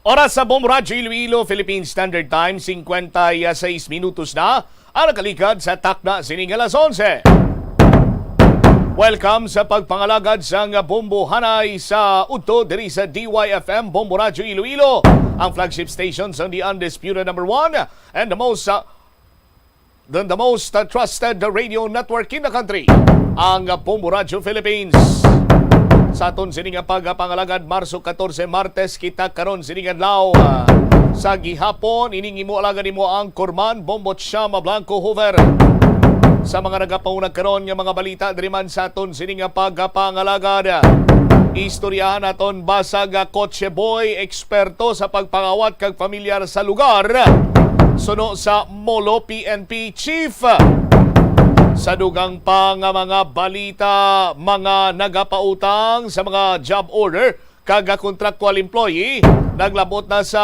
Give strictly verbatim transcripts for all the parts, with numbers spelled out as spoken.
Oras sa Bombo Radyo Iloilo, Philippine Standard Time, singkwenta y seis minutos na ang nakaligad sa takna sining alas onse. Welcome sa pagpangalagad sang Bombo Hanay sa udto diri sa D Y F M, Bombo Radyo Iloilo, ang flagship station sang the undisputed number one and the most, uh, the, the most, uh, trusted radio network in the country, ang Bombo Radyo Philippines. Sa aton sini nga pagpangalagad, Marso katorse, Martes, kita karon sining adlaw, ah, sa gihapon, ining imo alagad, imo ang Kurman, Bombo Chama Blanco Hoover. Sa mga nagapauna karon nga mga balita diri man sa aton sini nga pagpangalagad, istoryahan naton basag, ah, Kotse Boy, eksperto sa pagpangawat kag pamilyar sa lugar, suno sa Molo P N P Chief. Sa dugang pa nga mga balita, mga nagapautang sa mga job order kag contractual employee naglabot na sa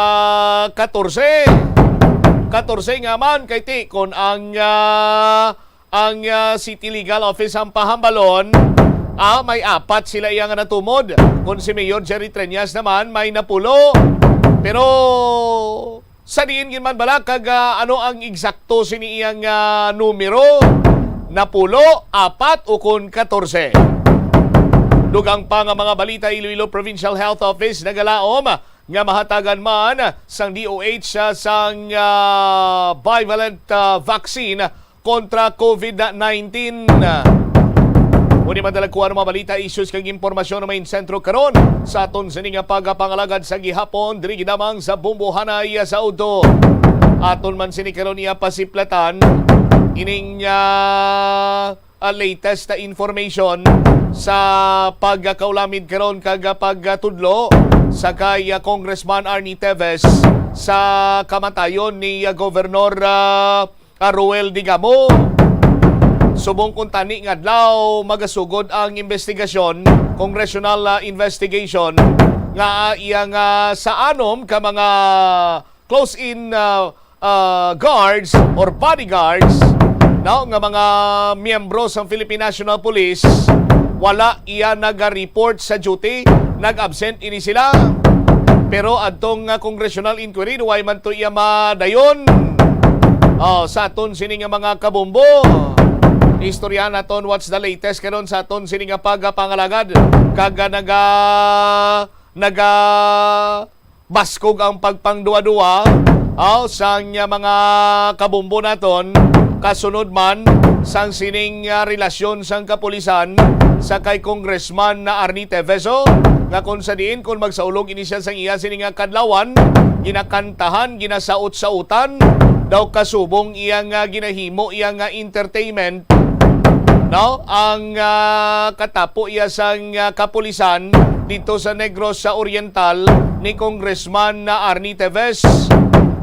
katorse. Katorse nga man kay ti kon ang, ah, ang, ah, City Legal Office ang pahambalon, ah, may apat sila iya nga natumod. Kon si Mayor Jerry Treñas naman, may napulo. Pero sa diin gid man bala kag, ah, ano ang eksakto sini iyang, ah, numero? Napulo, apat, o kon katorse? Dugang pa nga mga balita, Iloilo Provincial Health Office nagalaom nga mahatagan man sang D O H, ah, sang, ah, bivalent, ah, vaccine kontra COVID nineteen. Mao ni madala ko ang mga balita, issues kag impormasyon nga may sentro karon sa aton sini nga pagpangalagad sa gihapon diri gid lamang sa Bombo Hanay sa udto. Aton man sini karon iya pasiplatan ining, ah, ah, latest na information sa pagkaulamid karon kag, ah, pagtudlo sa kay, ah, Congressman Arnie Teves sa kamatayon ni, ah, Gobernador, ah, ah, Roel Digamo. Subong kuntani nga adlaw, magasugod ang investigasyon, congressional, ah, investigation, nga, ah, iyang, ah, sa anom ka mga close-in, ah, ah, guards or bodyguards, no, nga mga miyembro sang Philippine National Police, wala iya naga-report sa duty, nag-absent ini sila. Pero adtong, ah, congressional inquiry, way man to iya madayon. Oh, sa aton sini nga mga kabombo, istorya naton what's the latest karon sa aton sini nga pagpangalagad, kag, ah, naga naga baskog ang pagpangduwa-duwa, aw, sang, ah, mga kabombo naton, kasunod man sang sining, ah, relasyon sang kapulisan sa kay Congressman na Arnie Teveso, nga kon sa diin, kon magsaulog ini siya sang iya sini nga kadlawan, ginakantahan, ginasaot-saotan, daw kasubong iya nga ginahimo, iya nga entertainment, no? Ang, ah, katapo iya sang, ah, kapulisan dito sa Negros sa Oriental ni Congressman na Arnie Teves.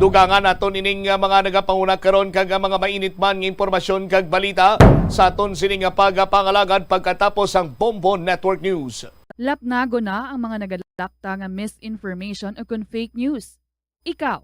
Dugangan naton ining, ah, mga nagapanguna karon kag, ah, mga mainit man nga impormasyon kag balita sa aton sini nga pagpangalagad pagkatapos ang Bombo Network News. Lapnagon na ang mga nagalakta nga misinformation o kon fake news. Ikaw,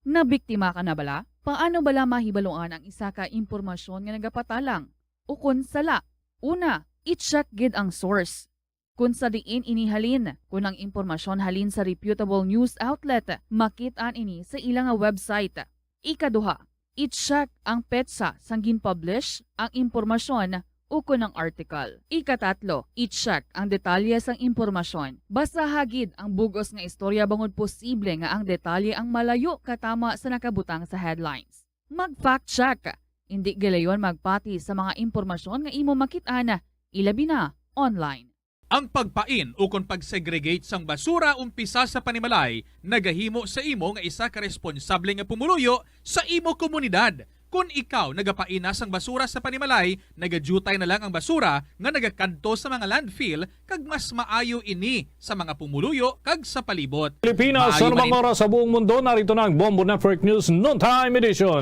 nabiktima ka na bala? Paano bala mahibaluan ang isa ka impormasyon nga nagapatalang o kon sala? Una, i-check gid ang source. Kon sa diin ini halin, kon ang impormasyon halin sa reputable news outlet, makit-an ini sa ila nga website. Ikaduha, i-check ang petsa sang gin-publish ang impormasyon ukon ang article. Ikatatlo, i-check ang detalye sang impormasyon. Basaha gid ang bug-os nga istorya bangod posible nga ang detalye ang malayo katama sa nakabutang sa headlines. Mag-fact check. Indi gilayon magpati sa mga impormasyon nga imo makit-an, ilabi na online. Ang pagpain ukon pag-segregate sang basura umpisa sa panimalay nagahimo sa imo nga isa ka responsable nga pumuluyo sa imo komunidad. Kon ikaw nagapain na sang basura sa panimalay, nagadyutay na lang ang basura nga nagakadto sa mga landfill, kag mas maayo ini sa mga pumuluyo kag sa palibot. Pilipinas, maayo anumang oras sa buong mundo, narito na ang Bombo Network News Noontime Edition.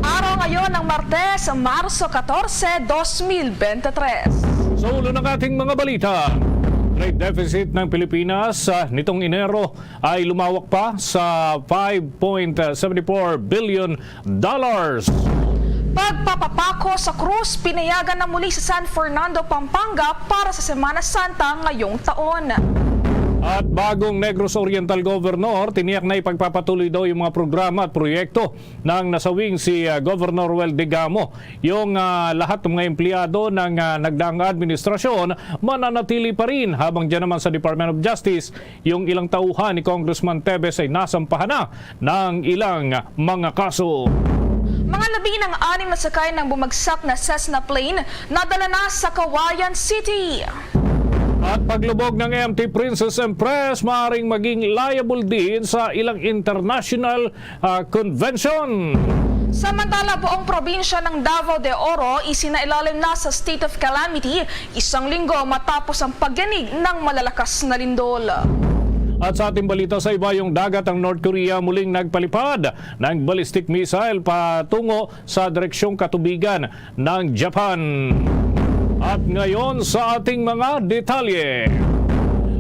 Araw ngayon ng Martes, Marso katorse, dos mil bente tres. Sa ulo ng ating mga balita, trade deficit ng Pilipinas, ah, nitong Enero ay lumawak pa sa five point seven four billion dollars. Pagpapapako sa krus pinayagan na muli sa San Fernando, Pampanga para sa Semana Santa ngayong taon. At bagong Negros Oriental Governor, tiniyak na ipagpapatuloy daw yung mga programa at proyekto ng nasawing si, ah, Governor Roel Degamo. Yung, ah, lahat ng mga empleyado ng, ah, nagdaang administrasyon mananatili pa rin, habang dyan naman sa Department of Justice, yung ilang tauhan ni Congressman Tevez ay nasampahan na ng ilang mga kaso. Mga labi ng anim na sakay ng bumagsak na Cessna plane nadala na sa Cauayan City. At paglubog ng M T Princess Empress, maaring maging liable din sa ilang international, ah, convention. Samantala, buong probinsya ng Davao de Oro isinailalim na sa state of calamity isang linggo matapos ang pagyanig ng malalakas na lindol. At sa ating balita, sa ibayong dagat, ang North Korea muling nagpalipad ng ballistic missile patungo sa direksyong katubigan ng Japan. At ngayon sa ating mga detalye.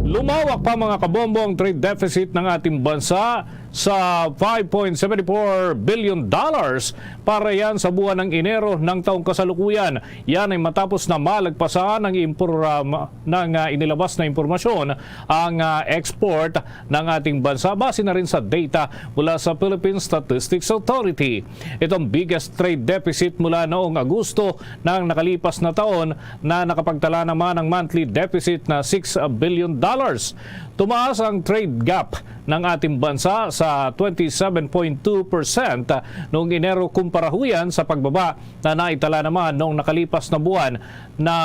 Lumawak pa, mga kabombo, ang trade deficit ng ating bansa sa five point seven four billion dollars para yan sa buwan ng Enero ng taong kasalukuyan. Yan ay matapos na malagpasan ng impor-, ah, ma-, ng, ah, inilabas na impormasyon ang, ah, export ng ating bansa, base na rin sa data mula sa Philippine Statistics Authority. Itong biggest trade deficit mula noong Agosto ng nakalipas na taon, na nakapagtala naman ng monthly deficit na six billion dollars. Tumaas ang trade gap ng ating bansa sa twenty seven point two percent noong Enero, kumparahuyan sa pagbaba na naitala naman noong nakalipas na buwan na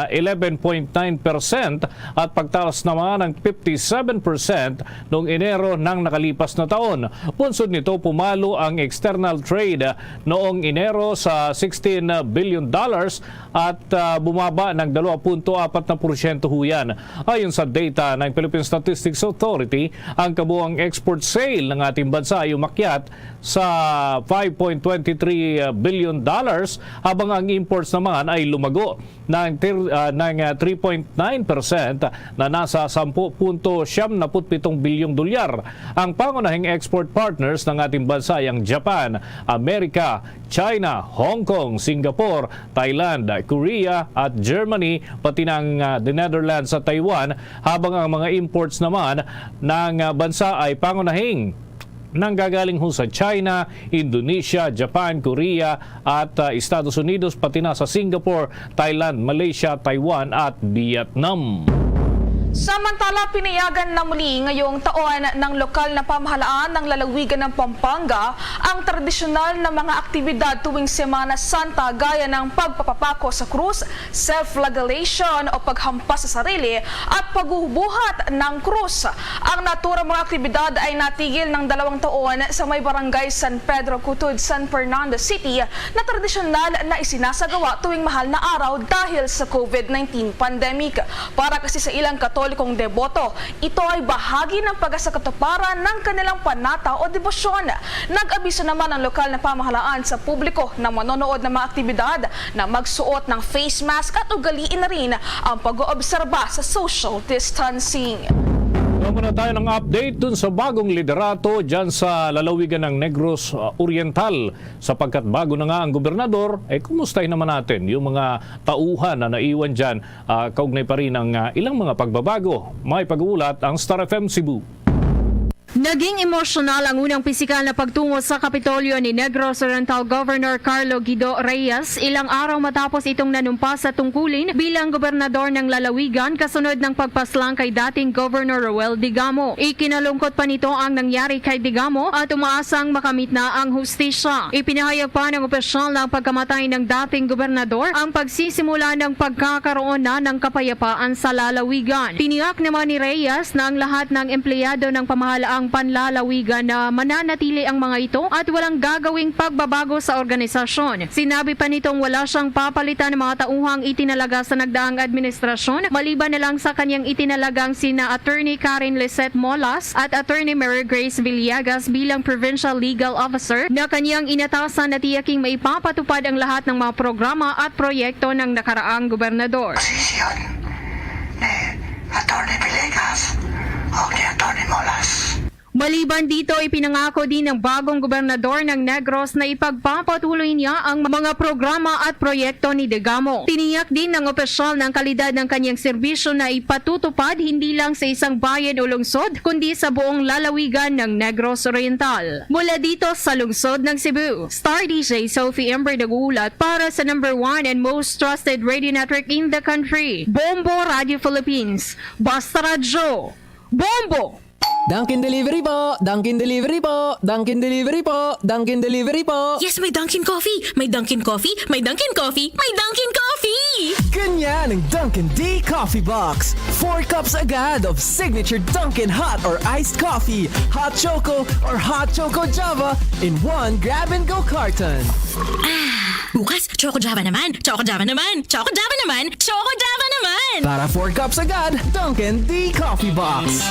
eleven point nine percent at pagtaas naman ng fifty seven percent noong Enero ng nakalipas na taon. Bunsod nito, pumalo ang external trade noong Enero sa sixteen billion dollars at, ah, bumaba ng dalawa punto apat na porsyento huyan. Ayon sa data ng Philippine Statistics Authority, ang kabuang export sale ng ating bansa ay umakyat sa five point two three billion dollars, habang ang imports naman ay lumago ng tir-, ah, ng, ah, three point nine percent na nasa sampu punto siyam naput pitong bilyong dolyar. Ang pangunahing export partners ng ating bansa ay ang Japan, Amerika, China, Hong Kong, Singapore, Thailand, Korea, at Germany, pati na ang, ah, the Netherlands at Taiwan, habang ang mga imports naman ng, ah, bansa ay pangunahing nanggagaling ho sa China, Indonesia, Japan, Korea, at, ah, Estados Unidos, pati na sa Singapore, Thailand, Malaysia, Taiwan, at Vietnam. Samantala, pinayagan na muli ngayong taon ng lokal na pamahalaan ng lalawigan ng Pampanga ang tradisyonal na mga aktibidad tuwing Semana Santa, gaya ng pagpapapako sa krus, self-flagellation o paghampas sa sarili, at pagbubuhat ng krus. Ang naturang mga aktibidad ay natigil ng dalawang taon sa may Barangay San Pedro, Cutud, San Fernando City, na tradisyonal na isinasagawa tuwing mahal na araw dahil sa covid nineteen pandemic. Para kasi sa ilang Katolikong deboto, ito ay bahagi ng pagkasakatuparan ng kanilang panata o debosyon. Nag-abiso naman ang lokal na pamahalaan sa publiko na manonood ng mga aktibidad na magsuot ng face mask at ugaliin na rin ang pag-oobserba sa social distancing. Muna tayo ng update dun sa bagong liderato dyan sa lalawigan ng Negros, uh, Oriental. Sapagkat bago na nga ang gobernador, eh, kumustahin naman natin yung mga tauhan na naiwan dyan, ah, kaugnay pa rin ang, ah, ilang mga pagbabago. May pag-uulat ang Star F M Cebu. Naging emosyonal ang unang pisikal na pagtungo sa Kapitolyo ni Negros Oriental Governor Carlo Guido Reyes, ilang araw matapos itong nanumpa sa tungkulin bilang gobernador ng lalawigan kasunod ng pagpaslang kay dating Governor Roel Digamo. Ikinalungkot pa nito ang nangyari kay Digamo at umaasang makamit na ang hustisya. Ipinahayag pa ng opisyal na ang pagkamatay ng dating gobernador ang pagsisimula ng pagkakaroon na ng kapayapaan sa lalawigan. Tiniyak naman ni Reyes na ang lahat ng empleyado ng pamahalaang panlalawigan na mananatili ang mga ito at walang gagawing pagbabago sa organisasyon. Sinabi pa nitong wala siyang papalitan ng mga tauhang itinalaga sa nagdaang administrasyon, maliban na lang sa kanyang itinalagang sina Attorney Karen Lisette Molas at Attorney Mary Grace Villegas bilang Provincial Legal Officer, na kanyang inatasan na tiyaking maipapatupad ang lahat ng mga programa at proyekto ng nakaraang gobernador. Posisyon ni Attorney Villegas o ni Attorney Molas. Maliban dito, ipinangako din ng bagong gobernador ng Negros na ipagpapatuloy niya ang mga programa at proyekto ni Degamo. Tiniyak din ng opisyal na ang kalidad ng kanyang serbisyo na ipatutupad hindi lang sa isang bayan o lungsod, kundi sa buong lalawigan ng Negros Oriental. Mula dito sa lungsod ng Cebu, Star D J Sophie Ember nag-uulat para sa number one and most trusted radio network in the country, Bombo Radio Philippines. Basta Radyo, Bombo! Dunkin' Delivery po! Dunkin' Delivery po! Dunkin' Delivery po! Dunkin' Delivery po! Yes, may Dunkin' Coffee! May Dunkin' Coffee! May Dunkin' Coffee! May Dunkin' Coffee! Ganyan ang Dunkin' D Coffee Box. Four cups agad of signature Dunkin' hot or iced coffee, hot choco or hot choco Java in one grab-and-go carton. Bukas, Choco Java naman! Choco Java naman! Choco Java naman! Choco Java naman! Para four cups agad, Dunkin' D Coffee Box.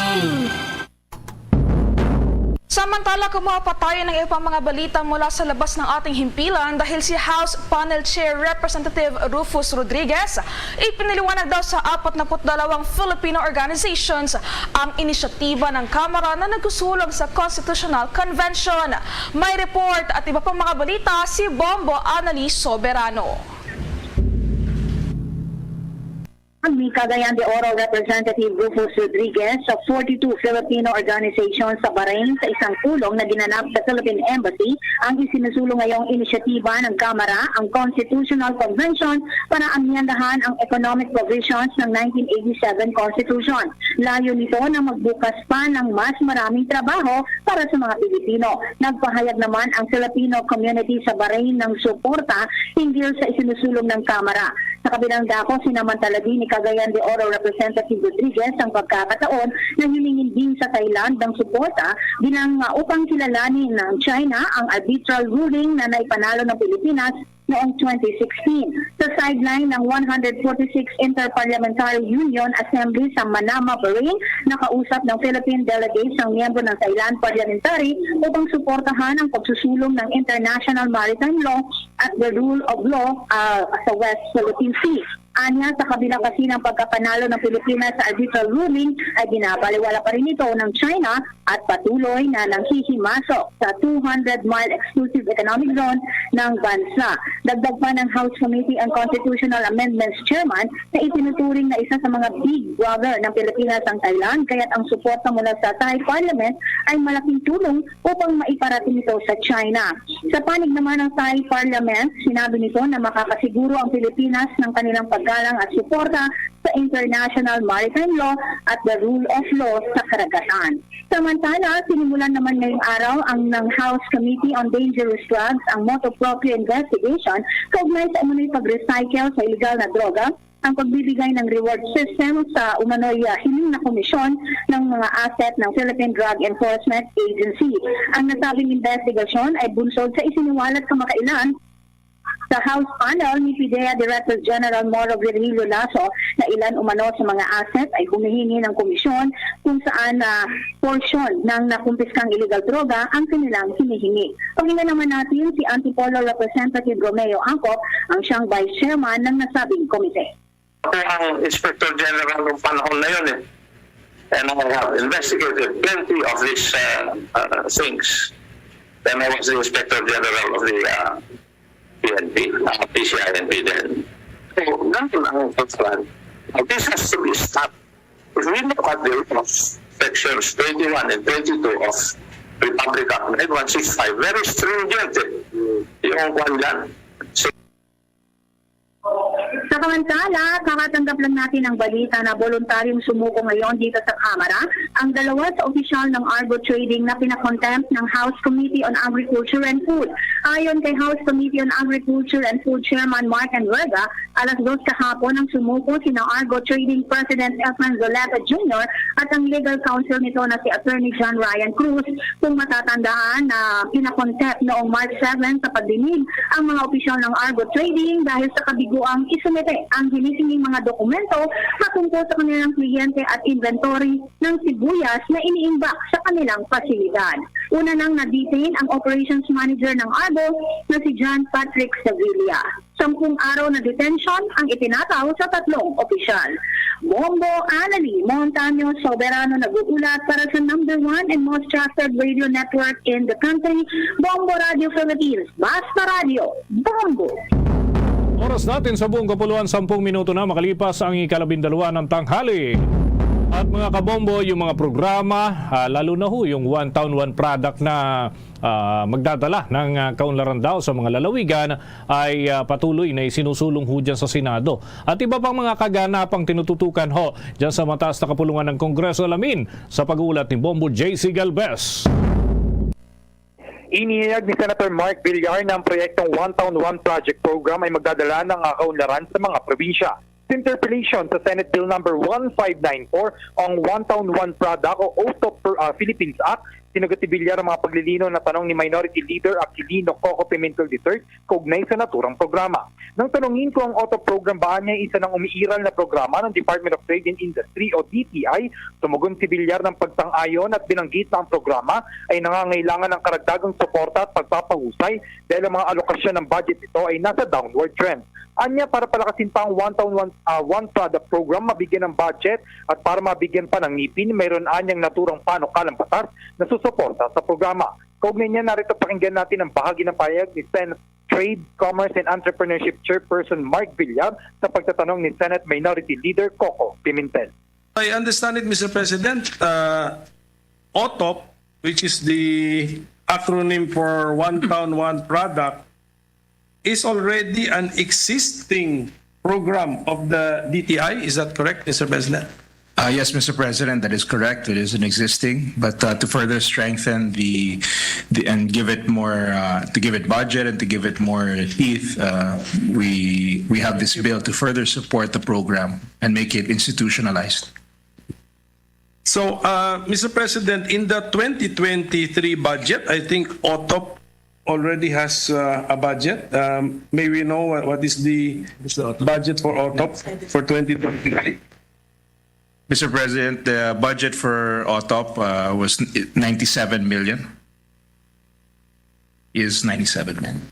Samantala, kumuha pa tayo ng iba pang mga balita mula sa labas ng ating himpilan dahil si House Panel Chair Representative Rufus Rodriguez ipinaliwanag daw sa apat na put dalawang Filipino organizations ang inisyatiba ng Kamara na nagsusulong sa Constitutional Convention. May report at iba pang mga balita si Bombo Annalise Soberano. Ni Cagayan de Oro Representative Rufus Rodriguez sa forty-two Filipino organizations sa Bahrain sa isang pulong na ginanap sa Philippine Embassy ang isinusulong ngayong inisyatiba ng Kamara, ang Constitutional Convention, para amyendahan ang economic provisions ng nineteen eighty-seven Constitution. Layo nito na magbukas pa ng mas maraming trabaho para sa mga Pilipino. Nagpahayag naman ang Filipino community sa Bahrain ng suporta hinggil sa isinusulong ng Kamara. Sa kabilang dako, sinamantala din ni Cagayan de Oro Representative Rodriguez ang pagkakataon na hilingin din sa Thailand ng suporta bilang, ah, upang kilalanin ng China ang arbitral ruling na naipanalo ng Pilipinas noong twenty sixteen. Sa sideline ng one hundred forty-six Inter-Parliamentary Union Assembly sa Manama, Bahrain, nakausap ng Philippine delegates ang miyembro ng Thailand Parliamentary upang suportahan ang pagsusulong ng international maritime law at the rule of law, ah, sa West Philippine Sea. Anya, sa kabila kasi ng pagkapanalo ng Pilipinas sa arbitral ruling, ay binabaliwala pa rin ito ng China at patuloy na nanghihimasok sa two hundred mile exclusive economic zone ng bansa. Dagdag pa ng House Committee on Constitutional Amendments Chairman na itinuturing na isa sa mga big brother ng Pilipinas ang Thailand, kaya't ang suporta mula sa Thai Parliament ay malaking tulong upang maiparating ito sa China. Sa panig naman ng Thai Parliament, sinabi nito na makakasiguro ang Pilipinas ng kanilang paggalang at suporta sa international maritime law at the rule of law sa karagatan. Samantala, sinimulan naman ngayong araw ang ng House Committee on Dangerous Drugs ang motu proprio investigation kaugnay sa umano'y pag-recycle sa iligal na droga, ang pagbibigay ng reward system sa umano'y, ah, hiling na komisyon ng mga asset ng Philippine Drug Enforcement Agency. Ang nasabing investigasyon ay bunsod sa isiniwalat kamakailan sa House panel ni PDEA Director General Moro Virgilio Lasso na ilan umano sa mga asset ay humihingi ng komisyon kung saan na porsyon ng nakumpiskang illegal droga ang kanilang hinihingi. Pakinggan naman natin si Antipolo Representative Romeo Angco, ang siyang Vice Chairman ng nasabing komite. Ako ang Inspector General ng panahon na yun eh. And I have investigated plenty of these uh, uh, things. Then I was the Inspector General of the uh, P N P, uh, P C I N P then. So, ganun ang plan. Now, this has to be stopped. If we look at the laws, sections twenty-one and twenty-two of Republic Act nine one six five, very stringent eh. Yung kwan dyan. So, Sa samantala, kakatanggap lang natin ang balita na voluntaryong sumuko ngayon dito sa Kamara ang dalawa sa opisyal ng Argo Trading na pinakontempt ng House Committee on Agriculture and Food. Ayon kay House Committee on Agriculture and Food Chairman Mark Enrueda, alas dos kahapon ang sumuko sina Argo Trading President Efren Zoleta Junior at ang legal counsel nito na si Attorney John Ryan Cruz. Kung matatandaan na pinakontempt noong March seven sa pagdinig ang mga opisyal ng Argo Trading dahil sa kabiguang isumite ang hinisinging mga dokumento patungkol sa kanilang kliyente at inventory ng sibuyas na iniimbak sa kanilang pasilidad. Una nang na-detain ang operations manager ng ARBO na si John Patrick Sevilla. Sampung araw na detention ang itinataw sa tatlong opisyal. Bombo, Annalie Montaño Soberano nag-uulat para sa number one and most trusted radio network in the country, Bombo Radio Philippines. Basta Radio, Bombo! Oras natin sa buong kapuluan, sampung minuto na makalipas ang ikalabindalawa ng tanghali. At mga kabombo, yung mga programa, ah, lalo na ho yung One Town, One Product na ah, magdadala ng ah, kaunlaran daw sa mga lalawigan ay ah, patuloy na isinusulong ho dyan sa Senado. At iba pang mga kaganapang tinututukan ho dyan sa mataas na kapulungan ng Kongreso, alamin sa pag-uulat ni Bombo J C Galvez. Inihayag ni Senator Mark Villar na ang proyektong One Town, One Project Program ay magdadala ng ah, kaunlaran sa mga probinsya. Sa interpellation sa Senate Bill Number one five nine four, ang One Town, One Product o OTOP uh, Philippines Act, sinugatibilyar ang mga paglilino na tanong ni Minority Leader Aquilino Coco Pimentel the third kaugnay sa naturang programa. Nang tanungin ko ang OTOP program ba niya isa ng umiiral na programa ng Department of Trade and Industry o D T I, tumugon si Villar ng pagtang-ayon at binanggit na ang programa ay nangangailangan ng karagdagang suporta at pagpapahusay dahil ang mga alokasyon ng budget nito ay nasa downward trend. Anya, para palakasin pa ang One Town, One, ah, One Product Program, mabigyan ng budget at para mabigyan pa ng ngipin, mayroon anyang naturang panukalang batas na susuporta sa programa. Kaugnay niya, narito pakinggan natin ang bahagi ng pahayag ni Senate Trade, Commerce and Entrepreneurship Chairperson Mark Villar sa pagtatanong ni Senate Minority Leader Coco Pimentel. I understand it, Mister President. Uh, OTOP, which is the acronym for One Town, One Product, is already an existing program of the D T I. Is that correct, Mister President? Uh, yes, Mister President, that is correct. It is an existing, but uh, to further strengthen the, the and give it more, uh, to give it budget and to give it more teeth, uh, we we have this bill to further support the program and make it institutionalized. So, uh, Mister President, in the twenty twenty-three budget, I think OTOP already has uh, a budget. Um, may we know what, what is the budget for OTOP for twenty twenty-three? Mister President, the budget for OTOP uh, was ninety-seven million. Is ninety-seven million.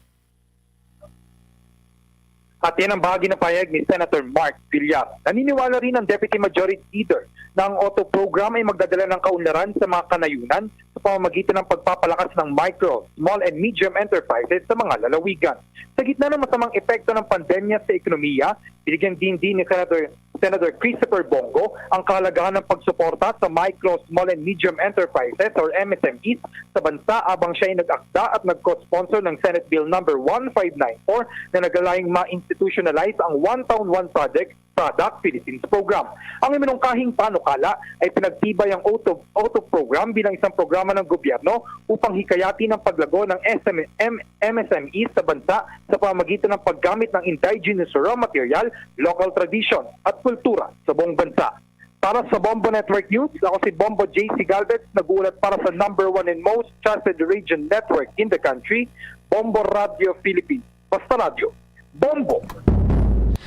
At yan ang bahagi ng pahayag ni Senator Mark Villar. Naniniwala rin ang Deputy Majority Leader na ang OTOP program ay magdadala ng kaunlaran sa mga kanayunan sa pamamagitan ng pagpapalakas ng micro, small and medium enterprises sa mga lalawigan. Sa gitna ng masamang epekto ng pandemya sa ekonomiya, binigyan din din ni Senator Senator Christopher Bong Go ang kahalagahan ng pagsuporta sa micro, small and medium enterprises or M S M Es sa bansa, abang siya ay nag-akda at nag-co-sponsor ng Senate Bill Number one five nine four na naglalayong ma-institutionalize ang One Town, One Project Product Philippines Program. Ang iminungkahing panukala ay pinagtibay ang OTOP, OTOP program bilang isang programa ng gobyerno upang hikayatin ang paglago ng S M M, M S M Es sa bansa sa pamamagitan ng paggamit ng indigenous raw material, local tradition, at kultura sa buong bansa. Para sa Bombo Network News, ako si Bombo J C Galvez, nag-uulat para sa number one and most trusted radio network in the country, Bombo Radio Philippines. Basta Radyo, Bombo!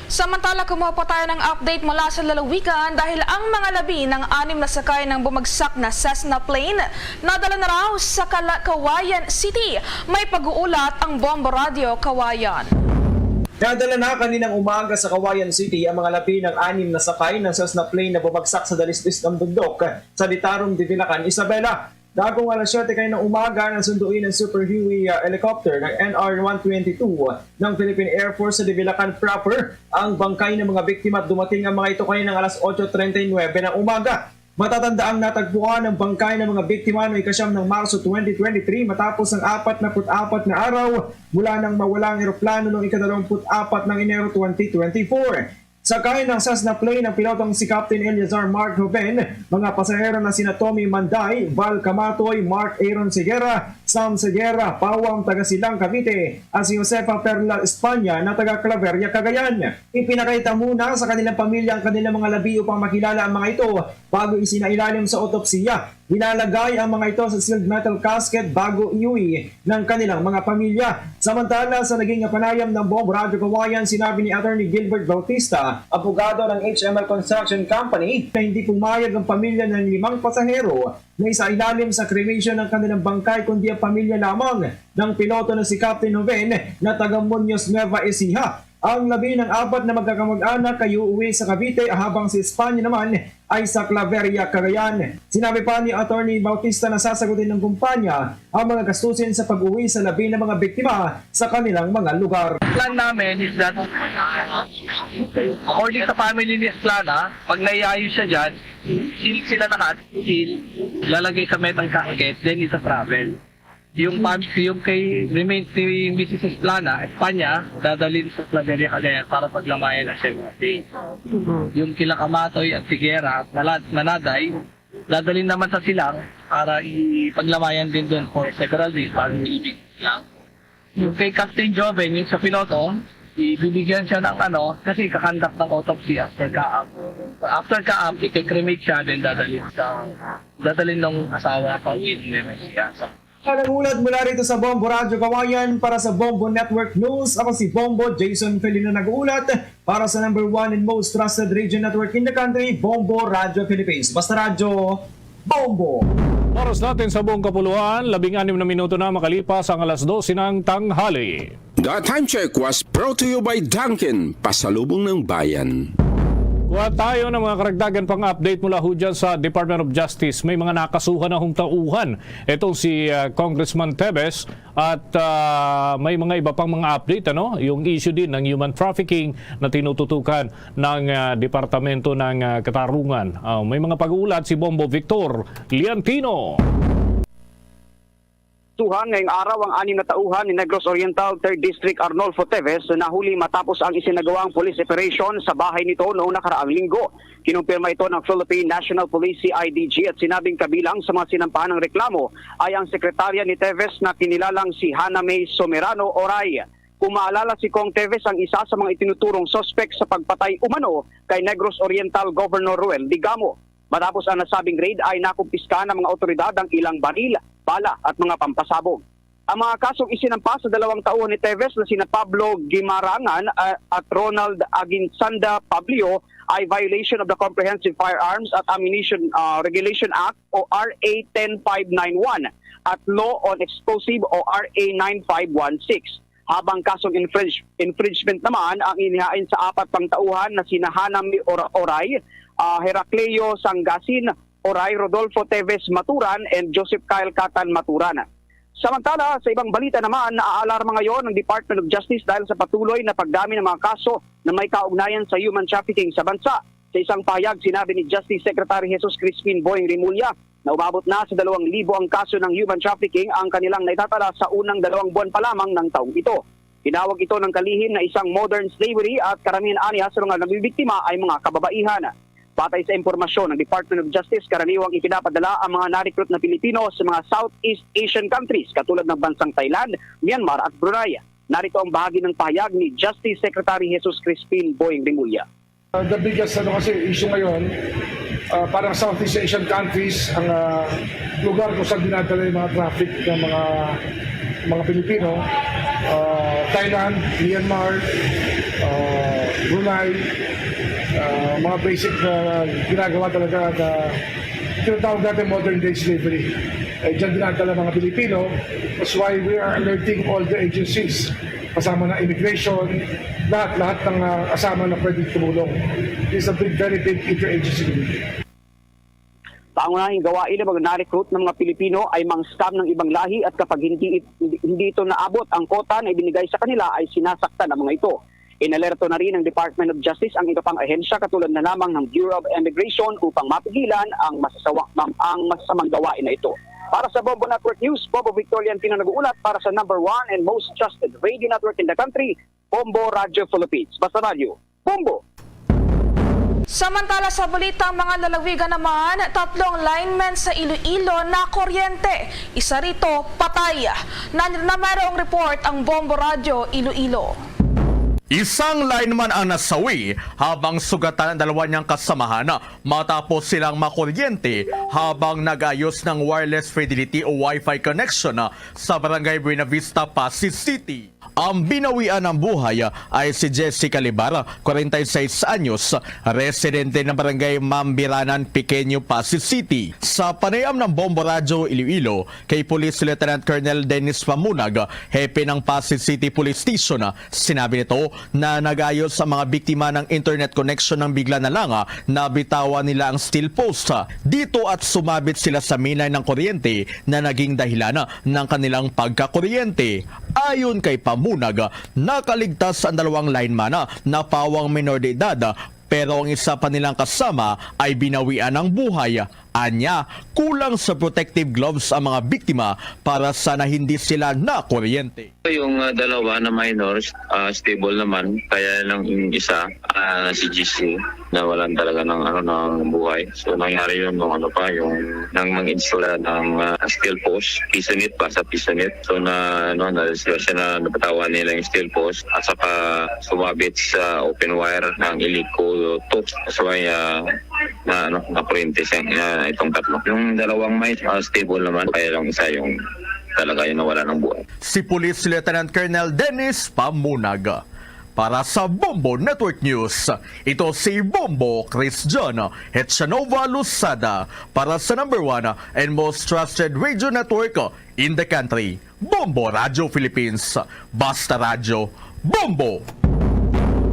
Samantala, kumuha po tayo ng update mula sa lalawigan dahil ang mga labi ng anim na sakay ng bumagsak na Cessna plane nadala na raw sa Kala-, Cauayan City. May pag-uulat ang Bombo Radio Cauayan. Nadala na kaninang umaga sa Cauayan City ang mga labi ng anim na sakay ng Cessna plane na bumagsak sa dalisdis ng bundok sa Ditarom, Divilacan, Isabela. Dagong alas siyete kaninang umaga nang sunduin ng Super Huey, ah, helicopter ng N R one twenty-two ng Philippine Air Force sa Divilacan proper ang bangkay ng mga biktima at dumating ang mga ito kaninang alas otso treinta y nuebe ng umaga. Matatanda ang natagpuan ng bangkay ng mga biktima noong ikasyam ng Marso twenty twenty-three matapos ang apat na put apat na araw mula nang mawala ang eroplano noong ikadalawamput apat ng Enero twenty twenty-four. Sakay ng Cessna plane ang pilotong si Captain Eleazar Mark Joven, mga pasahero na sina Tommy Manday, Val Camatoy, Mark Aaron Segura, Sam Segura, Pawang, taga Silang, Cavite, at si Josefa Perla España na taga Claveria, Cagayan. Ipinakita muna sa kanilang pamilya ang kanilang mga labi upang makilala ang mga ito bago isinailalim sa otopsiya. Ilalagay ang mga ito sa sealed metal casket bago iuwi ng kanilang mga pamilya. Samantala, sa naging panayam ng Bombo Radyo Cauayan, sinabi ni Attorney Gilbert Bautista, abogado ng H M L Construction Company, na hindi pumayag ang pamilya ng limang pasahero na isailalim sa cremation ang kanilang bangkay, kundi ang pamilya lamang ng piloto na si Captain Joven na taga Muñoz, Nueva Ecija. Ang labi ng apat na magkakamag-anak ay uuwi sa Cavite, habang si Espanya naman ay sa Claveria, Cagayan. Sinabi pa ni Attorney Bautista na sasagutin ng kumpanya ang mga gastusin sa pag-uwi sa labi ng mga biktima sa kanilang mga lugar. Plan namin is that, according sa family ni Estrada, pag naiayos siya dyan, seal sila lahat, seal, lalagay sa metal casket, then isa travel. Yung pam-, yung kay remains ni Missus Estrada, Espanya, dadalhin sa Claveria, Cagayan para paglamayan ng seventy. Yung kila Kamatoy at Figuera, Malad-, Manaday, dadalhin naman sa Silang para ipaglamayan din doon for several days bago ibig lang. Yung kay Captain Joven, yung sa piloto, ibibigyan siya ng ano, kasi kakandak ng autopsy after kaap. After kaap, i-cremate siya, then dadalhin sa, dadalhin ng asawa pa uwi nila siya sa Nag-ulat mula rito sa Bombo Radyo Kawayan para sa Bombo Network News. Ako si Bombo Jason Felino nag-uulat para sa number one and most trusted radio network in the country, Bombo Radyo Philippines. Basta Radyo, Bombo! Oras natin sa buong kapuluan, labing anim na minuto na makalipas ang alas dose ng tanghali. The Time Check was brought to you by Dunkin, Pasalubong ng Bayan. Kuha tayo ng mga karagdagan pang update mula ho dyan sa Department of Justice. May mga nakasuhan na hong tauhan. Itong si, ah, Congressman Teves at, ah, may mga iba pang mga update, ano? Yung issue din ng human trafficking na tinututukan ng, ah, Departamento ng, ah, Katarungan. Ah, may mga pag-uulat si Bombo Victor Liantino. Tuhan ngayong araw ang anim na tauhan ni Negros Oriental Third District Arnolfo Teves na nahuli matapos ang isinagawa ang police operation sa bahay nito noong nakaraang linggo. Kinumpirma ito ng Philippine National Police, C I D G, at sinabing kabilang sa mga sinampahan ng reklamo ay ang sekretarya ni Teves na kinilalang si Hana May Somerano Oray. Kung maalala, si Cong Teves ang isa sa mga itinuturong suspek sa pagpatay umano kay Negros Oriental Governor Roel Digamo. Matapos ang nasabing raid ay nakumpiskahan ng mga otoridad ang ilang baril, bala at mga pampasabog. Ang mga kasong isinampa sa dalawang tauhan ni Teves na sina Pablo Gimarangan, ah, at Ronald Aguinsanda Pablio ay violation of the Comprehensive Firearms at Ammunition, ah, Regulation Act o R A ten five nine one at Law on Explosive o R A nine five one six. Habang kasong infringe-, infringement naman ang inihain sa apat pang tauhan na sina Hana May Ora-, Oray, ah, Heracleo Sangasin Oray, Rodolfo Teves Maturan, and Joseph Kyle Catan Maturan. Samantala, sa ibang balita naman, naaalarma ngayon ang Department of Justice dahil sa patuloy na pagdami ng mga kaso na may kaugnayan sa human trafficking sa bansa. Sa isang pahayag, sinabi ni Justice Secretary Jesus Crispin Boying Remulla na umabot na sa dalawang libo ang kaso ng human trafficking ang kanilang naitatala sa unang dalawang buwan pa lamang ng taong ito. Tinawag ito ng kalihim na isang modern slavery at karamihan aniya sa mga nabibiktima ay mga kababaihan. Batay sa impormasyon ng Department of Justice, karaniwang ipinapadala ang mga na-recruit na Pilipino sa mga Southeast Asian countries katulad ng bansang Thailand, Myanmar at Brunei. Narito ang bahagi ng pahayag ni Justice Secretary Jesus Crispin Boying Remulla. Uh, the biggest, ano, kasi issue ngayon, uh, parang Southeast Asian countries ang, uh, lugar kung saan dinadala yung mga traffic ng mga, mga Pilipino. Uh, Thailand, Myanmar, uh, Brunei, uh, mga basic na ginagawa talaga na tinatawag natin modern day slavery. Eh, dyan dinadala mga Pilipino. That's why we are alerting all the agencies, kasama na immigration, lahat, lahat ng, ah, kasama na pwedeng tumulong. It's a big, very big interagency committee. Pangunahing gawain ng mga na-recruit ng mga Pilipino ay mang-scam ng ibang lahi, at kapag hindi it-, hindi, hindi ito naabot ang quota na ibinigay sa kanila, ay sinasaktan ang mga ito. Inalerto na rin ng Department of Justice ang iba pang ahensya katulad na lamang ng Bureau of Immigration upang mapigilan ang masasawa-, ang masasamang gawain na ito. Para sa Bombo Network News, Bombo Victor Liantino nag-uulat para sa number one and most trusted radio network in the country, Bombo Radio Philippines. Basta Radyo, Bombo! Samantala sa balitang mga lalawigan naman, tatlong linemen sa Iloilo nakuryente. Isa rito, patay. Na, na mayroong report ang Bombo Radio Iloilo. Isang lineman ang nasawi habang sugatan ang dalawa niyang kasamahan matapos silang makuryente habang nag-ayos ng wireless fidelity o Wi-Fi connection sa Barangay Buenavista, Passi City. Ang binawian ng buhay ay si Jessica Libar, kwarenta y seis anyos, residente ng Barangay Mambiranan, Pequeño, Passi City. Sa panayam ng Bombo Radyo Iloilo kay Police Lieutenant Colonel Dennis Pamunag, hepe ng Passi City Police Station, sinabi nito na nag-ayos ang mga biktima ng internet connection nang bigla na lang nabitawan nila ang steel post dito at sumabit sila sa main line ng kuryente na naging dahilan ng kanilang pagkakuryente. Ayon kay Pamunag, nakaligtas ang dalawang lineman na pawang menor de edad, pero ang isa pa nilang kasama ay binawian ng buhay. Anya, kulang sa protective gloves ang mga biktima para sana hindi sila nakuryente. Yung ah, dalawa na minors, ah, stable naman. Kaya lang yung isa, ah, si G C, nawalan talaga ng ano ng buhay. So nangyari yun nung ano pa, yung nang mag-install ng ah, steel post, piso net pa sa piso net. So na ano, na disgrasya na napatawan nila yung steel post at saka sumabit sa open wire ng Ilico two. That's why ah, na ano, nakuryente siya na itong tatlo. Yung dalawang may ah, stable naman, kaya lang isa yung talaga yung nawala ng buhay. Si Police Lieutenant Colonel Dennis Pamunag. Para sa Bombo Network News, ito si Bombo Chris John Hetchanova Losada para sa number one and most trusted radio network in the country, Bombo Radio Philippines. Basta Radyo, Bombo!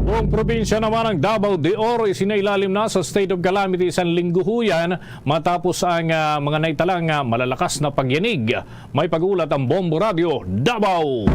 Buong probinsya naman ng Davao de Oro isinailalim na sa state of calamity isang linggo huyan matapos ang ah, mga naitalang ah, malalakas na pagyanig. May pag-ulat ang Bombo Radio Davao.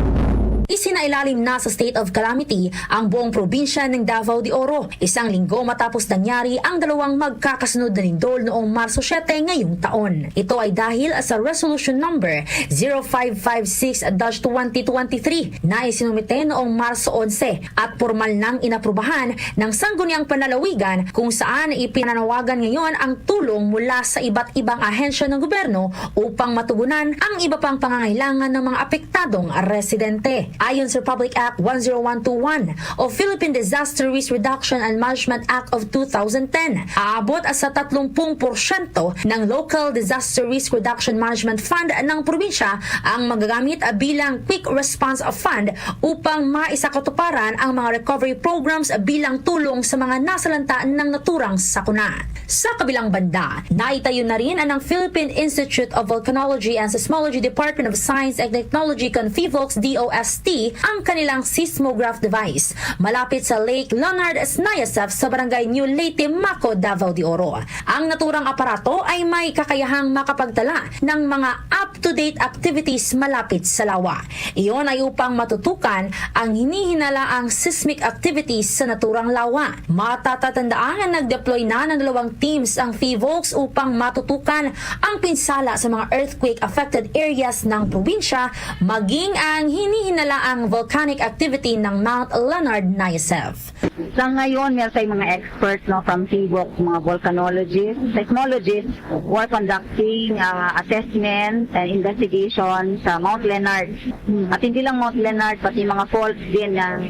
Isinailalim na sa state of calamity ang buong probinsya ng Davao de Oro, isang linggo matapos nangyari ang dalawang magkakasunod na lindol noong Marso siete ngayong taon. Ito ay dahil sa Resolution Number zero five five six dash twenty twenty-three na isinumite noong Marso onse at pormal nang inaprubahan ng Sangguniang Panlalawigan, kung saan ipinanawagan ngayon ang tulong mula sa iba't ibang ahensya ng gobyerno upang matugunan ang iba pang pangangailangan ng mga apektadong residente. Ayon sa Republic Act one zero one two one o Philippine Disaster Risk Reduction and Management Act of two thousand ten, aabot sa tatlong pung porsyento ng Local Disaster Risk Reduction Management Fund ng probinsya ang magagamit bilang Quick Response Fund upang maisakatuparan ang mga recovery programs bilang tulong sa mga nasalanta ng naturang sakuna. Sa kabilang banda, naitayo na rin ng Philippine Institute of Volcanology and Seismology Department of Science and Technology kon PHIVOLCS DOST ang kanilang seismograph device malapit sa Lake Leonard Snayesev sa Barangay New Leyte, Maco, Davao de Oro. Ang naturang aparato ay may kakayahang makapagtala ng mga up-to-date activities malapit sa lawa. Iyon ay upang matutukan ang hinihinalaang seismic activities sa naturang lawa. Matatatandaan nga nag-deploy na ng dalawang teams ang PHIVOLCS upang matutukan ang pinsala sa mga earthquake-affected areas ng probinsya, maging ang hinihinalaang volcanic activity ng Mount Leonard Snayesev. Sa ngayon, meron tayong mga expert, no, from PHIVOLCS, mga volcanologists, seismologists who are conducting uh, assessment and investigation sa Mount Leonard. At hindi lang Mount Leonard, pati mga faults din na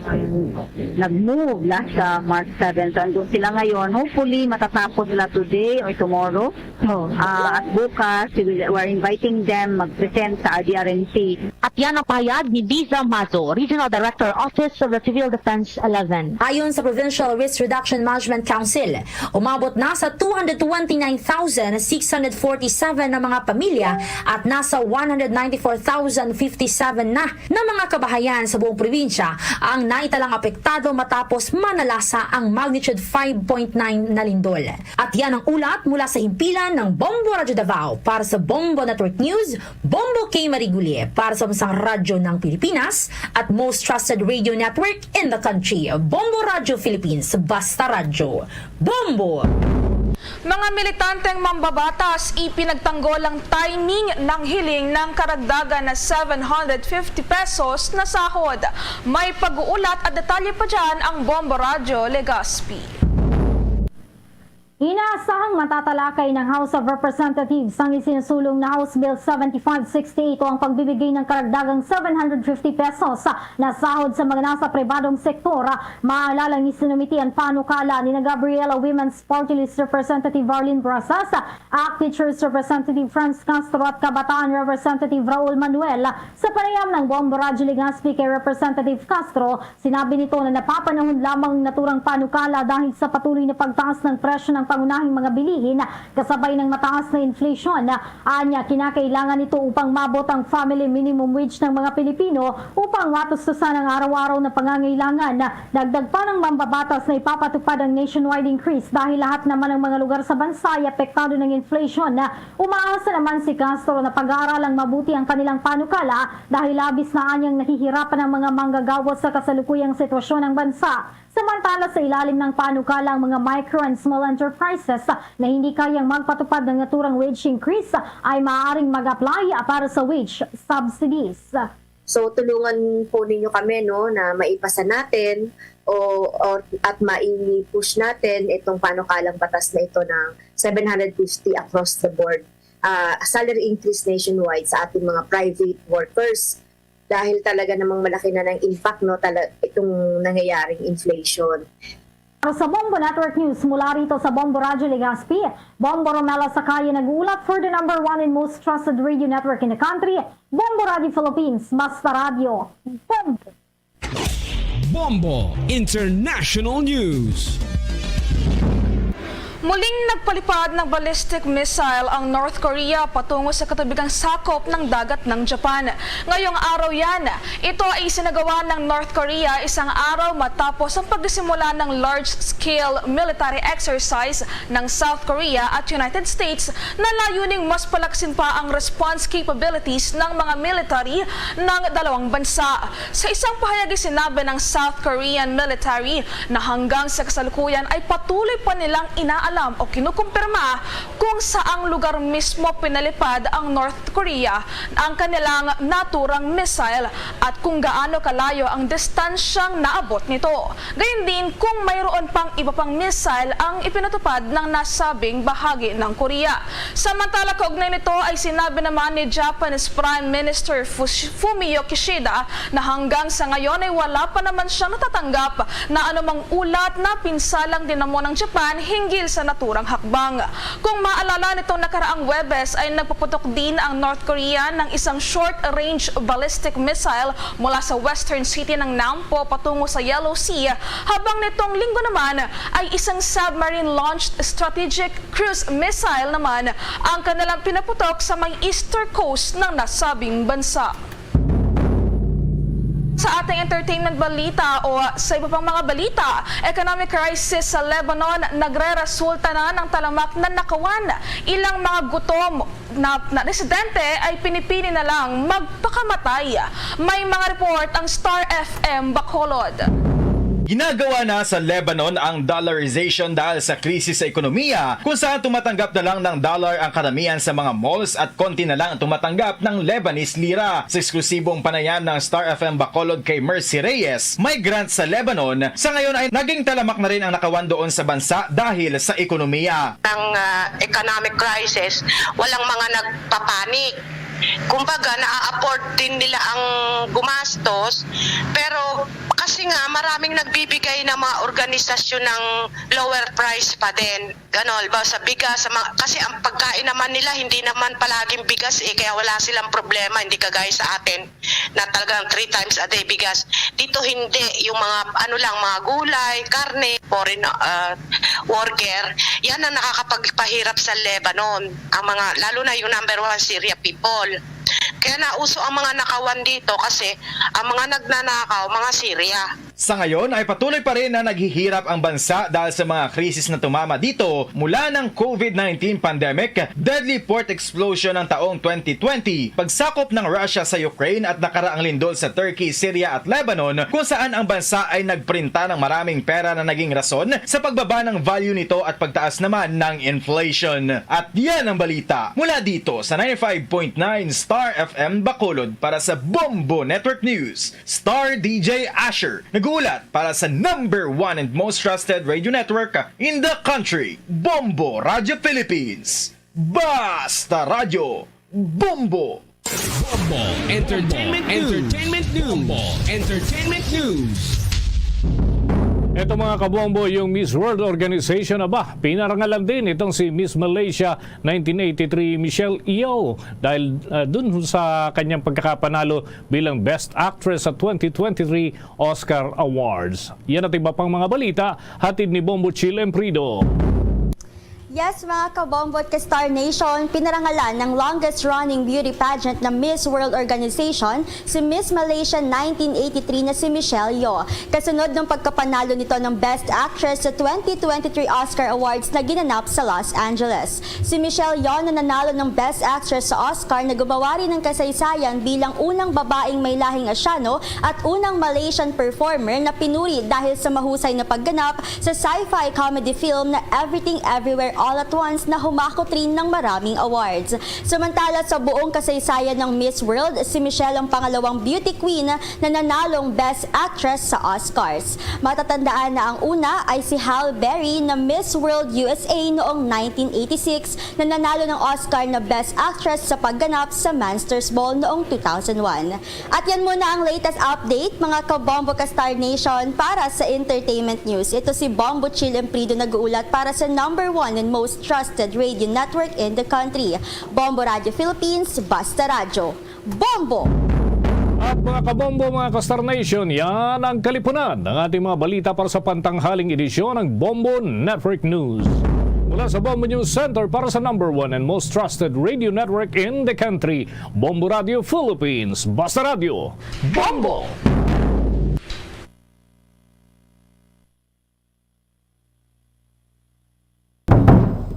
nag-move last uh, March seven. So, andun sila ngayon. Hopefully, matatapos sila today or tomorrow. Uh, at bukas, we will, we're inviting them mag-present sa R D R N C. At yan ang pahayag ni Liza Mazo, Regional Director, Office of the Civil Defense eleven. Ayon sa Provincial Risk Reduction Management Council, umabot na sa two hundred twenty-nine thousand six hundred forty-seven na mga pamilya at nasa one hundred ninety-four thousand fifty-seven na na mga kabahayan sa buong probinsya ang naitalang apektado matapos manalasa ang magnitude five point nine na lindol. At yan ang ulat mula sa himpilan ng Bombo Radyo Davao. Para sa Bombo Network News, Bombo K. Mariguli. Para sa Bansang Radyo ng Pilipinas at most trusted radio network in the country, Bombo Radyo Philippines. Basta Radyo. Bombo! Mga militanteng mambabatas, ipinagtanggol ang timing ng hiling ng karagdagan na seven hundred fifty pesos na sahod. May pag-uulat at detalye pa dyan ang Bombo Radyo Legazpi. Inaasahang matatalakay ng House of Representatives ang isinasulong na House Bill seventy-five sixty-eight o ang pagbibigay ng karagdagang seven hundred fifty pesos na sahod sa mga nasa pribadong sektor. Maalalang isinumiti ang panukala ni na Gabriela Women's Party List Representative Arlene Brasas, ACT Teachers Representative Franz Castro at Kabataan Representative Raul Manuel. Sa panayam ng Bombo Radyo Legazpi kay Representative Castro, sinabi nito na napapanahon lamang ang naturang panukala dahil sa patuloy na pagtaas ng presyo ng pangunahing mga bilihin kasabay ng mataas na inflation. Anya, kinakailangan ito upang maabot ang family minimum wage ng mga Pilipino upang matustusan ang araw-araw na pangangailangan. Dagdag pa ng mambabatas na ipapatupad ang nationwide increase dahil lahat naman ng mga lugar sa bansa ay apektado ng inflation. Umaasa naman si Castro na pag-aaralang mabuti ang kanilang panukala dahil labis na anyang nahihirapan ang mga manggagawa sa kasalukuyang sitwasyon ng bansa. Samantala, sa ilalim ng panukala ang mga micro and small enterprises na hindi kayang magpatupad ng naturang wage increase ay maaaring mag-apply para sa wage subsidies. So tulungan po ninyo kami, no, na maipasa natin o, o at mai-push natin itong panukalang batas na ito ng seven hundred fifty across the board, ah, salary increase nationwide sa ating mga private workers. Dahil talaga namang malaki na ng impact, no, tala, itong nangyayaring inflation. Para sa Bombo Network News, mula rito sa Bombo Radyo Legazpi, Bombo Romela Sakaya nag-uulat for the number one and most trusted radio network in the country, Bombo Radyo Philippines, Basta Radyo, Bombo. Bombo International News. Muling nagpalipad ng ballistic missile ang North Korea patungo sa katubigang sakop ng dagat ng Japan. Ngayong araw yan, ito ay isinagawa ng North Korea isang araw matapos ang pagsisimula ng large-scale military exercise ng South Korea at United States na layuning mas palaksin pa ang response capabilities ng mga military ng dalawang bansa. Sa isang pahayag, sinabi ng South Korean military na hanggang sa kasalukuyan ay patuloy pa nilang inaalam o kinukumpirma kung saang lugar mismo pinalipad ang North Korea ang kanilang naturang missile at kung gaano kalayo ang distansyang naabot nito. Gayon din kung mayroon pang iba pang missile ang ipinatupad ng nasabing bahagi ng Korea. Samantala, kaugnay nito ay sinabi naman ni Japanese Prime Minister Fumio Kishida na hanggang sa ngayon ay wala pa naman siyang natatanggap na anumang ulat na pinsalang dinamo ng Japan hinggil sa naturang hakbang. Kung maalala, nitong nakaraang Huwebes ay nagpaputok din ang North Korea ng isang short-range ballistic missile mula sa western city ng Nampo patungo sa Yellow Sea, habang nitong linggo naman ay isang submarine-launched strategic cruise missile naman ang kanilang pinaputok sa may eastern coast ng nasabing bansa. Sa ating entertainment balita o sa iba pang mga balita, economic crisis sa Lebanon, nagreresulta na ng talamak na nakawan. Ilang mga gutom na, na residente ay pinipili na lang magpakamatay. May mga report ang Star F M Bacolod. Ginagawa na sa Lebanon ang dollarization dahil sa krisis sa ekonomiya, kung saan tumatanggap na lang ng dollar ang karamihan sa mga malls at konti na lang ang tumatanggap ng Lebanese lira. Sa eksklusibong panayam ng Star F M Bacolod kay Mercy Reyes, migrant sa Lebanon, sa ngayon ay naging talamak na rin ang nakawan doon sa bansa dahil sa ekonomiya. Ang ah, economic crisis, walang mga nagpapanik. Kumbaga, naa-afford din nila ang gumastos, pero kasi nga maraming nagbibigay ng mga organisasyon ng lower price pa din. Gano, halimbawa sa bigas, sa mga, kasi ang pagkain naman nila hindi naman palaging bigas eh, kaya wala silang problema, hindi kagaya sa atin na talagang three times a day bigas. Dito hindi, yung mga ano lang, mga gulay, karne, foreign ah, worker, yan ang nakakapagpahirap sa Lebanon. Ang mga, lalo na yung number one, Syria people. Kaya nauso ang mga nakawan dito kasi ang mga nagnanakaw, mga Syria. Sa ngayon ay patuloy pa rin na naghihirap ang bansa dahil sa mga krisis na tumama dito, mula ng COVID nineteen pandemic, deadly port explosion ng taong twenty twenty, pagsakop ng Russia sa Ukraine at nakaraang lindol sa Turkey, Syria at Lebanon, kung saan ang bansa ay nagprinta ng maraming pera na naging rason sa pagbaba ng value nito at pagtaas naman ng inflation. At yan ang balita mula dito sa ninety-five point nine Star F M Bacolod. Para sa Bombo Network News, Star D J Asher. Nag- Gulat para sa number one and most trusted radio network in the country, Bombo Radio Philippines. Basta Radyo, Bombo! Bombo Entertainment News. Entertainment News. Bombo Entertainment News. Eto, mga kabombo, yung Miss World Organization na ba, pinarangalan din itong si Miss Malaysia nineteen eighty-three Michelle Yeoh dahil, ah, dun sa kanyang pagkakapanalo bilang Best Actress sa twenty twenty-three Oscar Awards. Yan at iba pang mga balita, hatid ni Bombo Chill Emprido. Yes, mga kabombo at ka-Star Nation, pinarangalan ng longest running beauty pageant na Miss World Organization, si Miss Malaysia nineteen eighty-three na si Michelle Yeoh. Kasunod ng pagkapanalo nito ng Best Actress sa twenty twenty-three Oscar Awards na ginanap sa Los Angeles. Si Michelle Yeoh na nanalo ng Best Actress sa Oscar na gumawa rin ng kasaysayan bilang unang babaeng may lahing Asyano at unang Malaysian performer na pinuri dahil sa mahusay na pagganap sa sci-fi comedy film na Everything Everywhere All at Once na humakot rin ng maraming awards. Samantala, sa buong kasaysayan ng Miss World, si Michelle ang pangalawang beauty queen na nanalong Best Actress sa Oscars. Matatandaan na ang una ay si Halle Berry na Miss World U S A noong nineteen eighty-six na nanalo ng Oscar na Best Actress sa pagganap sa Munsters Ball noong two thousand one. At yan muna ang latest update, mga kabombo ka Star Nation, para sa entertainment news. Ito si Bombo Chill Emprido nag-uulat para sa number one and most trusted radio network in the country, Bombo Radio Philippines, Basta Radyo. Bombo! At mga kabombo, mga ka-Star Nation, yan ang kalipunan ng ating mga balita para sa pantanghaling edisyon ng Bombo Network News. Mula sa Bombo News Center para sa number one and most trusted radio network in the country, Bombo Radio Philippines, Basta Radyo, Bombo!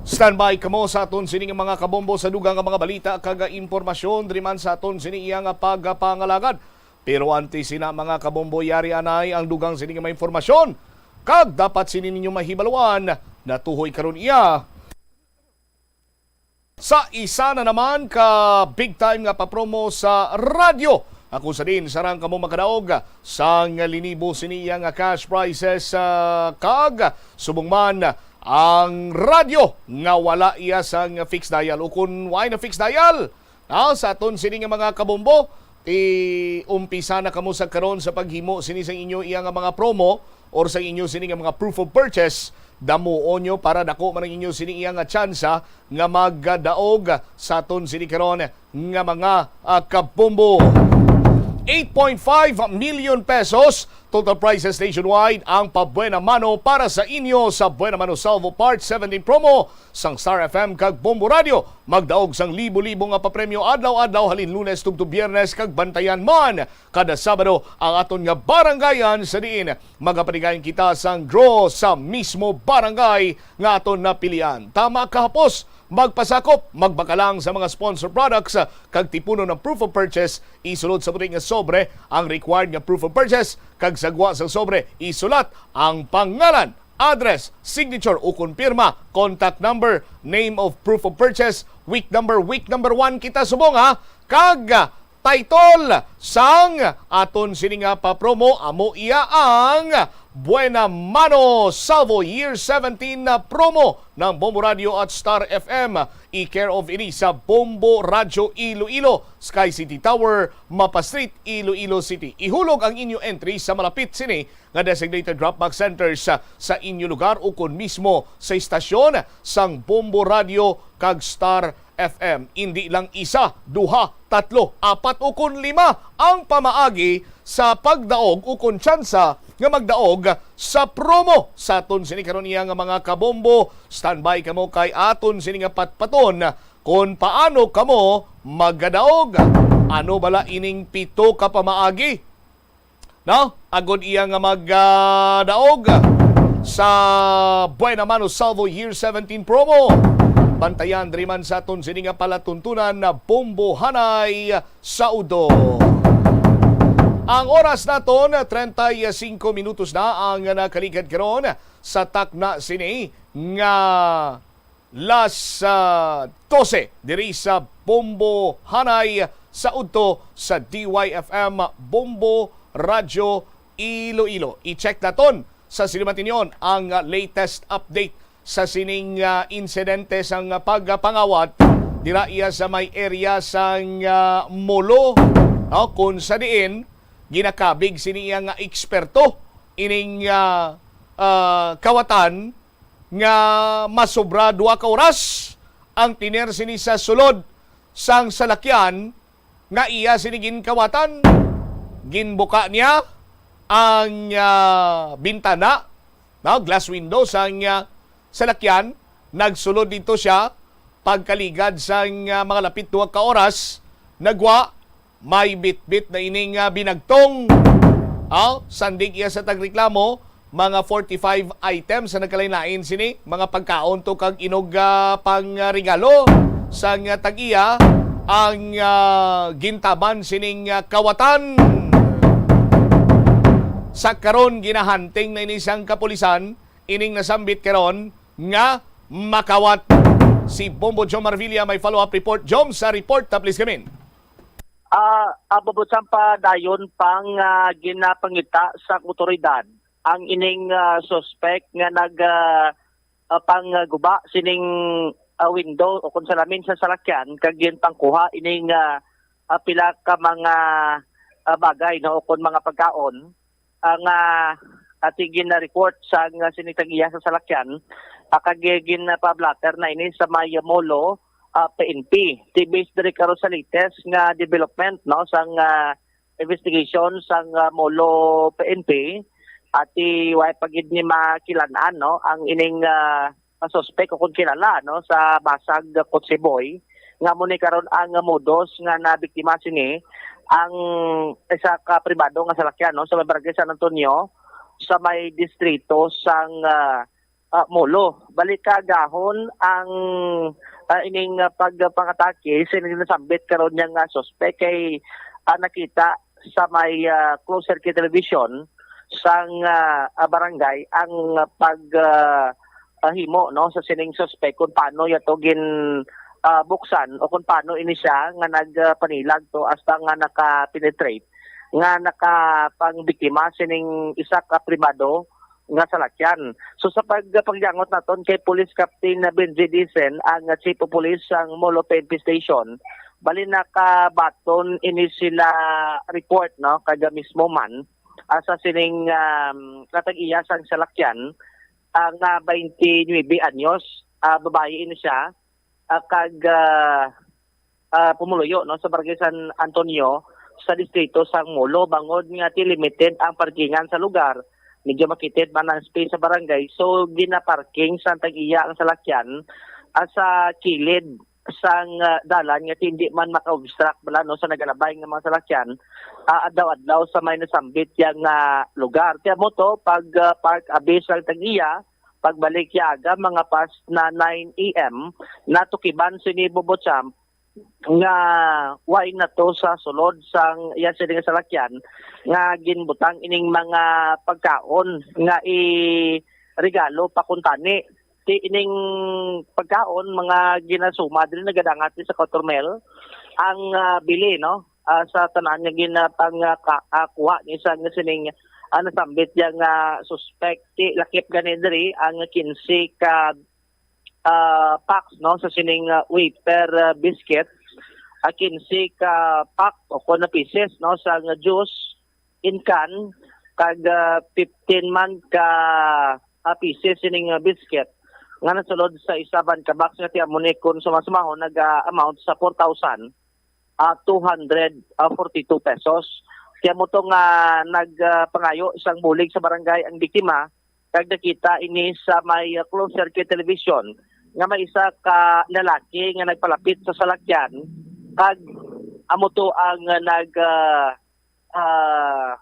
Standby kamo sa aton sini nga mga kabombo sa dugang nga mga balita kag impormasyon diri man sa aton sini iya nga pagpangalagad. Pero antes sina, mga kabombo, yari anay ang dugang sini nga mga impormasyon kag dapat sini ninyo mahibaluan. Natuhoy karon iya sa isa na naman ka big time nga papromo sa radyo. Ako sa din, sarang kamo makadaog sang linibo sini iya nga cash prizes, ah, kag subong man ang radyo nga wala iya sang fixed dial, o kun wala na fixed dial, ah, sa aton sini nga mga kabombo, ti umpisa na kamo sa karon sa paghimo sini sa inyo iya nga mga promo or sa inyo sini nga mga proof of purchase. Damuon nyo para dako man ang inyo sini iya nga tsansa nga magdaog sa aton sini karon nga mga, ah, kabombo. Eight point five million pesos total prizes nationwide ang pa-Buena Mano para sa inyo sa Buena Mano Salvo Part seventeen promo sang Star F M kag Bombo Radio. Magdaog sang libo-libo nga papremyo adlaw-adlaw halin Lunes tubtob Biyernes, kag bantayan man kada Sabado ang aton nga barangayan sa diin magapatigayon kita sang draw sa mismo barangay nga aton napilian. Tama kahapos, magpasakop, magbaka lang sa mga sponsor products, kag tipunon ang proof of purchase. Isulod sa puti nga sobre ang required nga proof of purchase, kag sa gwa sang sobre isulat ang pangalan, address, signature o kon pirma, contact number, name of proof of purchase, week number, week number one kita subong, ha, kag title sang aton sini nga pa-promo, amo iya ang Buena Mano Salvo Year seventeen na promo ng Bombo Radio at Star F M. I-care of ini sa Bombo Radio Iloilo, Sky City Tower, Mapa Street, Iloilo City. Ihulog ang inyo entry sa malapit sini nga designated drop-box centers sa, sa inyo lugar o kon mismo sa istasyon sang Bombo Radio kag Star F M. Indi lang isa, duha, tatlo, apat, o kon lima ang pamaagi sa pagdaog o kon tsansa nga magdaog sa promo sa aton sini karon iya nga mga kabombo. Standby kamo kay aton sini nga patpaton kon paano kamo magadaog. Ano bala ining pito ka pamaagi? No? Agod iya nga magdaog sa Buena Mano Salvo Year seventeen promo. Bantayan diri man sa aton sini nga palatuntunan na Bombohanay sa Udto. Ang oras naton, treinta y cinco minutos na ang nakaligad karon sa takna sini nga las, ah, dose diri sa Bombohanay sa Udto sa D Y F M Bombo Radyo Iloilo. I-check naton sa sini matinyon ang, ah, latest update sa sining, ah, insidente sang, ah, pagpangawat dira iya sa may area sang, ah, Molo, no? Kung sa diin ginakabig sini iya nga eksperto ining, ah, ah, kawatan nga masobra duha ka oras ang tener sini sa sulod sang salakyan nga iya sini ginkawatan. Ginbuka niya ang, ah, bintana, no, glass window sang, ah, salakyan. Nagsulod dito siya. Pagkaligad sang, ah, mga lapit duha ka oras, nagwa may bitbit na ining, ah, binagtong. Ah, sandig iya sa tagreklamo, mga forty-five items sa nagkalain-lain sini, mga pagkaon to kag inog, ah, pang, ah, regalo sang, ah, tag-iya ang, ah, gintaban sining, ah, kawatan. Sa karon, ginahunting na ini sang kapulisan ining nasambit karon nga makawat. Si Bombo Jom Marvilla may follow-up report. Jom, sa report, ah, please come in. Ah, ah, Bobo Jom, padayon pang, ah, ginapangita sa awtoridad ang ining, ah, suspek nga nag, ah, ah, pangguba sining, ah, window o kung salamin sa salakyan kag ginpangkuha ining, ah, ah, pila ka mga, ah, bagay, no, o kung mga pagkaon, ah, nga ating gina-report sa nga sini tag-iya sa salakyan, ah, kag ginpa-blotter na ini sa may Molo, ah, P N P. Ti based diri karon sa latest nga development, no, sang, ah, investigation sang, ah, Molo P N P, ati way pa gid ni makilan-an, no, ang ining, ah, ah, suspek o kung kilala, no, sa basag Kotse Boy, nga mo ni karon ang modus nga nabiktima sini ang isa ka pribado nga salakyan, no, sa may barangay San Antonio, sa may distrito sang, ah, ah, Molo. Balik kagahon ang, ah, ining, ah, pagpangatake sa nasambit karon niya nga suspek kay, ah, nakita sa may, ah, closed circuit television sang, ah, ah, barangay ang pag, ah, ah, himo, no, sa sining suspek kung paano yato gin, ah, buksan o kung paano ini siya nga nagpanilag to hasta nga naka-penetrate nga nakapangbiktima sining isa ka pribado nga salakyan. So sa pag pagyangot naton kay Police Captain Benji Dicen, ang Chief of Police sang Molo P N P Station, bali nakabaton ini sila report, no, kada mismo man, ah, sa sining, um, katag-iya sang salakyan, ah, nga twenty-nine anyos, ah, babayi ini siya, ah, kag, ah, ah, pumuluyo, no, sa Barangay San Antonio sa distrito sang Molo, bangod nga ti limited ang parkingan sa lugar. Medyo makitid man ang space sa barangay, so ginaparking sa tag-iya ang salakyan, ah, sa kilid sang, ah, dalan nga ti hindi man maka-obstruct bala, no, sa nagalabay nga mga salakyan, ah, adlaw-adlaw sa may nasambit yang, ah, lugar. Kaya mo to, pag, ah, park abi sang tag-iya, pagbalik ya aga mga past na nine A M, natukiban sini Bobo Champ nga way na to sa sulod sang iya sini nga salakyan nga ginbutang ining mga pagkaon nga i regalo pa kuntani. Ti ining pagkaon, mga ginasuma diri, nagadangat ni sa Cotormel ang, ah, bili, no? Ah, sa tanan nga ginapang, ah, ka-, ah, kuha ni sa nga sining, ah, nasambit yang, ah, suspect. Ti lakip gani diri ang kinse ka, ah, packs, no, sa sining, ah, wafer, ah, biscuit, ah, kinse ka pack o kon na pieces, no, sa nga juice in can, kag, ah, fifteen man ka, ah, pieces sining, ah, biscuit nga nasulod sa isa ban ka box nga ti amo ni kon sumasumahon naga-amount sa four thousand, ah, two hundred forty-two pesos. Kaya mo to nga nag, ah, pangayo sang bulig sa barangay ang biktima, kag nakita ini sa may, ah, closed circuit television nga may isa ka lalaki nga nagpalapit sa salakyan, kag amo to ang, ah, nag, ah, ah,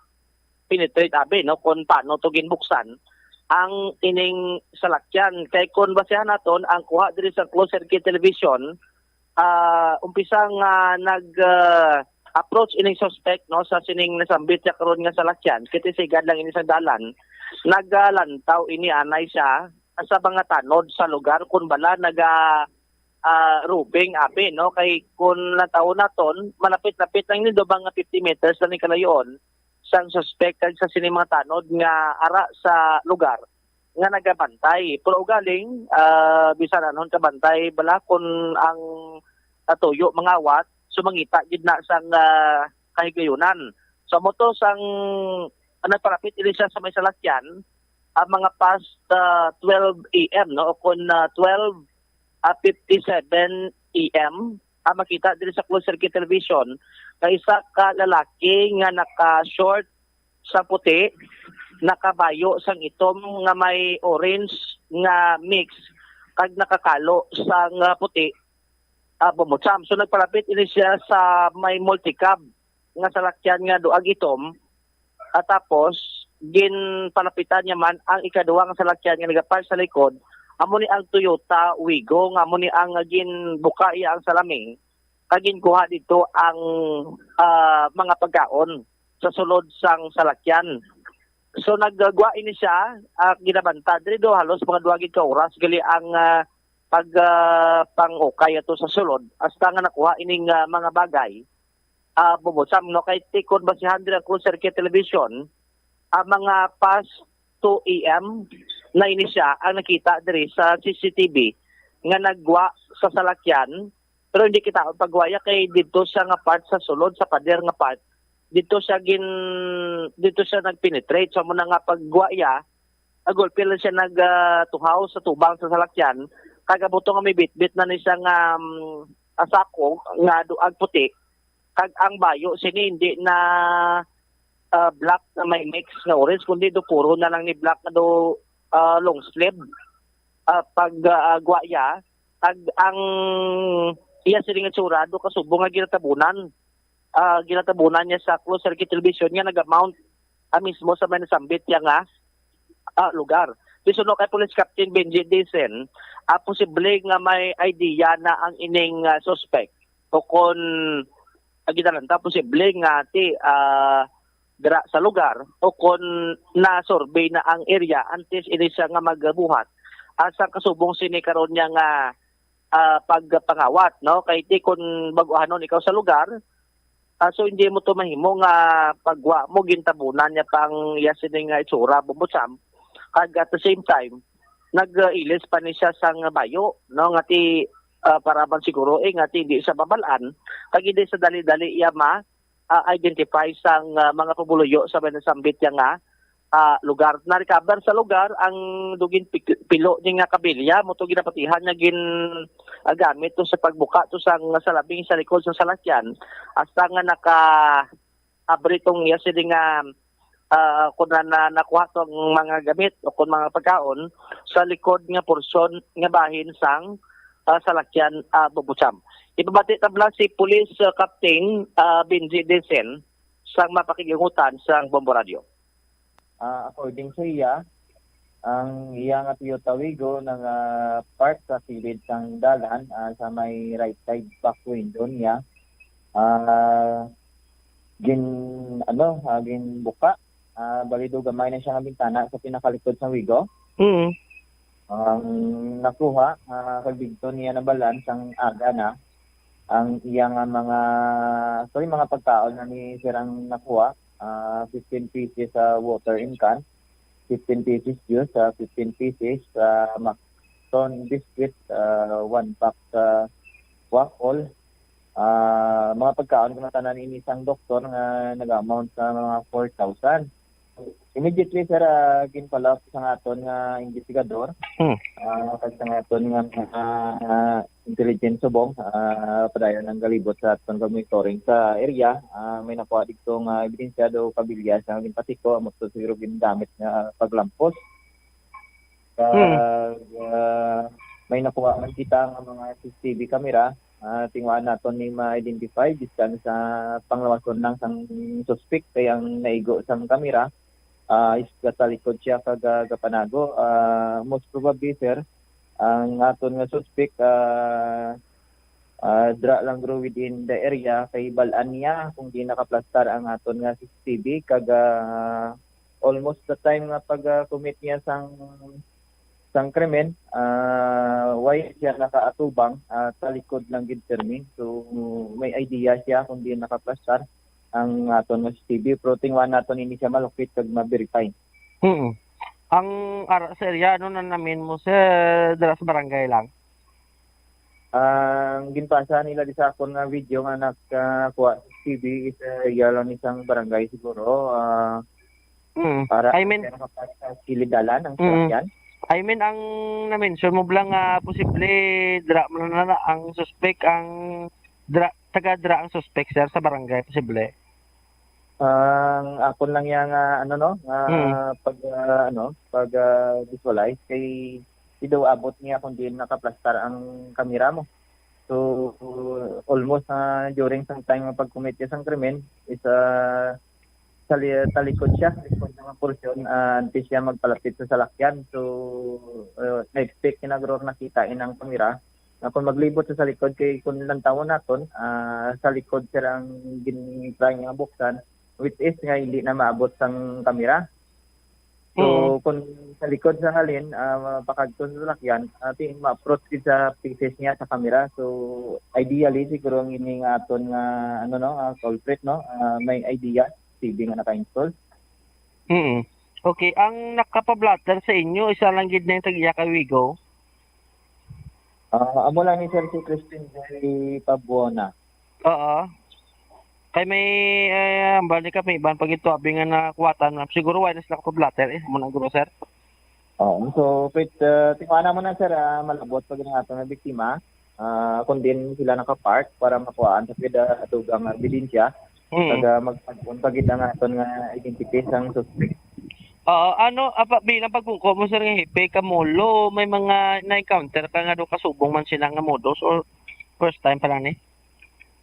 penetrate abi, no, kung paano to ginbuksan ang ining salakyan. Kay kung basehan naton ang kuha diri sa closed circuit television, ah, umpisa nga nag, ah, approach ining suspect, no, sa sining nasambit siya karon nga salakyan, kay ti sigad lang ini sa dalan. Nagalantaw ini anay siya sa mga tanod sa lugar kung bala naga, ah, roving abi, no, kay kung lantawon naton, malapit-lapit lang ini, do ba nga fifty meters lang ni kalayoon. sang suspek kag sa sini mga tanod nga ara sa lugar nga nagabantay. Pero ugaling, ah, bisan anhon kabantay bala, kun ang, ah, tuyo mangawat, so mangita gid na sang, ah, kahigayunan. So, amo to sang, ah, nagpalapit ini siya sa may salakyan, ang mga past, ah, twelve A M, no, o kun, ah, twelve, ah, fifty-seven A M, ang makita diri sa closed circuit television nga isa ka lalaki nga naka-short sa puti, nakabayo sang itom nga may orange nga mix, kag nakakalo sang, ah, puti, ah, bumutsam. So, nagpalapit ini siya sa may multicab nga salakyan nga duag itom, at tapos ginpalapitan niya man ang ikaduha nga salakyan nga nagapark sa likod. Amo ni ang Toyota Wigo, nga amo ni ang ginbuka iya ang salamin, kag ginkuha dito ang, ah, mga pagkaon sa sulod sang salakyan. So, nagagwa ini siya, ah, ginabanta diri do halos mga duha gid ka oras gali ang, ah, pag, ah, pangukay ato sa sulod, hasta nga nakuha ining, ah, mga bagay, ah, bubusam, no? Kay tikod basihan diri ang Closed Circuit Television, ang mga past two A M na ini siya ang nakita diri sa C C T V nga nagwa sa salakyan, pero hindi kita ang pagwaya kay dito siya nga part sa sulod, sa pader nga part, dito siya gin, dito siya nag-penetrate. So, amo na nga pagwaya, ah, gulpi lang siya nag, ah, tuhaw sa tubang sa salakyan, kag amo to nga may bitbit na ni siya nga, um, asako nga duag puti, kag ang bayo sini hindi na, ah, black na may mix nga orange, kundi do puro na lang ni black nga do, ah, long sleeve, ah, pag, ah, agwa iya, kag ang iya sini nga itsura do kasubong nga ginatabunan, ah, ginatabunan niya sa closed circuit television nga naga-mount, ah, mismo sa may nasambit niya nga, ah, lugar. Bisuno kay Police Captain Benji Dicen, ah, posible nga may idea na ang ining, ah, suspect, o kon, ah, ginalanta, posible nga ti, ah, dira sa lugar, o kon na-survey na ang area antes ini siya nga magbuhat, ah, sa kasubong sini karon niya nga, ah, pagpangawat, no? Kay ti kon bag-ohanon ikaw sa lugar, ah, so hindi mo to mahimo nga pagwa mo gintabunan niya pang iya sini nga itsura, bumbutsam. Kag at the same time, nag-ilis pa ni siya sang bayo, no? Nga ti, ah, para man siguro, eh, nga ti hindi siya mabal-an, kag hindi sa dali-dali iya ma, ah, identify sang, ah, mga pumuluyo sa may nasambit niya nga, ah, lugar. Na-recover sa lugar ang dugin pik-, pilo ni nga kabilya, mo to ginapatihan nga gin, ah, gamit to sa pagbuka to sang salamin sa likod sa salakyan, hasta nga naka-abri tong iya sini nga, ah, kun na, na, nakuha tong mga gamit o kun mga pagkaon sa likod nga porsyon nga bahin sang, ah, salakyan, ah, bubusam. Ipabati tabla si Police, ah, Captain, ah, Benji Dicen sang mapakigihutan sang Bombo Radio. Ah, according sa iya, ang iya nga Toyota Wigo nag-park sa kilid sang dalan, ah, sa may right side back window niya. Ah, gin-, ano, ah, ginbuka. Ah, bali do gamay na siya nga bintana sa pinakalikod sang Wigo. Mm. Ang nakuha, ah, kag didto niya nabalaan sang aga na ang iya nga mga, sorry, mga pagkaon na ni sirang nakuha, ah, fifteen pieces sa watering can, fifteen pieces juice, ah, fifteen pieces sa Macton biscuit, ah, one pack sa waffle. Ah, mga pagkaon nga tanan ini sang doktor nga nag-amount sa mga four thousand. Immediately, sir, ah, ginpalap sa aton nga investigador, Hmm. ah, kag sa aton nga mga, ah, intelligence subong, ah, padayon ang galibot sa aton pag-monitoring sa area. Ah, may nakuha dito nga ebidensya do kabilya sa ginpatiko, amo to siguro gingamit nga paglampos. Kag, ah, may nakuha man kita nga mga C C T V camera, ah, tinguhaan naton ni ma-identify bisan sa panglawason lang sang suspek, kay ang naigo sang kamera, ah, is gatalikod siya kag, ah, gapanago. Ah, most probably, sir, ang aton nga suspek, ah, ah, dra lang guro within the area, kay bal-an niya kung di nakaplastar ang aton nga C C T V, kag, ah, almost the time nga pag, ah, commit niya sang, sang krimen, ah, way siya nakaatubang, ah, talikod lang gid, sir, ni. So, may idea siya kung di nakaplastar. ang aton nga C C T V, pero tingwa naton ini siya malupit kag ma-verify. Mm. Ang ara sa area, ano na namin mo, sir, dira sa barangay lang? Ang ginpasa nila di sa akon nga video nga nakakuha sa C C T V is uh, area lang isang barangay siguro. Ah, Mm. para I mean, kaya nakapas sa kilid dalan ang Mm. sasakyan. I mean, ang na-mention mo lang nga posible dira man na ang suspect, ang dira, taga dira ang suspect, sir, sa barangay, posible. Ang akon lang yang ah, ano no, nga Mm. pag ah, ano, pag ah, visualize kay di daw abot niya kung di nakaplastar ang kamera mo. So almost ah, during sang time nga pag-commit siya sang krimen is ah, sa li- talikod siya, likod nga portion ah, antes siya magpalapit sa salakyan. So uh, na-expect kinagro nakita inang kamera na kung maglibot sa salikod kay kung lantawon naton ah, sa likod sila ang gin-try nga buksan, which is nga hindi na maabot sang kamera. So kung sa likod sa halin ah, pakadto sa salakyan, ating ma-approach gid sa faces niya sa kamera. So ideally siguro ang ini nga aton nga ano no, ah, culprit no, ah, may idea C C T V nga naka-install. Mm. Okay, ang nakapablatter sa inyo, isa lang gid na yung tag-iya ka Wigo? Ah, amo lang ni Sir si Christine J Pabuona. Oo. Kay may, eh, bali ka, may iban pag ito, abi nga nakuwatan na. Siguro wala na sila kapablatter, eh, mo na guro, sir. Oo. So, pwede, uh, tingwanan mo na, sir, ah, malabot pag ang ato nga biktima. Ah, kung din sila nakapark para makuhaan sa pwede dugang ebidensya. Mm. Taga magpagpun pa gid ang aton nga identity sang suspect. Oo, ano, apa, bilang pagkungko mo, sir, nga hepe, kamulo, may mga na-encounter ka nga do kasubong man sila nga modus or first time pa lang ni?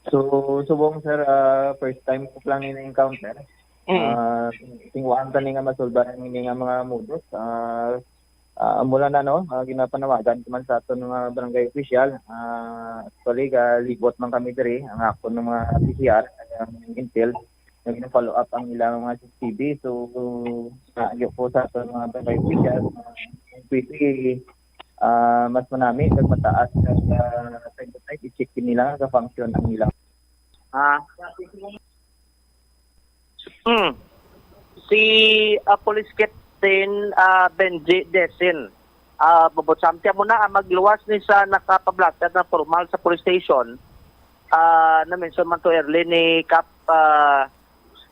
So, subong, sir, ah, first time ko lang ini encounter. Mm. Ah, tingwaan ta ni nga masulbaran ini nga mga modus. Ah, ah, mula na no, ah, ginapanawagan ko man sa aton mga barangay official. Ah, actually, galibot man kami diri ang akon nga mga P C R, ang intel, nga gina-follow up ang ilang mga C C T V. So, sa ko sa aton mga barangay official, ah, pwede ah, mas manami kag mataas nga sa time to time, i-check nila nga function ang ilang. Ah, Hmm. Si ah, Police Captain ah, Benji Desin, ah, Bobotsam, tiyan mo na, ah, magluwas ni sa nakapablatter na formal sa police station. Ah, na-mention man to early ni Cap ah,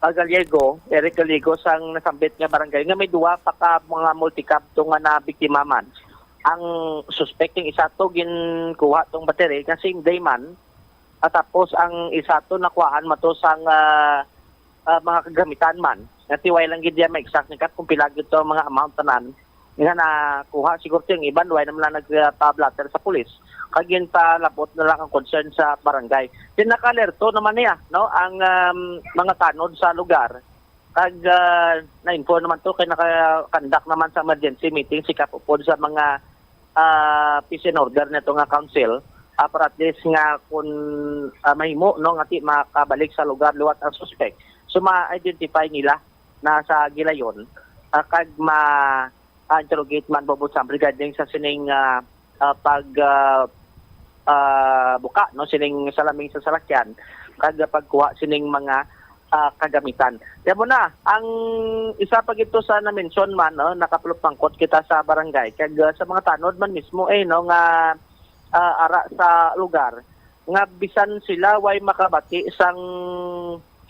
ah, Gallego, Eric Gallego, sang nasambit nga barangay nga may duwa pa ka mga multicab to nga nabiktima man. Ang suspect, ang isa to ginkuha tong battery nga same day man. At tapos ang isa to nakuhaan man to sang ah, ah, mga kagamitan man. Nga tiway lang gid diya ma-exact ni Kap kung pila gid to ang mga amount tanan nga nakuha. Siguro to yung iban, why naman lang nagpa-blotter sa pulis. Kag ginpalabot na lang ang concern sa barangay. Pinaka-alerto naman niya, no, ang um, mga tanod sa lugar. Kag ah, na-inform naman to kay naka-conduct naman sa emergency meeting si Kap upod sa mga ah, peace and order nito nga council, ah, para at least nga kung ah, mahimo, no, nga ti makabalik sa lugar liwat ang suspect. So ma-identify nila na sa gilayon, ah, kag ma ah, interrogate man, Bobotsam, regarding sa sining ah, ah, pag ah, ah, buka, no, sining salaming sa salakyan, kag pagkuha sining mga ah, kagamitan. Kaya mo na, ang isa pa gito sa na-mention man, no, nakapulupangkot kita sa barangay, kag ah, sa mga tanod man mismo, eh, no, nga ah, ara sa lugar, nga bisan sila way makabati sang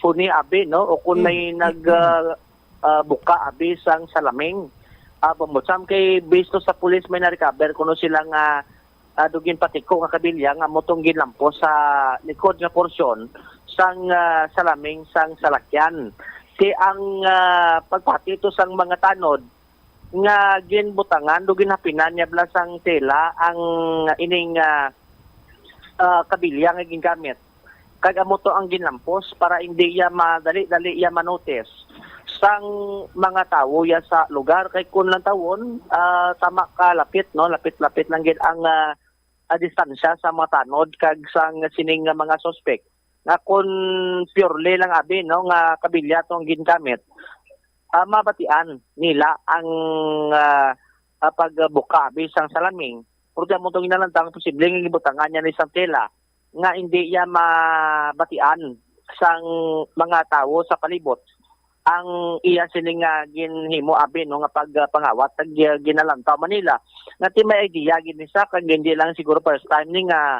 huni abi, no, o kung may nag ah, ah, buka abi sang salaming. Ah, Bobotsam, kay based to sa pulis, may na-recover kuno sila nga ah, dugin patiko nga kabilya nga amo tong ginlampos sa likod nga porsyon sang ah, salaming sang salakyan. Kay ang ah, pagpati to sang mga tanod nga ginbutangan do ginhapinan niya bala sang tela ang ining ah, ah, kabilya nga gingamit. Kag amo to ang ginlampos para hindi iya madali-dali iya manotice sang mga tawo iya sa lugar. Kay kun lantawon, ah, tama ka lapit, no, lapit-lapit lang gid ang ah, ah, distansya sa mga tanod kag sang sining nga mga suspect. Nga kun purely lang abi, no, nga kabilya tong gingamit, ah, mabatian nila ang ah, ah, pagbuka abi sang salaming. Pero mo tong inalantang posible nga gibutangan niya ni sang tela nga hindi iya mabatian sang mga tawo sa palibot ang iya sini nga ginhimo abi, no, nga pagpangawat kag, ah, ginalantaw man nila nga ti may idea gid ni siya kag hindi lang siguro first time ni nga,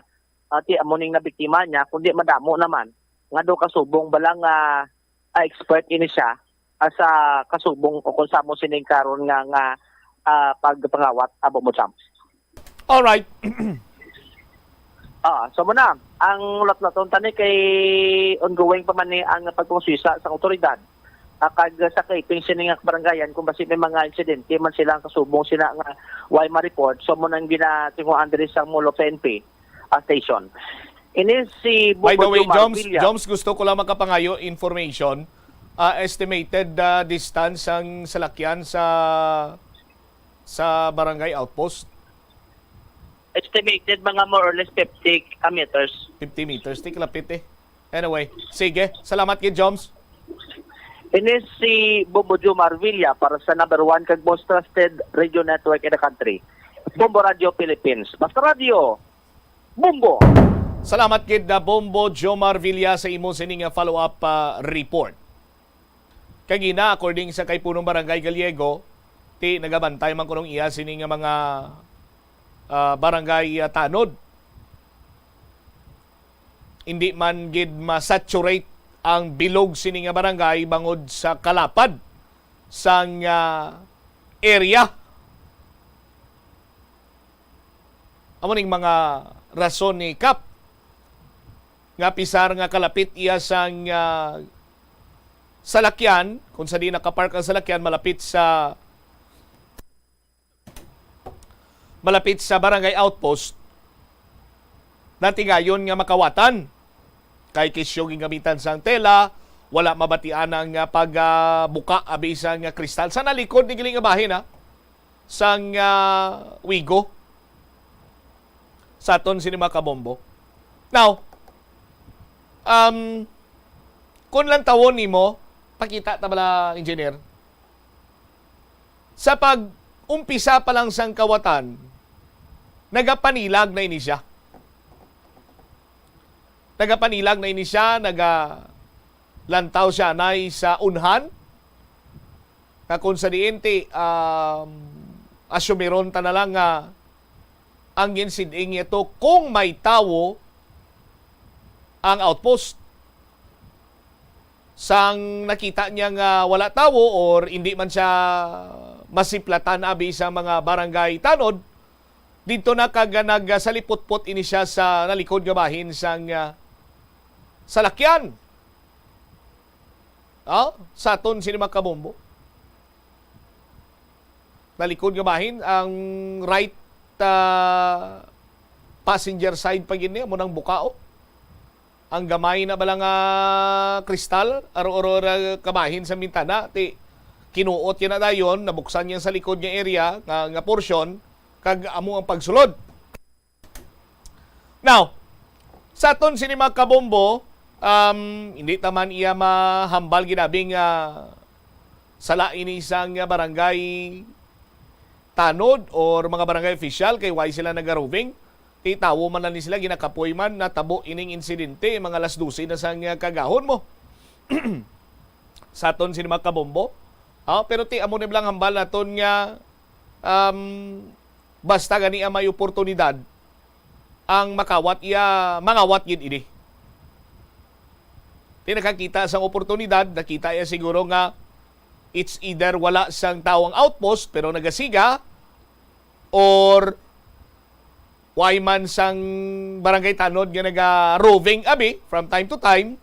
ah, ti amo ning nabiktima niya, kundi madamo naman nga do kasubong bala nga, ah, expert ini siya, ah, sa kasubong o kung sa amo sining karon nga, nga, ah, pagpangawat, abo mo, Sam. Alright. Ah, so muna, ang latlaton tani kay ongoing pa man ni ang pagpangusisa sa awtoridad. Ah, kag sa kaiping sini nga kabarangayan kung basi may mga insidente man sila ang kasubong sila nga way ma-report, so mo nang ginatinguhaan diri sa Molo P N P, ah, station. Ini si By the Bubo way, Jomar Joms, Villa. Joms, gusto ko lang makapangayo information. Ah, estimated, ah, distance ang salakyan sa sa barangay outpost. Estimated mga more or less fifty meters. Fifty meters, ti kalapit eh. Anyway, sige. Salamat gid, Joms. Ini si Bombo Jomar Villa para sa number one kag most trusted radio network in the country, Bombo Radio Philippines. Basta Radio, Bombo! Salamat gid na Bombo Jomar Villa sa imo sini nga follow-up, ah, report. Kagina, according sa kay Punong Barangay Gallego, ti nagabantay man kunong iya sini nga mga, ah, barangay, ah, tanod. Hindi man gid ma-saturate ang bilog sini nga barangay bangod sa kalapad sang, ah, area. Amo ning mga rason ni Kap nga pisar nga kalapit iya sang, ah, salakyan, kung sa di nakapark ang salakyan, malapit sa malapit sa barangay outpost, natigayon nga makawatan. Kay kisyo gingamitan sang tela, wala mabatian ang, ah, pagbuka abi sang, ah, kristal. Sa nalikod ni giling nga bahin, ha? Sang, ah, Wigo. Sa aton sini mga kabombo. Now, um, kung lantawon nimo, pakita ta bala, engineer? Sa pag-umpisa pa lang sang kawatan, nagapanilag na ini siya. Nagapanilag na ini siya, nagalantaw siya anay sa unhan. Nga kung sa diin ti, um, asumiron ta na lang nga ang ginsiding niya to kung may tawo ang outpost. Sang nakita niya nga wala tawo or hindi man siya masiplatan abi sa mga barangay tanod, didto na kag nagsalipotpot ini siya sa nalikod nga bahin sang, ah, salakyan. Ah, sa aton sini mga kabombo. Nalikod nga bahin ang right, ah, passenger side pa gid niya, mo nang buka, oh. Ang gamay na bala nga kristal, aro-aro ra kabahin sa bintana, ti kinuot yun na dayon, nabuksan niya sa likod nga area, nga, nga portion, kag amo ang pagsulod. Now, sa aton sini mga kabombo, um, hindi ta man iya mahambal ginabi nga sala ini sang barangay tanod or mga barangay official kay why sila nagaroving. Ti tawo man lang ni sila, ginakapoy man, natabo ining insidente, mga alas dose na sang kagahon mo. Sa aton sini mga kabombo. Ah, pero ti amo ni lang hambal naton nga, um, basta gani ang may oportunidad, ang makawat iya, mangawat gid ini. Ti nakakita sang oportunidad, nakita iya siguro nga it's either wala sang tawo ang outpost pero nagasiga, or why man sang barangay tanod nga naga-roving abi from time to time,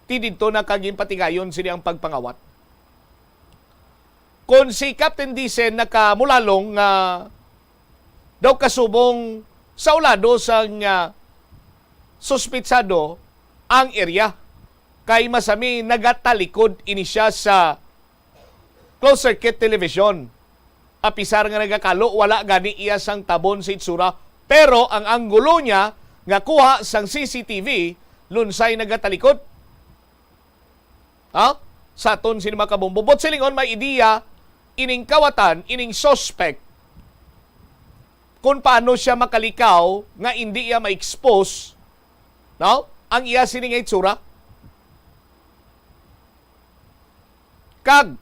ti didto na kag ginpatigayon sini ang pagpangawat. Kon si Captain Dicen nakamulalong nga daw kasubong sa ulado sang, ah, suspitsado ang area, kay masami nagatalikod ini siya sa closed circuit television. Apisar nga nagakalo, wala gani iya sang tabon sa itsura, pero ang anggulo niya nga kuha sang C C T V, lunsay nagatalikod. Ha? Sa aton sini mga kabombo. But silingon, may ideya ining kawatan, ining suspect, kung paano siya makalikaw nga hindi iya ma-expose, no? Ang iya sini nga itsura. Kag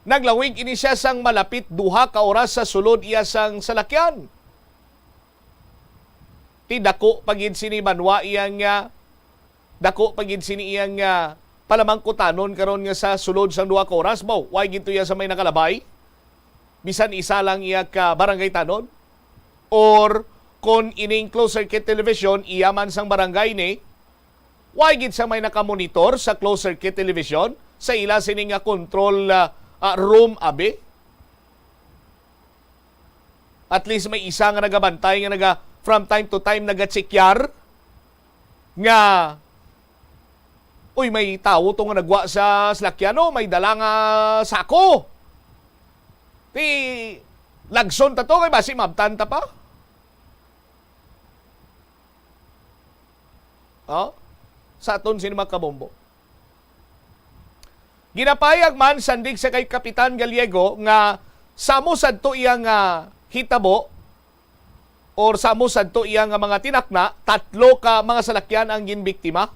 naglawig ini siya sang malapit duha ka oras sa sulod iya sang salakyan. Ti dako pa gid sini banwa iyang, ah, dako pa gid sini iyang, ah, palamangkutanon karon nga sa sulod sang duha ka oras. Baw, why gid to iya sa may nakalabay? Bisan isa lang iya ka barangay tanod? Or kon ining closed circuit television, iya man sang barangay ni, why gid sa may nakamonitor sa closed circuit television sa ila sini nga control, ah, ah, room, abi? At least may isa nga nagabantay nga naga, from time to time, nagachekyar nga, "Uy, may tawo to nga nagwa sa salakyan, no? May dala nga sako." Ti, lagson ta to kay basi mabtan ta pa. Oh? Sa aton sini mga kabombo. Ginapayag man sandig sa kay Kapitan Gallego nga samo sadto iya nga hitabo or samo sadto iya nga mga tinakna, tatlo ka mga salakyan ang ginbiktima.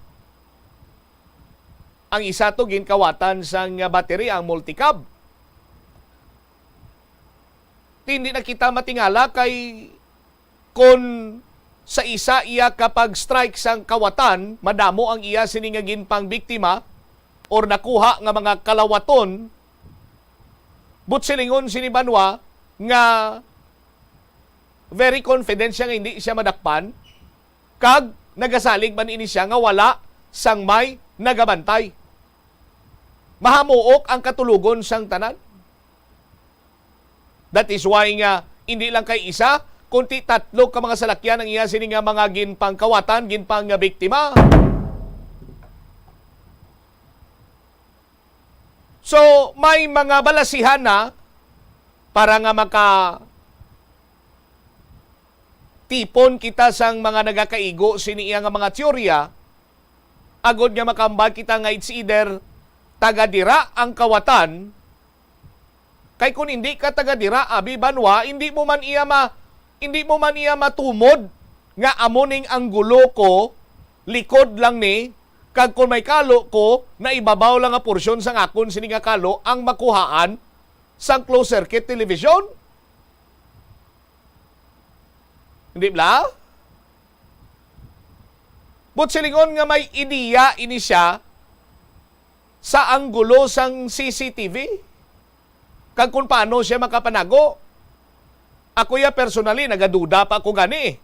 Ang isa to ginkawatan sang battery, ang multicab. Hindi na kita matingala kay kon sa isa iya ka pag-strike sang kawatan, madamo ang iya sini nga ginpangbiktima or nakuha nga mga kalawaton. But silingon sini banwa nga very confident siya nga hindi siya madakpan, kag nagasalig man ini siya nga wala sang may nagabantay. Mahamuok ang katulogon sang tanan. That is why nga hindi lang kay isa, kundi tatlo ka mga salakyan ang iya sini nga mga ginpangkawatan, ginpangbiktima. So, may mga balasihan na para nga maka tipon kita sang mga nagakaigo sini iya nga mga teorya, agod nga makambal kita nga it's either taga dira ang kawatan, kay kun hindi ka taga dira, abi banwa, hindi mo man iya ma-, hindi mo man iya matumod nga amo ning anggulo ko, likod lang ni, kag kun may kalo ko, naibabaw lang nga porsyon sang akon sini nga kalo ang makuhaan sang closed circuit television. Hindi bala? But silingon nga may ideya ini siya sa anggulo sang C C T V, kag kung paano siya makapanago. Ako ya personally, nagaduda pa ko gani.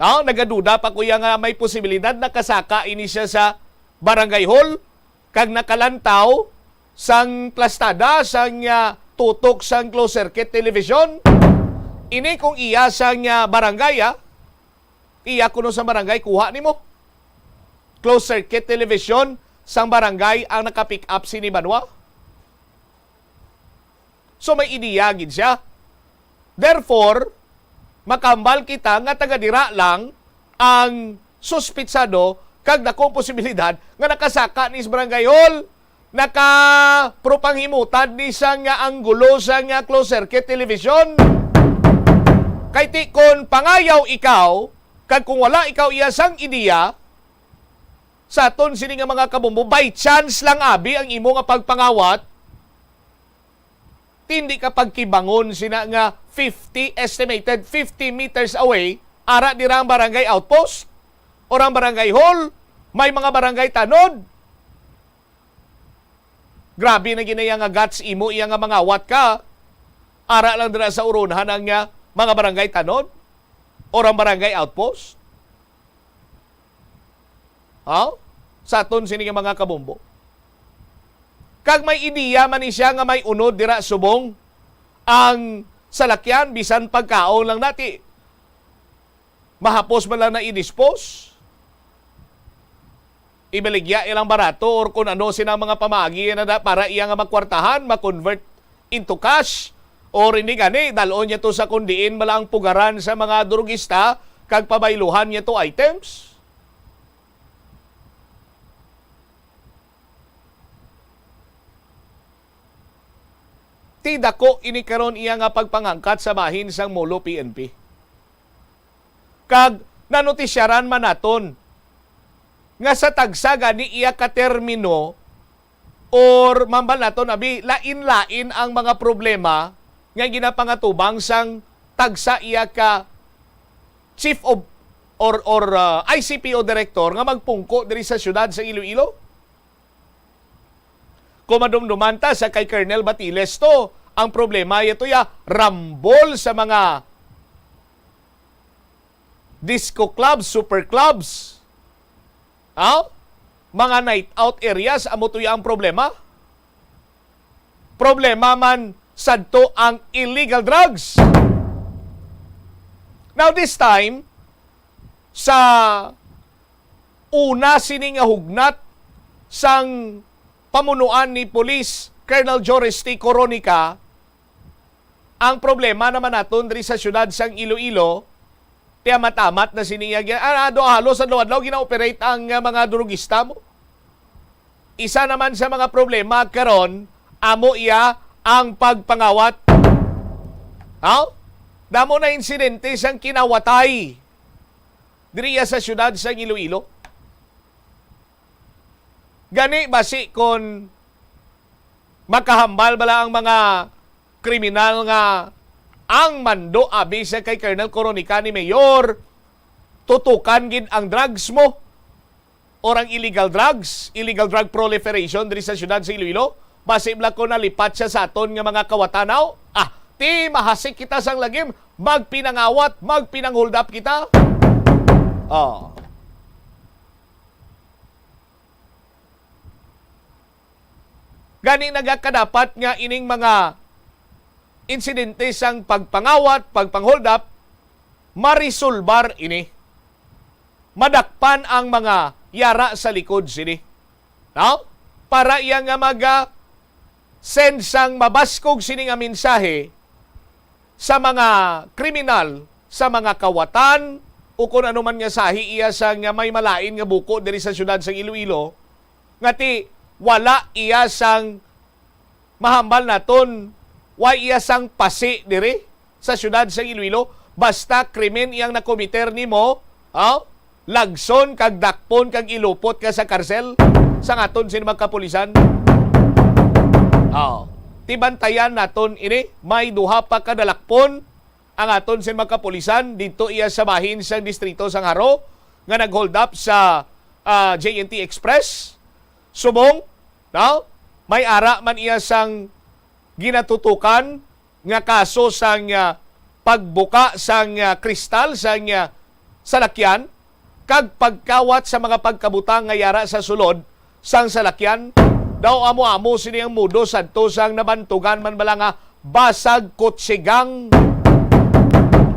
No? Nagaduda pa ko ya nga may posibilidad nakasaka ini siya sa barangay hall, kag nakalantaw sang plastada sang, ah, tutok sang closed circuit television. Ini kung iya sang, ah, barangay, ah. Iya kuno sa barangay kuha nimo. Closed circuit television sang barangay ang naka-pick up sini banwa. So, may ideya gid siya. Therefore, makambal kita nga taga dira lang ang suspitsado kag dakong posibilidad nga nakasaka ni sa barangay hall, nakapropanghimutan ni sa nga anggulo sa nga closed circuit television. Kay ti kon pangayaw ikaw, kag kung wala ikaw iya sang ideya, sa aton sini nga mga kabombo, by chance lang abi ang imo nga pagpangawat, Ti hindi ka pagkibangon sina nga fifty, estimated fifty meters away, ara dira ang barangay outpost or ang barangay hall, may mga barangay tanod. Grabe na ginaya nga guts imo iya nga mangawat ka. Ara lang dira sa uronhan ang, ah, mga barangay tanod or ang barangay outpost. Ha? Sa aton sini nga mga kabombo. Kag may ideya man ni siya nga may unod dira subong ang salakyan, bisan pagkaon lang nati. Mahapos man lang na i-dispose. Ibaligya ilang barato or kung ano sina mga pamaagi na da-, para iya nga makwartahan, ma-convert into cash, or hindi gani, dalon niya to sa kung diin bala ang pugaran sa mga drugista kag pabayluhan niya to items. Ti dako ini karon iya nga pagpangangkat sa bahin sang Molo P N P. Kag nanutisyaran man naton nga sa tagsa gani iya ka termino, Or mambal naton, abi, lain-lain ang mga problema nga ginapangatubang sang tagsa iya ka chief of or, or, ah, I C P O director nga magpungko diri sa siyudad sa Iloilo? Kung madumduman ta sa kay Colonel Batiles to, ang problema yato ya rambol sa mga disco clubs, super clubs, ah, mga night out areas, amo to ya ang problema. Problema man sadto ang illegal drugs. Now this time, sa una sini nga hugnat sang pamunuan ni Police Colonel Joris T. Coronica, ang problema naman naton diri sa siyudad sang Iloilo, ti amat-amat na sini nga gi-, ah, do halos adlaw-adlaw gina-operate ang, ah, mga drugista mo. Isa naman sa mga problema karon, amo iya ang pagpangawat. Haw? Damo na insidente sang kinawatay diri iya sa siyudad sang Iloilo. Gani basi kon makahambal bala ang mga kriminal nga ang mando abi sa kay Colonel Coronica ni Mayor, tutukan gid ang drugs mo or ang illegal drugs, illegal drug proliferation diri sa siyudad sa Iloilo. Basi bala ko nalipat siya sa aton nga mga kawatanaw. Ah, ti mahasik kita sang lagim, magpinangawat, magpinanghuldap kita. Oh. Gani nagakadapat nga ining mga insidente sang pagpangawat, pagpanghuldap, marisolbar ini. Madakpan ang mga yara sa likod sini. No? Para iya nga maga-send sang mabaskog sini nga mensahe sa mga kriminal, sa mga kawatan, o kung ano man nga sahi iya sa nga may malain nga buko diri sa siyudad sang Iloilo, nga ti wala iya sang mahambal naton, wa iya sang pasi diri sa siyudad sang Iloilo. Basta krimen iyang nakomiter nimo, oh, lagson kag dakpon kag ilupot ka sa karsel sang aton sini mga kapulisan. Oh, ti bantayan naton ini, may duha pa ka dalakpon ang aton sini mga kapulisan didto iya sa bahin sang distrito sang Jaro nga nag-hold up sa, ah, J N T Express. Subong, no? May ara man iya sang ginatutukan nga kaso sang, ah, pagbuka sang, ah, kristal sang, ah, salakyan kag pagkawat sa mga pagkabutang nga yara sa sulod sang salakyan. Daw amo-amo sini ang modus sadto sang nabantugan man bala nga basag kotse gang.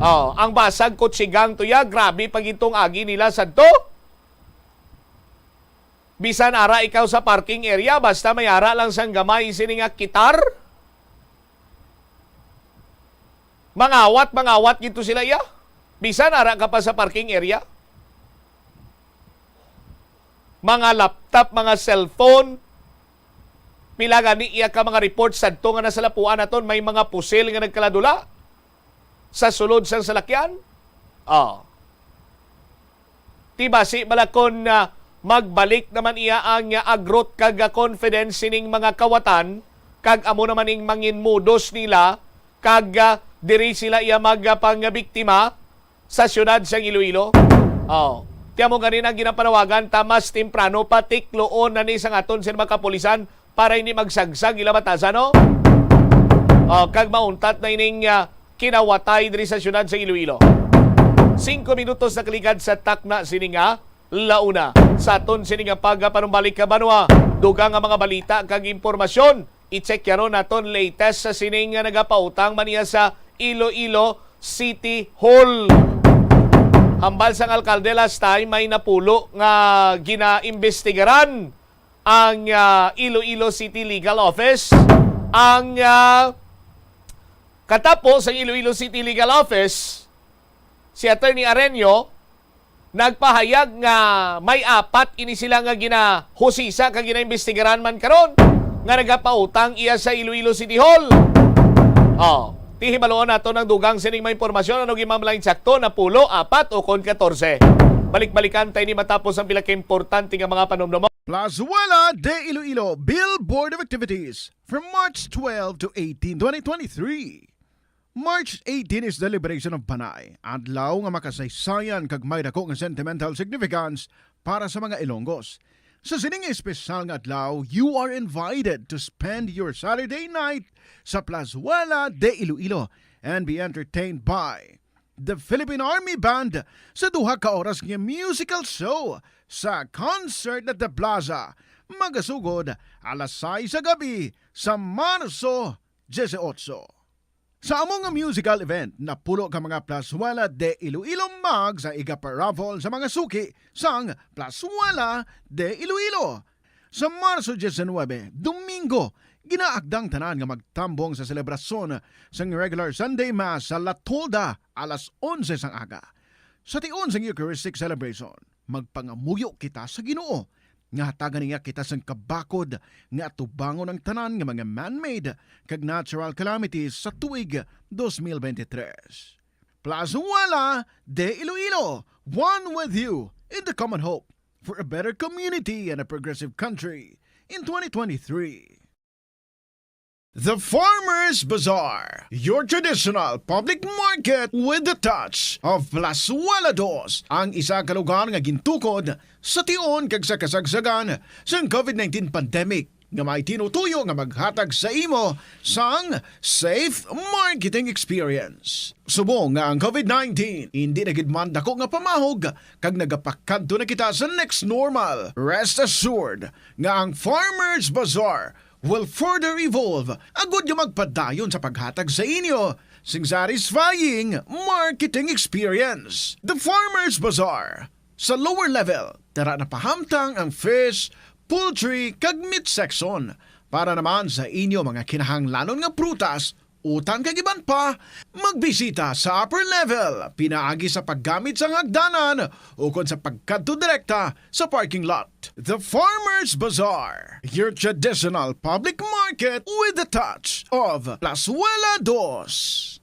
Oh, ang basag kotse gang to ya, grabe pa gid tong agi nila sadto. Bisan ara ikaw sa parking area, basta may ara lang sang gamay sini nga kitar. Mangawat, mangawat gid to sila iya. Bisan ara ka pa sa parking area. Mga laptop, mga cellphone. Pila gani iya ka mga reports sadto nga nasalapuan naton, may mga pusil nga nagkaladula sa sulod sang salakyan. Oh. Ti basi bala kon, ah, magbalik naman iya ang, ah, agrot kag, ah, confidence sining mga kawatan, kag amo naman ning mangin modus nila, kag, ah, diri sila iya mag, ah, pangabiktima sa siyudad sang Iloilo. Oh. Ti amo gani ang ginapanawagan ta mas temprano pa, tikloon na ni sang aton sini mga kapulisan para hindi magsagsag ila batasan, no? Oh, kag mauntat na ining, ah, kinawatay diri sa siyudad sa Iloilo. Singko minutos nakaligad sa takna sini nga launa. Sa aton sini nga pagpanumbalik ka banwa, dugang nga mga balita kag impormasyon. I-check yaron naton latest sa sining nga nagapautang man niya sa Iloilo City Hall. Hambal sang alkalde last time, may napulo nga ginaimbestigaran ang, ah, Iloilo City Legal Office. Ang, ah, katapo sa Iloilo City Legal Office, si Attorney Areño, nagpahayag nga may apat ini sila nga ginahusisa kag ginaimbestigaran man karon nga nagapautang iya sa Iloilo City Hall. Oh, ti hibaluon nato ang dugang sining mga impormasyon, ano gid man lang insakto, napulo, apat, o kon katorse. Balik-balikan ta ini matapos ang pila ka importante nga mga panumdumon. Plazuela de Iloilo, Bill Board of Activities, from March twelve to eighteen, twenty twenty-three. March eighteen is the Liberation of Panay, adlaw nga makasaysayan kag may dako nga sentimental significance para sa mga Ilonggos. Sa sining espesyal nga adlaw, you are invited to spend your Saturday night sa Plazuela de Iloilo and be entertained by the Philippine Army Band sa duha ka oras nga musical show sa Concert at the Plaza, magasugod alas sais sa gabi sa Marso dieciocho. Sa amo nga musical event, napulo ka mga Plazuela de Iloilo mag sa igapa-raffle sa mga suki sang Plazuela de Iloilo. Sa Marso diecinuebe, Domingo, ginaakdang tanan nga magtambong sa selebrasyon sang regular Sunday Mass sa La Tolda alas onse sang aga. Sa tion sang Eucharistic celebration, magpangamuyo kita sa Ginoo nga hatagan niya kita sang kabakod nga atubangon ang tanan nga mga man-made kag natural calamities sa tuig dos mil bente tres. Plazuela de Iloilo, one with you in the common hope for a better community and a progressive country in twenty twenty-three. The Farmers Bazaar, your traditional public market with the touch of Plazuela Dos, ang isa ka lugar nga gintukod sa tion kag sa kasagsagan sang covid nineteen pandemic, nga may tinutuyo nga maghatag sa imo sang safe marketing experience. Subong nga ang covid nineteen indi na gid man dako nga pamahog kag nagapakadto na kita sa next normal, rest assured nga ang Farmers Bazaar will further evolve agud nga magpadayon sa paghatag sa inyo sing satisfying marketing experience. The Farmers Bazaar. Sa lower level, tara na pahamtang ang fish, poultry, kag meat section. Para naman sa inyo mga kinahanglanon nga prutas, utan kag iban pa, magbisita sa upper level pinaagi sa paggamit sang hagdanan ukon sa pagkadto direkta sa parking lot. The Farmers Bazaar, your traditional public market with the touch of Plazuela Dos.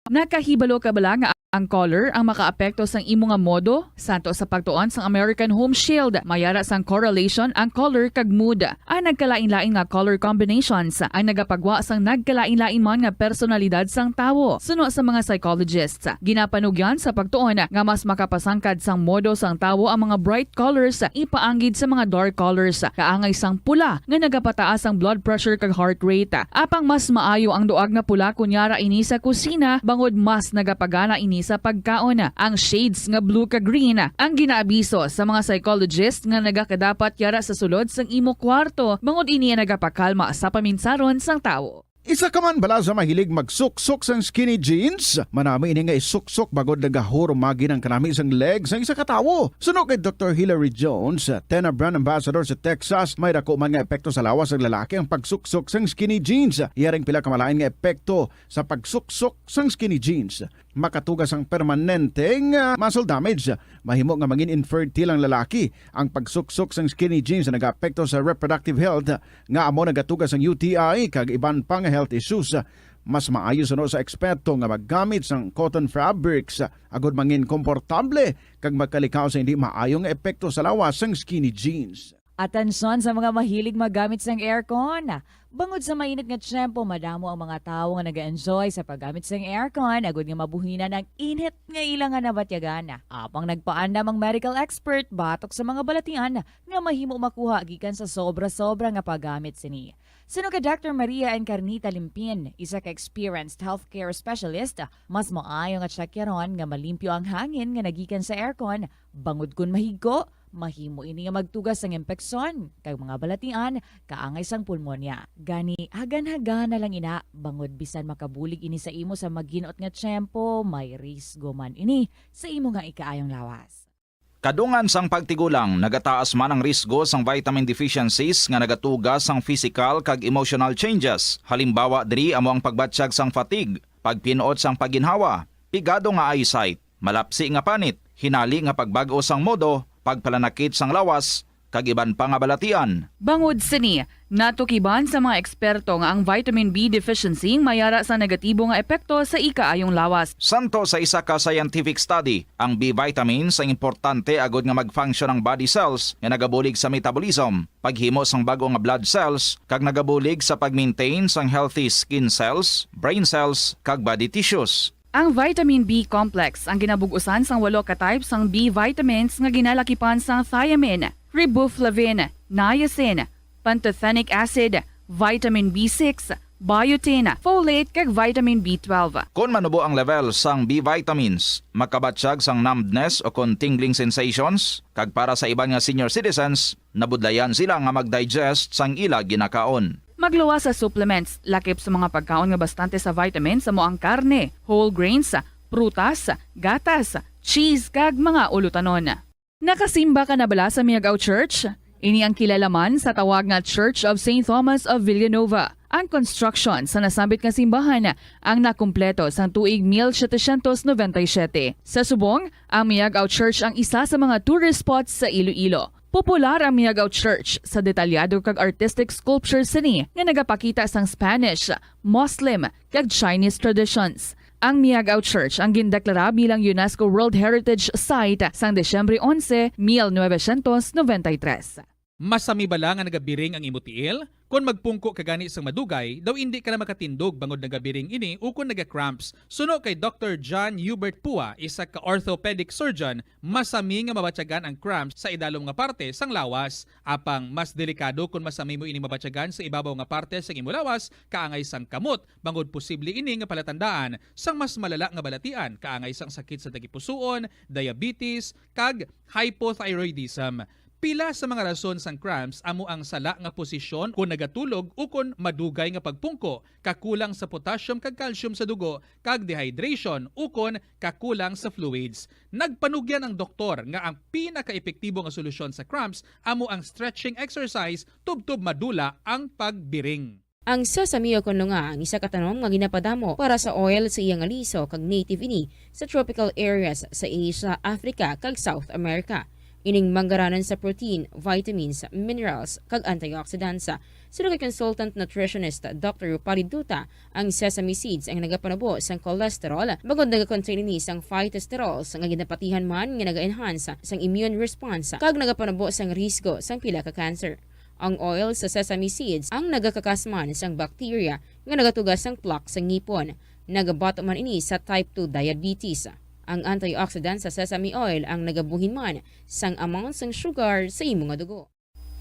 Nakahibalo ka bala nga ang color ang makaapekto sang imo nga modo? Santo sa pagtuon sang American Home Shield, may ara sang correlation ang color kag mood. Ang nagkalain-lain nga color combinations ang nagapagwa sang nagkalain-lain man nga personalidad sang tawo. Suno sa mga psychologists, ginapanugyan sa pagtuon nga mas makapasangkad sang modo sang tawo ang mga bright colors ipaanggid sa mga dark colors, kaangay sang pula nga nagapataas ang blood pressure kag heart rate. Apang mas maayo ang duag nga pula kon yara ini sa kusina, bangod mas nagapagana ini sa pagkaon. Ang shades nga blue kag green ang ginaabiso sa mga psychologist nga nagakadapat yara sa sulod sang imo kwarto, bangod ini ang nagapakalma sa paminsaron sang tawo. Isa ka man bala sa mahilig magsuksok sang skinny jeans? Manami ini nga isuksok bangod nagahurumagi ang kanami sang leg sang isa ka tawo. Suno kay Doktor Hilary Jones, Tena brand ambassador sa Texas, may dako man nga epekto sa lawas sang lalaki ang pagsuksok sang skinny jeans. Iya ring pila ka malain nga epekto sa pagsuksok sang skinny jeans. Makatuga sang permanente nga muscle damage. Mahimo nga mangin infertile ang lalaki. Ang pagsuksok sang skinny jeans nagaapekto sa reproductive health, nga amo nagatuga sang U T I kag iban pa nga health issues. Mas maayo suno sa eksperto nga maggamit sang cotton fabrics agud mangin komportable kag makalikaw sa hindi maayo nga epekto sa lawas sang skinny jeans. Atensyon sa mga mahilig maggamit sang aircon. Bangod sa mainit nga tiyempo, madamo ang mga tawo nga naga-enjoy sa paggamit sang aircon agud nga mabuhinan ang init nga ila nga nabatyagan. Apang nagpaandam ang medical expert batok sa mga balatian nga mahimo makuha gikan sa sobra-sobra nga paggamit sini. Suno kay Doktor Maria Encarnita Limpin, isa ka experienced healthcare specialist, mas maayo nga tsekyaron nga malimpyo ang hangin nga nagikan sa aircon, bangod kon mahigko, mahimo ini nga magtuga sang impeksyon kag mga balatian kaangay sang pulmonya. Gani, hagan-hagana lang ina, bangod bisan makabulig ini sa imo sa maginot nga tiyempo, may risgo man ini sa imo nga ikaayong lawas. Kadungan sang pagtigulang, nagataas man ang risgo sang vitamin deficiencies nga nagatuga sang physical kag emotional changes. Halimbawa diri amo ang pagbatyag sang fatigue, pagpin-ot sang pagginhawa, pigado nga eyesight, malapsi nga panit, hinali nga pagbag-o sang modo, pagpalanakit sang lawas, kag iban pa nga balatian. Bangod sini, natukiban sa mga eksperto nga ang vitamin B deficiency mayara sa negatibo nga epekto sa ikaayong lawas. Santo sa isa ka scientific study, ang B vitamins ang importante agod nga mag-function ang body cells nga nagabulig sa metabolism, paghimo sang bag-o nga blood cells, kag nagabulig sa pag-maintain sang healthy skin cells, brain cells, kag body tissues. Ang vitamin B complex ang ginabug-usan sang walo ka type sang B vitamins nga ginalakipan sang thiamine, riboflavin, niacin, pantothenic acid, vitamin B six, biotin, folate, kag vitamin B twelve. Kon manubo ang level sang B vitamins, makabatyag sang numbness o kon tingling sensations, kag para sa iban nga senior citizens, nabudlayan sila nga mag-digest sang ila ginakaon. Magluwas sa supplements, lakip sa mga pagkaon nga bastante sa vitamins amo ang karne, whole grains, prutas, gatas, cheese, kag mga ulutanon. Nakasimba ka na bala sa Miag-ao Church? Ini ang kilala man sa tawag nga Church of Saint Thomas of Villanova. Ang construction sa nasambit nga simbahan ang nakumpleto sang tuig mil setecientos noventa y siete. Sa subong, ang Miag-ao Church ang isa sa mga tourist spots sa Iloilo. Popular ang Miag-ao Church sa detalyado kag artistic sculptures sini nga nagapakita sang Spanish, Muslim, kag Chinese traditions. Ang Miag-ao Church ang gindeklara bilang UNESCO World Heritage Site sang Disyembre onse, mil novecientos noventa y tres. Masami bala nga nagabiring ang imo tiil? Kon magpungko ka gani sang madugay, daw indi ka na makatindog bangod nagabiring ini ukon naga-cramps. Suno kay Doktor John Hubert Pua, isa ka orthopedic surgeon, masami nga mabatyagan ang cramps sa idalom nga parte sang lawas. Apang mas delikado kon masami mo ini mabatyagan sa ibabaw nga parte sang imo lawas, kaangay sang kamot, bangod posible ini nga palatandaan sang mas malala nga balatian, kaangay sang sakit sa tagipusoon, diabetes, kag hypothyroidism. Pila sa mga rason sang cramps amo ang sala nga posisyon kon nagatulog ukon madugay nga pagpungko, kakulang sa potassium kag calcium sa dugo, kag dehydration ukon kakulang sa fluids. Nagpanugyan ang doktor nga ang pinakaepektibo nga solusyon sa cramps amo ang stretching exercise tubtob madula ang pagbiring. Ang sesame o kon lunga ang isa ka tanom nga ginapadamo para sa oil sa iya nga liso kag native ini sa tropical areas sa Asia, Africa, kag South America. Ining manggaranan sa protein, vitamins, minerals, kag antioxidants. Suno kay consultant nutritionist Doktor Rupali Duta, ang sesame seeds ang nagapanubo sang cholesterol bangod nagakontain ini sang phytosterols nga ginapatihan man nga naga-enhance sang immune response kag nagapanubo sang risgo sang pila ka cancer. Ang oil sa sesame seeds ang nagakakas man sang bacteria nga nagatuga sang plaque sa ngipon. Nagabato man ini sa type two diabetes. Ang antioxidant sa sesame oil ang nagabuhin man sang amount sang sugar sa imo nga dugo.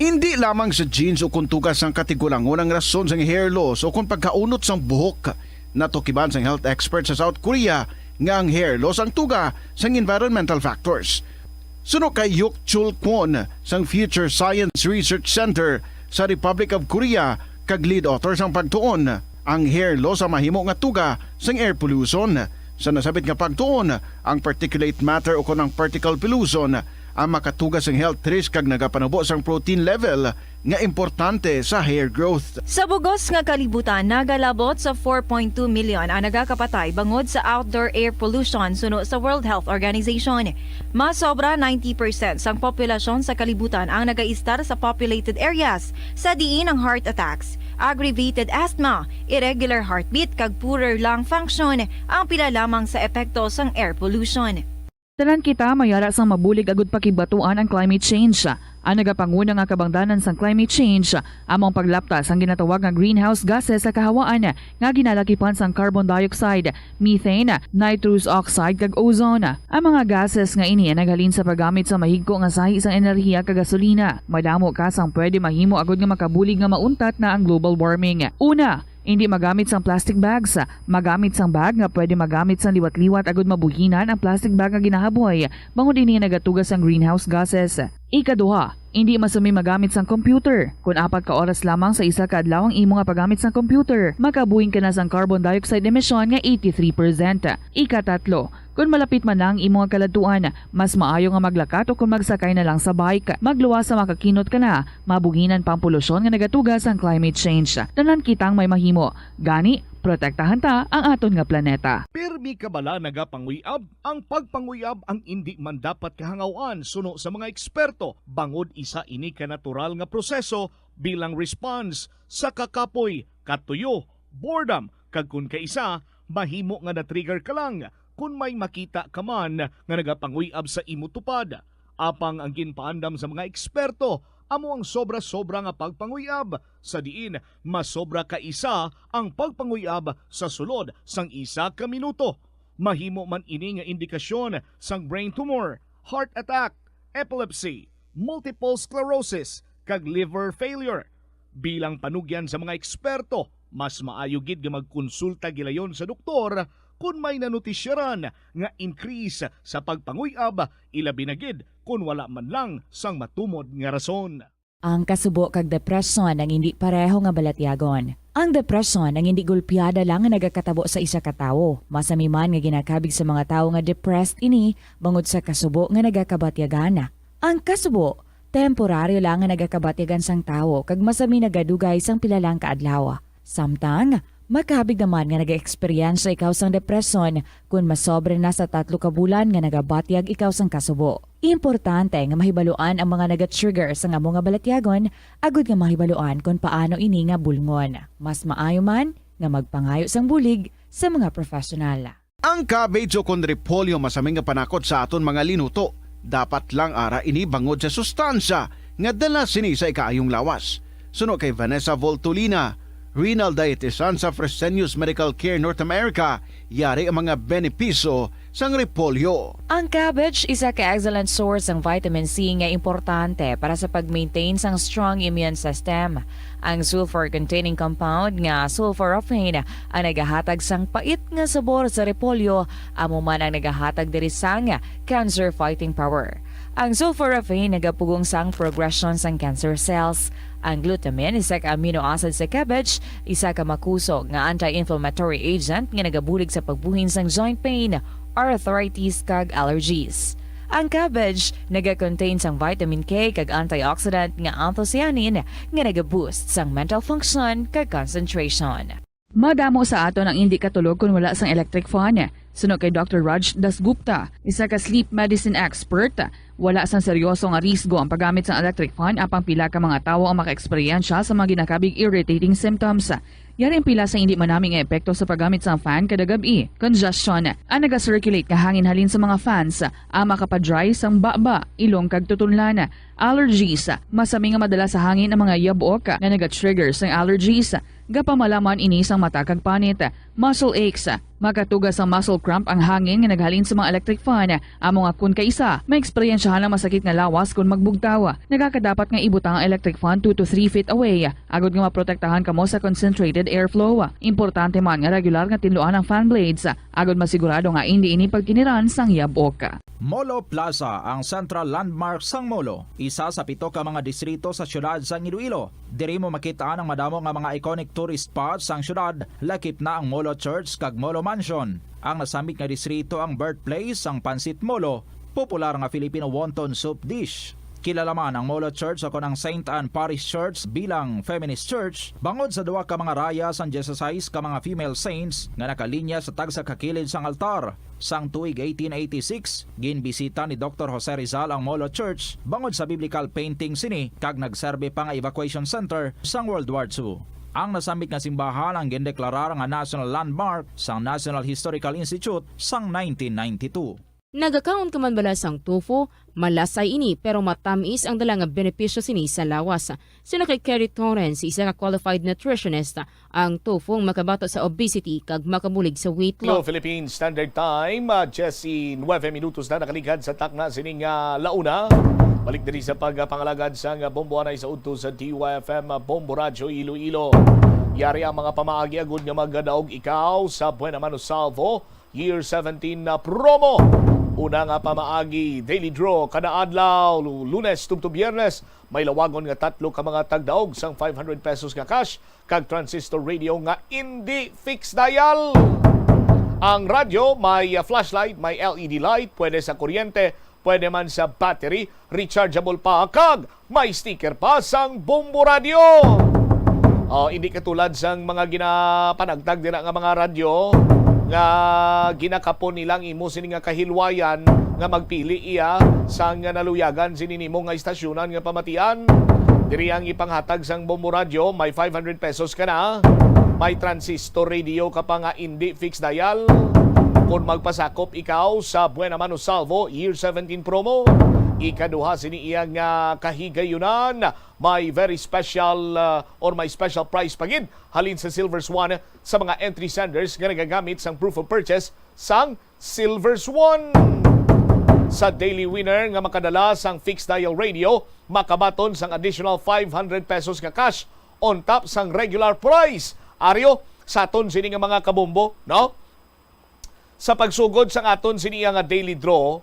Indi lamang sa genes o kon tuga sang katigulangon ang rason sang hair loss o kon pagkaunot sang buhok. Natukiban sang health expert sa South Korea nga ang hair loss ang tuga sang environmental factors. Suno kay Hyuk Chul Kwon sang Future Science Research Center sa Republic of Korea kag lead author sang pagtuon, ang hair loss ang mahimo nga tuga sang air pollution. Sa nasabit nga pagtuon, ang particulate matter o kon ang particle pollution ang makatuga sang health risk kag nagapanubo sang protein level nga importante sa hair growth. Sa bugos nga kalibutan, nagalabot sa four point two million ang nagakapatay bangod sa outdoor air pollution suno sa World Health Organization. Mas sobra ninety percent sang populasyon sa kalibutan ang nagaistar sa populated areas, sa diin ang heart attacks, aggravated asthma, irregular heartbeat, kag poorer lung function ang pila lamang sa epekto sang air pollution. Tanan kita mayara sang mabulig agud pakigbatuan ang climate change. Ang nagapanguna nga kabangdanan sang climate change amo ang paglapta sang ginatawag nga greenhouse gases sa kahawaan nga ginalakipan sang carbon dioxide, methane, nitrous oxide, kag ozone. Ang mga gases nga ini ang naghalin sa paggamit sa mahigko nga sahi sang enerhiya kag gasolina. Madamo ka sang pwede mahimo agud nga makabulig nga mauntat na ang global warming. Una, indi magamit sang plastic bags. Magamit sang bag nga pwede magamit sang liwat-liwat agud mabuhinan ang plastic bag nga ginahaboy, bangod ini nagatuga sang greenhouse gases. Ikaduha, indi masumi magamit sang computer. Kon apat ka oras lamang sa isa ka adlaw ang imo nga paggamit sang computer, makabuhin ka na sang carbon dioxide emission nga eighty-three percent. Ikatatlo, kon malapit man na ang imo nga kaladtuan, mas maayo nga maglakat o kon magsakay na lang sa bike. Magluwas sa makakinot ka na, mabuhinan pa ang polusyon nga nagatuga sang climate change. Tanan kitang may mahimo. Gani, Protektahan ta ang aton nga planeta. Pirmi ka bala nagapanguyab? Ang pagpanguyab ang indi man dapat kahangaw-an suno sa mga eksperto, bangod isa ini ka natural nga proseso bilang response sa kakapoy, katuyo, boredom, kag kon kaisa, mahimo nga na-trigger ka lang kon may makita ka man nga nagapanguy-ab sa imo tupad. Apang ang ginpaandam sa mga eksperto amo ang sobra-sobra nga pagpanguy-ab, sa diin mas sobra ka isa ang pagpanguy-ab sa sulod sang isa ka minuto. Mahimo man ini nga indikasyon sang brain tumor, heart attack, epilepsy, multiple sclerosis, kag liver failure. Bilang panugyan sa mga eksperto, mas maayo gid nga magkonsulta gilayon sa doktor kon may nanotisyaran nga increase sa pagpanguy-ab, ilabi na gid kon wala man lang sang matumod nga rason. Ang kasubo kag depresyon ang indi pareho nga balatyagon. Ang depresyon ang indi gulpiada lang nga nagakatabo sa isa ka tawo. Masami man nga ginakabig sa mga tawo nga depressed ini bangod sa kasubo nga nagakabatyagan. Ang kasubo, temporaryo lang nga nagakabatyagan sang tawo kag masami nagadugay sang pila lang ka adlaw. Samtang, makabig naman nga nag-eksperyensya ikaw sang depresyon kon masobra na sa tatlo ka bulan nga nagabatyag ikaw sang kasubo. Importante nga mahibaluan ang mga naga-trigger sang amo nga balatyagon agud nga mahibaluan kon paano ini nga bulngon. Mas maayo man nga magpangayo sang bulig sa mga professional. Ang cabbage ukon repolyo masami nga panakot sa aton mga linuto. Dapat lang ara ini bangod sa sustansya nga dala sini sa ikaayong lawas. Suno kay Vanessa Voltolina, renal dietitian sa Fresenius Medical Care North America, yari ang mga benepisyo sang repolyo. Ang cabbage isa ka excellent source sang vitamin C nga importante para sa pag-maintain sang strong immune system. Ang sulfur-containing compound nga sulforaphane ang nagahatag sang pait nga sabor sa repolyo, amo man ang nagahatag diri sang cancer-fighting power. Ang sulforaphane nagapugong sang progression sang cancer cells. Ang glutamine, isa ka amino acid sa cabbage, isa ka makusog nga anti-inflammatory agent nga nagabulig sa pagbuhin sang joint pain, arthritis, kag allergies. Ang cabbage naga-contain sang vitamin K kag antioxidant nga anthocyanin nga naga-boost sang mental function kag concentration. Madamo sa aton ang indi katulog kon wala sang electric fan. Suno kay Doctor Raj Dasgupta, isa ka sleep medicine expert, wala sang seryoso nga risgo ang paggamit sang electric fan, apang pila ka mga tawo ang maka-eksperyensya sa mga ginakabig irritating symptoms. Yari ang pila sa indi manami nga epekto sa paggamit sang fan kada gab-i. Congestion, ang naga-circulate nga hangin halin sa mga fans, ang makapa-dry sang baba, ilong kag tutunlan. Allergies, masami nga madala sa hangin ang mga yabok nga naga-trigger sang allergies. Gapamalaman ini sang mata kag panit. Muscle aches, makatuga sang muscle cramp ang hangin nga naghalin sa mga electric fan. Amo nga kun kaisa, maeksperiensyahan ang masakit nga lawas kon magbugtaw. Nagakadapat nga ibutang ang electric fan two to three feet away, agod nga maprotektahan kamo sa concentrated airflow. Importante man nga regular nga tinluan ang fan blades, agod masigurado nga indi ini pagtiniran sang yabok. Molo Plaza, ang central landmark sang Molo, isa sa pito ka mga distrito sa siyudad sang Iloilo. Diri mo makit-an ang madamo nga mga iconic tourist spots sang siyudad, lakip na ang Molo Church kag Molo Mansion. Ang nasambit nga distrito ang birthplace sang Pancit Molo, popular nga Filipino wonton soup dish. Kilala man ang Molo Church o kon ang Saint Anne Parish Church bilang feminist church, bangod sa duha ka mga raya sang dieciséis ka mga female saints nga nakalinya sa tagsa ka kilid sang altar. Sang tuig eighteen eighty-six, ginbisita ni Doctor Jose Rizal ang Molo Church bangod sa biblical painting sini kag nagserbi pa nga evacuation center sang World War Two. Ang nasambit nga simbahan ang gindeklarar nga National Landmark sang National Historical Institute sang nineteen ninety-two. Nagakaon ka man bala sang tofu? Malasay ini, pero matamis ang dala nga benepisyo sini sa lawas. Suno kay Kerry Torrens, isa ka qualified nutritionist, ang tofu ang makabato sa obesity kag makabulig sa weight Hello, loss. Philippines Standard Time, ah, diyes y nuebe minutos na nakaligad sa takna sining, ah, launa. Balik diri sa pagpangalagad sang Bombo Anay sa udto sa D Y F M, ah, Bombo Radyo Iloilo. Yari ang mga pamaagi agud nga magadaog ikaw sa Buena Mano Salvo Year seventeen na promo. Una nga pamaagi, daily draw kada adlaw, Lunes tubtob Biyernes, may lawagon nga tatlo ka mga tagdaog sang five hundred pesos nga cash kag transistor radio nga indi fixed dial. Ang radyo may, ah, flashlight, may L E D light, pwede sa kuryente, pwede man sa battery, rechargeable pa, kag may sticker pa sang Bombo Radyo. Oh, hindi katulad sang mga ginapanagtag dira nga mga radyo nga ginakapon nila ang imo sini nga kahilwayan nga magpili iya sang naluyagan sini nimo nga istasyonan nga pamatian. Diri ang ipanghatag sang Bombo Radyo, may five hundred pesos ka na. May transistor radio ka pa nga indi fixed dial. Kung magpasakop ikaw sa Buena Mano Salvo Year seventeen promo, ikaduha sini iya nga kahigayunan, may very special, uh, or may special prize pa gid halin sa Silver Swan sa mga entry senders nga nagagamit sang proof of purchase sang Silver Swan. Sa daily winner nga makadala sang fixed dial radio, makabaton sang additional five hundred pesos nga cash on top sang regular prize. Aryo, sa aton sini nga mga kabombo, no? Sa pagsugod sang aton sini nga daily draw,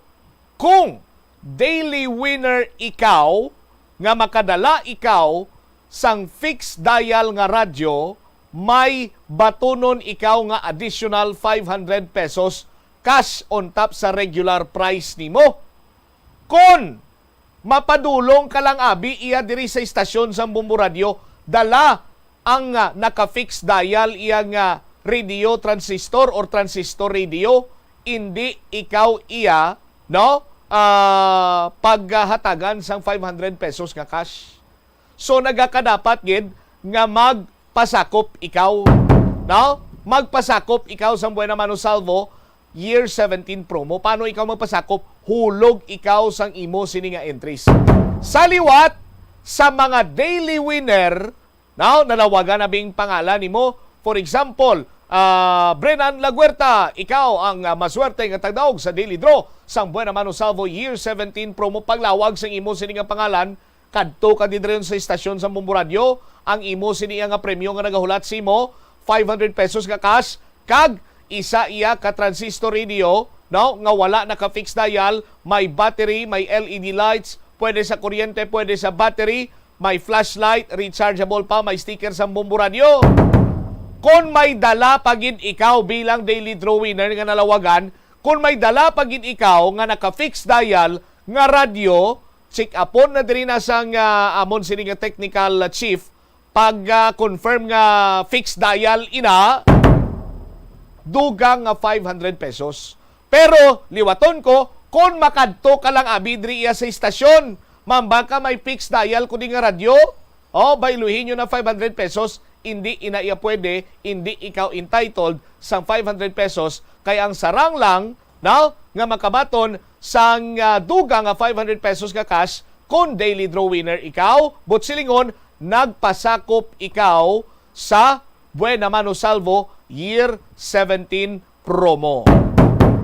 kung daily winner ikaw, nga makadala ikaw sang fixed dial nga radyo, may batunon ikaw nga additional five hundred pesos cash on top sa regular price nimo. Kon mapadulong ka lang, abi, iya diri sa istasyon sang Bombo Radyo, dala ang, ah, naka-fix dial, iya nga radio transistor or transistor radio, indi ikaw iya, no? Ah, paghatagan sang five hundred pesos nga cash. So, nagakadapat gid nga magpasakop ikaw, no? Magpasakop ikaw sang Buena Mano Salvo Year seventeen promo. Paano ikaw magpasakop? Hulog ikaw sang imo sini nga entries. Sa liwat, sa mga daily winner, now, nalawagan na bing pangalan nimo. For example, ah, Brenan Laguerta, ikaw ang, ah, maswerte nga tagdaog sa daily draw sang Buena Mano Salvo Year seventeen promo. Paglawag sang imo sini nga pangalan, kadto ka didriyon sa istasyon sang Bombo Radyo. Ang imo sini nga premyo nga nagahulat sa imo, five hundred pesos nga cash, kag isa iya ka transistor radio, no, nga wala naka-fix dial, may battery, may L E D lights, pwede sa kuryente, pwede sa battery, may flashlight, rechargeable pa, may sticker sang Bombo Radyo. Kon may dala pa gid ikaw bilang daily draw winner nga nalawagan, kon may dala pa gid ikaw nga naka-fix dial nga radyo, check upon na diri na sang, ah, amon sini nga technical, ah, chief, pag, ah, confirm nga fixed dial ina, dugang nga five hundred pesos. Pero liwaton ko, kon makadto ka lang, abi, diri iya sa istasyon, mamba ka may fixed dial ko di nga radyo, oh, bayluhin nyo na five hundred pesos, hindi ina iya pwede, hindi ikaw entitled sang five hundred pesos, kay ang sarang lang, no, nga makabaton sang, ah, dugang nga five hundred pesos nga cash, kung daily draw winner ikaw, but silingon, nagpasakop ikaw sa Buena Mano Salvo Year seventeen promo.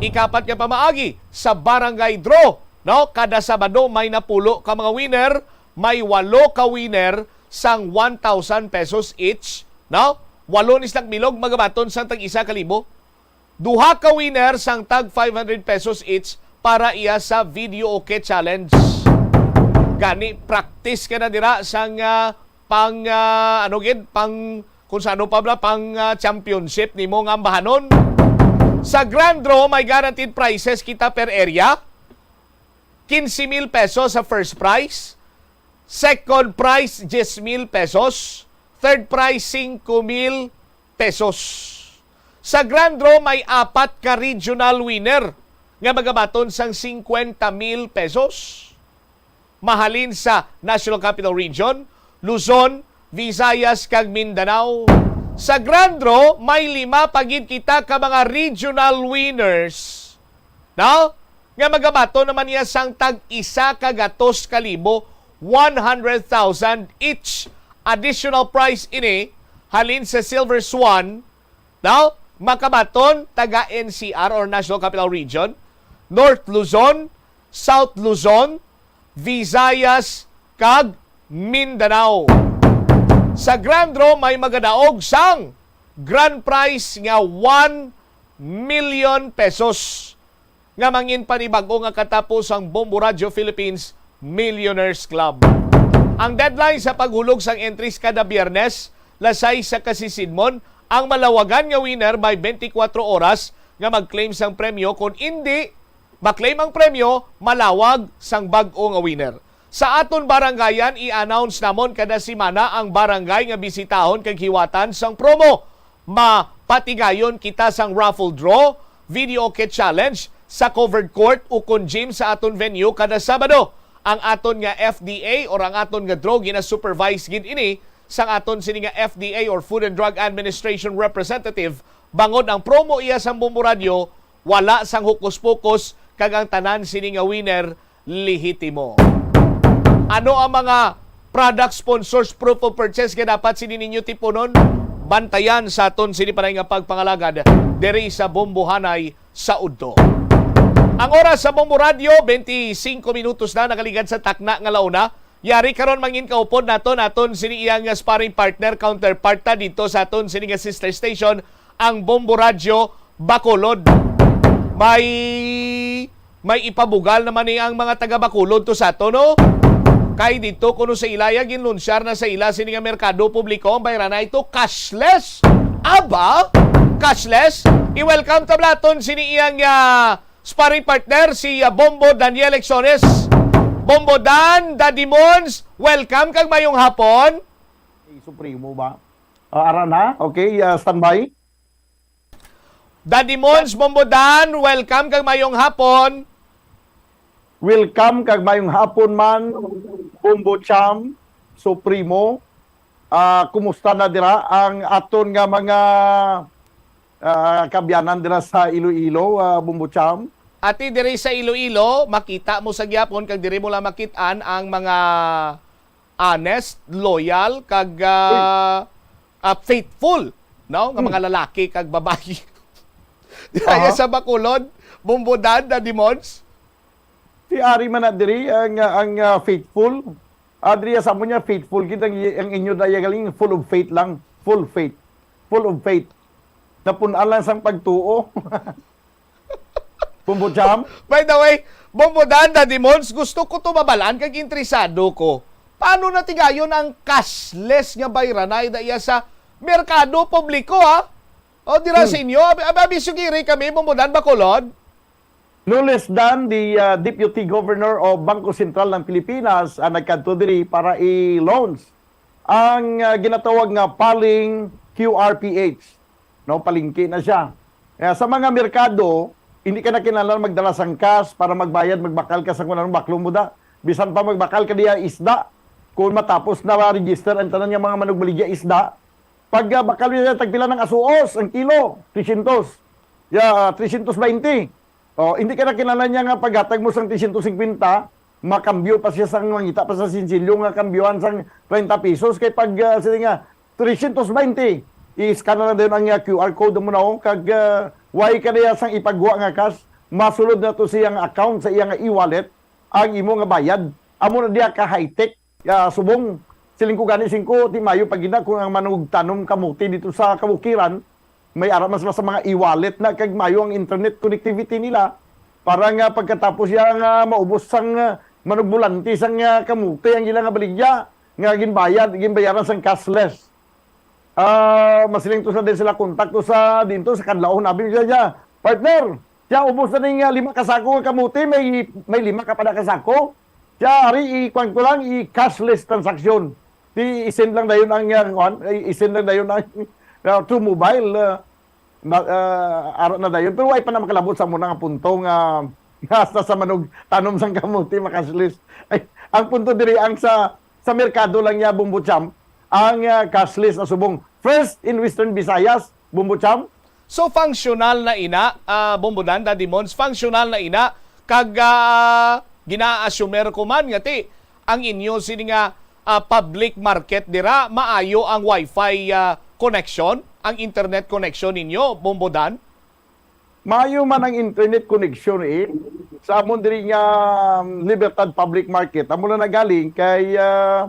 Ikapat nga pamaagi sa barangay draw, no? Kada Sabado may napulo ka mga winner, may walo ka winner sang one thousand pesos each, no? Walo ni silang bilog magabaton sang tag isa ka libo. Duha ka winner sang tag five hundred pesos each para iya sa video okay challenge. Gani, practice ka na dira sang, ah, pang, ah, ano gid, pang, kung sa ano pa bala, pang, ah, championship nimo nga ambahanon. Sa grand draw, may guaranteed prizes kita per area. Quince mil pesos sa first prize. Second prize, diyes mil pesos. Third prize, singko mil pesos. Sa grand draw, may apat ka regional winner nga magabaton sang singkwenta mil pesos. Mahalin sa National Capital Region, Luzon, Visayas, kag Mindanao. Sa grand draw, may lima pa gid kita ka mga regional winners, no? Nga magabaton naman niya sang tag isa ka gatos ka libo, one hundred thousand each. Additional prize ini halin sa Silver Swan, no? Makabaton taga N C R or National Capital Region, North Luzon, South Luzon, Visayas, kag Mindanao. Sa grand draw may magadaog sang grand prize nga one million pesos nga mangin panibag-o nga katapo sang Bombo Radyo Philippines Millionaires Club. Ang deadline sa paghulog sang entries kada Biyernes, lasay sa kasisidmon. Ang malawagan nga winner may twenty-four oras nga mag-claim sang premyo. Kon indi ma-claim ang premyo, malawag sang bag-o nga winner. Sa aton barangayan, i-announce namon kada semana ang barangay nga bisitahon kag hiwatan sang promo. Mapatigayon kita sang raffle draw, video kit challenge sa covered court ukon gym sa aton venue kada Sabado. Ang aton nga F D A or ang aton nga draw gina-supervise gid ini sang aton sini nga F D A or Food and Drug Administration representative, bangod ang promo iya sang Bombo Radyo, wala sang hokus-pokus, kag ang tanan sini nga winner lehitimo. Ano ang mga product sponsors, proof of purchase nga dapat sini ninyo tipunon? Bantayan sa aton sini panay nga pagpangalagad diri sa Bombohanay sa udto. Ang oras sa Bombo Radyo, twenty-five minutos na nakaligad sa takna nga launa. Yari karon mangin kaupod naton aton sini iyang sparring partner, counterpart ta dito sa aton sini nga sister station, ang Bombo Radyo Bacolod. May may ipabugal naman ni ang mga taga Bacolod to sa ato, no? Kay dito kuno sa ila ya ginlunsyar na sa ila sini nga merkado publiko ang bayranay to cashless. Aba, cashless. I-welcome ta bala ton sini iyang ah, sparring partner si ah, Bombo Daniel Exones. Bombo Dan, Daddy Mons, welcome kag mayong hapon. Supremo ba? Ah, ara na? Okay, ah, standby. Daddy Mons, Bombo Dan, welcome kag mayong hapon. Welcome kag mayong hapon man, Bombo Cham, Supremo. Ah, kumusta na dira ang aton nga mga ah, kaabyanan dira sa Iloilo, ah, Bombo Cham? Ati diri sa Iloilo, makita mo sa gyapon kag diri mo lang makit-an ang mga honest, loyal, kag ah, ah, faithful, no, nga mga lalaki kag babayi. Dira Aha. sa Bacolod, Bombo Dan, Daddy Mons. Si Ari man na diri ang, ang ah, faithful. Adria sa mo niya faithful gid ang, ang inyo na galing full of faith lang. Full faith. Full of faith. Napun-an lang sang pagtuo. Bombo Cham? By the way, Bombo Dan, Daddy Mons, gusto ko to mabalaan kag interesado ko. Paano natigayon ang cashless nga bayranay da iya sa merkado publiko, ha? O dira sa inyo, abi, abi, abi, sugiri kami, Bombo Dan, Bacolod. No less than the uh, Deputy Governor of Bangko Sentral ng Pilipinas ang nagkadto diri para i-launch ang uh, ginatawag nga Paling Q R P H. No, palengke na siya. Kaya sa mga merkado, hindi ka na kinahanglan magdala sang cash para magbayad, magbakal ka sa kung anong baklong mo da. Bisan pa magbakal ka diya isda, kung matapos na register ang tanan nga mga manugbaligya isda, pag uh, bakal niya tagpila ng asuos ang kilo, three hundred. Yeah, three hundred twenty. Oh, hindi ka na kinahanglan niya nga paghatag mo sang three hundred fifty, makambyo pa siya sang mangita pa sa sinsilyo nga kambyohan sang treinta pesos kay pag uh, sige nga three hundred twenty, i-scan na lang dayon ang uh, Q R code mo na oh, kag uh, why ka na sang ipagwa nga cash, masulod na to sa iyang account sa iyang e-wallet ang imo nga bayad. Amo na diya ka high-tech. Ya, subong, siling ko gani, singko, di mayo pagina kung ang manugtanom kamuti dito sa kabukiran, may ara man sila sa mga e-wallet na kag mayo ang internet connectivity nila para nga pagkatapos ya nga maubos sang ah, manugbulanti sang ah, kamuti ang ila nga baligya nga ginbayad, ginbayaran sang cashless. Ah, masiling to sa din sila kontakto sa dinto sa kadlawon abi siya, siya, partner, siya ubos na ning ah, lima ka sako nga kamuti, may may lima ka pa na ka sako. Siya ari i-kuan ko lang i-cashless transaction. Di i-send lang dayon ang ah, kuan, i-send lang dayon ang ah, through mobile. Ah, na, ah, ara na dayon pero way pa na makalabot sa muna nga punto nga hasta sa manog tanom sang kamuti ma-cashless. Ay, ang punto diri ang sa sa merkado lang niya Bombo Cham ang ah, cashless na subong. First in Western Visayas, Bombo Cham. So functional na ina, ah, Bombo Dan, Daddy Mons, functional na ina kag ah, gina-assumer ko man nga ti ang inyo sini nga ah, public market dira, maayo ang wifi ah, connection, ang internet connection ninyo, Bombo Dan? Maayo man ang internet connection eh. Sa amon diri nga um, Libertad Public Market, amo na nagaling kay ah,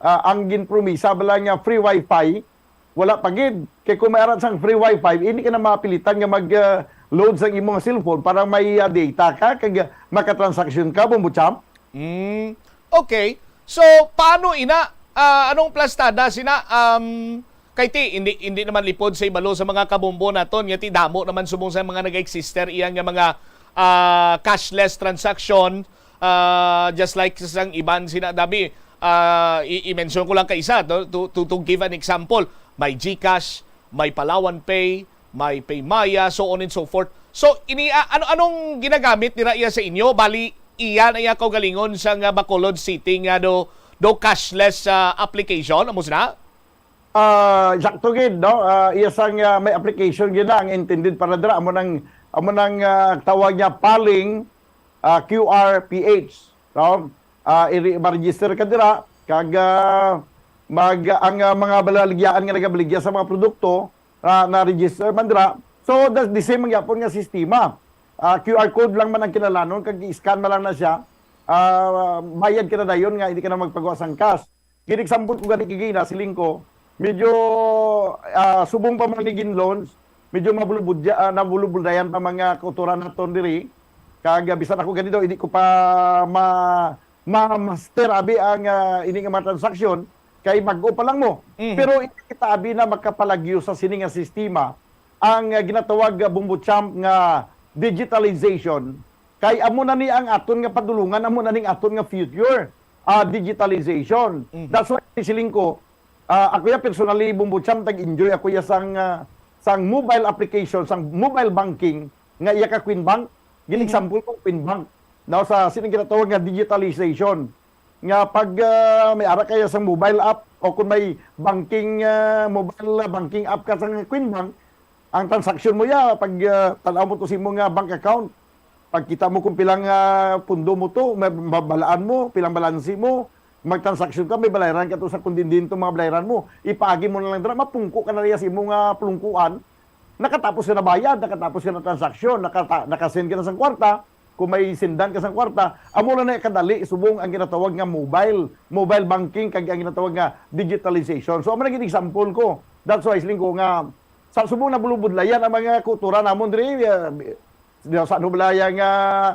ah, ang ginpromisa bala nga free wifi, wala pa gid. Kay kung may arat sang free wifi, hindi ka na mapilitan nga mag ah, load sang imong cellphone para may ah, data ka kag ah, makatransaction ka, Bombo Cham. Mm, okay. So, paano ina? Ah, anong plastada sina? Um, kay ti, hindi, hindi naman lipod sa ibalo sa mga kabombo naton. Nga ti, damo naman subong sa mga nag-exister iyan nga mga ah, cashless transaction. Ah, just like sang iban sina, Dabi, ah, i- i-mention ko lang ka isa, no? To, to, to give an example, may GCash, may Palawan Pay, may PayMaya, so on and so forth. So, ini, ah, ano, anong ginagamit nira iya sa inyo? Bali, iya na iya kaugalingon sa nga Bacolod City nga do, do cashless, ah, application? Amo sina? Ah, sakto gid, no? Ah, iya sang, ah, may application gid na ang intended para dira. Amo nang, amo nang, ah, tawag niya Paling, ah, Q R P H, no? Ah, iri, ma-register ka dira, kag, ah, mag, ang, ah, mga balaligyaan nga nagabaligya sa mga produkto, ah, na-register man dira. So, the, the same man gyapon nga sistema. Ah, Q R code lang man ang kinahanglanon, kag i-scan na lang na siya. Ah, bayad ka na dayon nga hindi ka na magpagawa sang cash. Gin-example ko gani kagina, siling ko, medyo, ah, subong pa man ni gin-launch, medyo mabulubudya, ah, nabulubudlayan pa mga kautoran naton diri. Kag, ah, bisan ako gani daw, hindi ko pa ma-, ma-master abi ang, ah, ini nga mga transaksyon, kay bag-o pa lang mo. Mhm. Pero hindi kita abi na makapalagyo sa sini nga sistema ang, ah, ginatawag, ah, Bombo Champ, nga digitalization. Kay amo na ni ang aton nga padulungan, amo na ning aton nga future, ah, digitalization. Mhm. That's why siling ko, ah, ako ya personally, Bombo Champ, tag-enjoy ako ya sang, ah, sang mobile application, sang mobile banking nga iya ka Queen Bank. Gin-example ko, Queen Bank. Now, sa sini ginatawag nga digitalization, nga pag, ah, may ara kaya sang mobile app o kung may banking, ah, mobile banking app ka sa Queen Bank, ang transaksyon mo ya, pag, ah, tan-aw mo to sa imo nga bank account, pagkita mo kung pilang, ah, pundo mo to, may mabalaan mo, pilang balansi mo, magtransaksyon ka, may balayran ka to sa kung diin-diin to mga balayran mo. Ipaagi mo na lang dira, mapungko ka na niya sa imo nga pulungkuan, nakatapos ka na bayad, nakatapos ka na transaksyon, nakata-, nakasend ka na sang kwarta, kung may sindan ka sang kwarta, amo na na kadali subong ang ginatawag nga mobile, mobile banking, kag ang ginatawag nga digitalization. So, amo na gid example ko. That's why, siling ko nga, sa subong nabulubudlayan ang mga kultura namon diri, ah, di sa ano balaya nga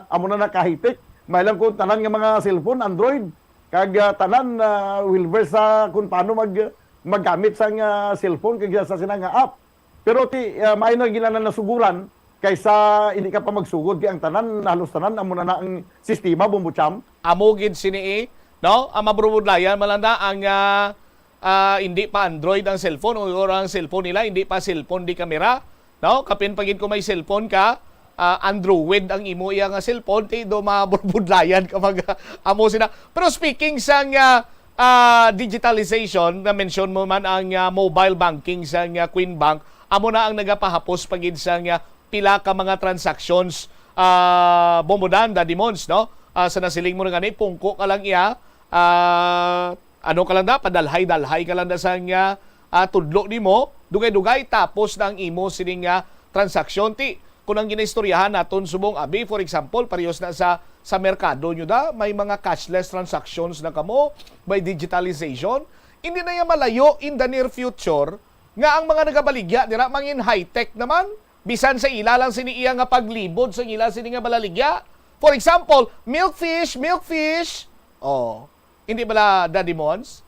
amo na nakahitik. May lang kung tanan nga mga cellphone, Android, kag, ah, tanan, ah, well versed sa kung paano mag-, maggamit sang, ah, cellphone kag sa sina nga app. Pero ti, ah, maayo na gid na nasuguran kaysa hindi ka pa magsugod, kay ang tanan, halos tanan, amo na na ang sistema, Bombo Cham. Amo gid sini, eh, no? Ang mabulubudlayan man lang na ang, ah, ah, hindi pa Android ang cellphone, o, or ang cellphone nila hindi pa cellphone, di kamera, no? Kapin pa gid kung may cellphone ka, ah, Android ang imo iya nga cellphone, ti do mabulubudlayan ka mag-, amo sina. Pero speaking sang, ah, ah, digitalization, na-mention mo man ang, ah, mobile banking sang, ah, Queen Bank, amo na ang nagapahapos pa gid sang, ah, pila ka mga transactions, ah, Bombo Dan, Daddy Mons, no? Ah, sa nasiling mo na gani, pungko ka lang iya, ah, ano ka lang da, padalhay-dalhay ka lang da sang, ah, ah, tudlo nimo, dugay-dugay, tapos na ang imo sining, ah, transaksyon. Ti, kung ang ginaistoryahan naton subong, abi, for example, parehas na sa, sa merkado nyo da, may mga cashless transactions na kamo, may digitalization. Hindi na yan malayo in the near future nga ang mga nagabaligya dira mangin high-tech naman. Bisan sa ila lang sini iya nga paglibod sa ila sini nga balaligya. For example, milkfish, milkfish. Oh, hindi bala, Daddy Mons?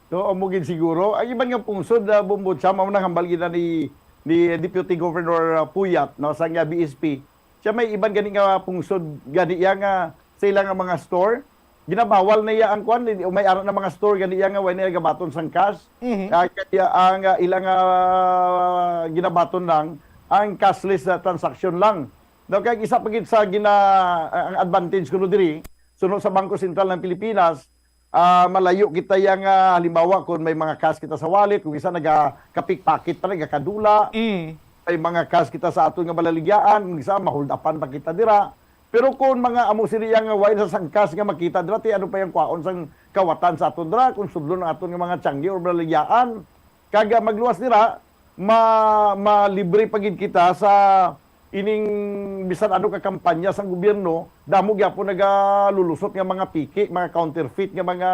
So, amo gid siguro. Ang iban nga pungsod, ah, Bombo Cham, amo nang hambal gid na ni, ni Deputy Governor, ah, Puyat, no, sa nga B S P. Siya may iban gani nga pungsod gani iya nga sa ila nga mga store. Ginabawal na iya ang kwan, may ara na mga store gani iya nga way na iya gabaton sang cash. Mhm. Ah, kaya ang, ah, ila nga, ah, ginabaton lang ang cashless, ah, transaction lang. No, kay isa pa gid sa gina-, ang advantage kuno diri, suno sa Bangko Sentral ng Pilipinas, ah, malayo kita yang, ah, halimbawa, kung may mga cash kita sa wallet, kung isa nagakapikpakit pa, nagakadula, Mm. may mga cash kita sa aton nga balaligyaan, kung isa, mahuldapan pa kita dira. Pero kung mga amo sini yang way na sang cash nga makita dira, ti ano pa yang kwaon sang kawatan sa aton dira, kung sudlon ang aton nga mga tiangge or balaligyaan, kag, ah, magluwas dira, ma-, malibre pa gid kita sa ining bisan ano ka kampanya sang gobyerno, damo gyapon nagalulusot nga mga piki, mga counterfeit nga mga,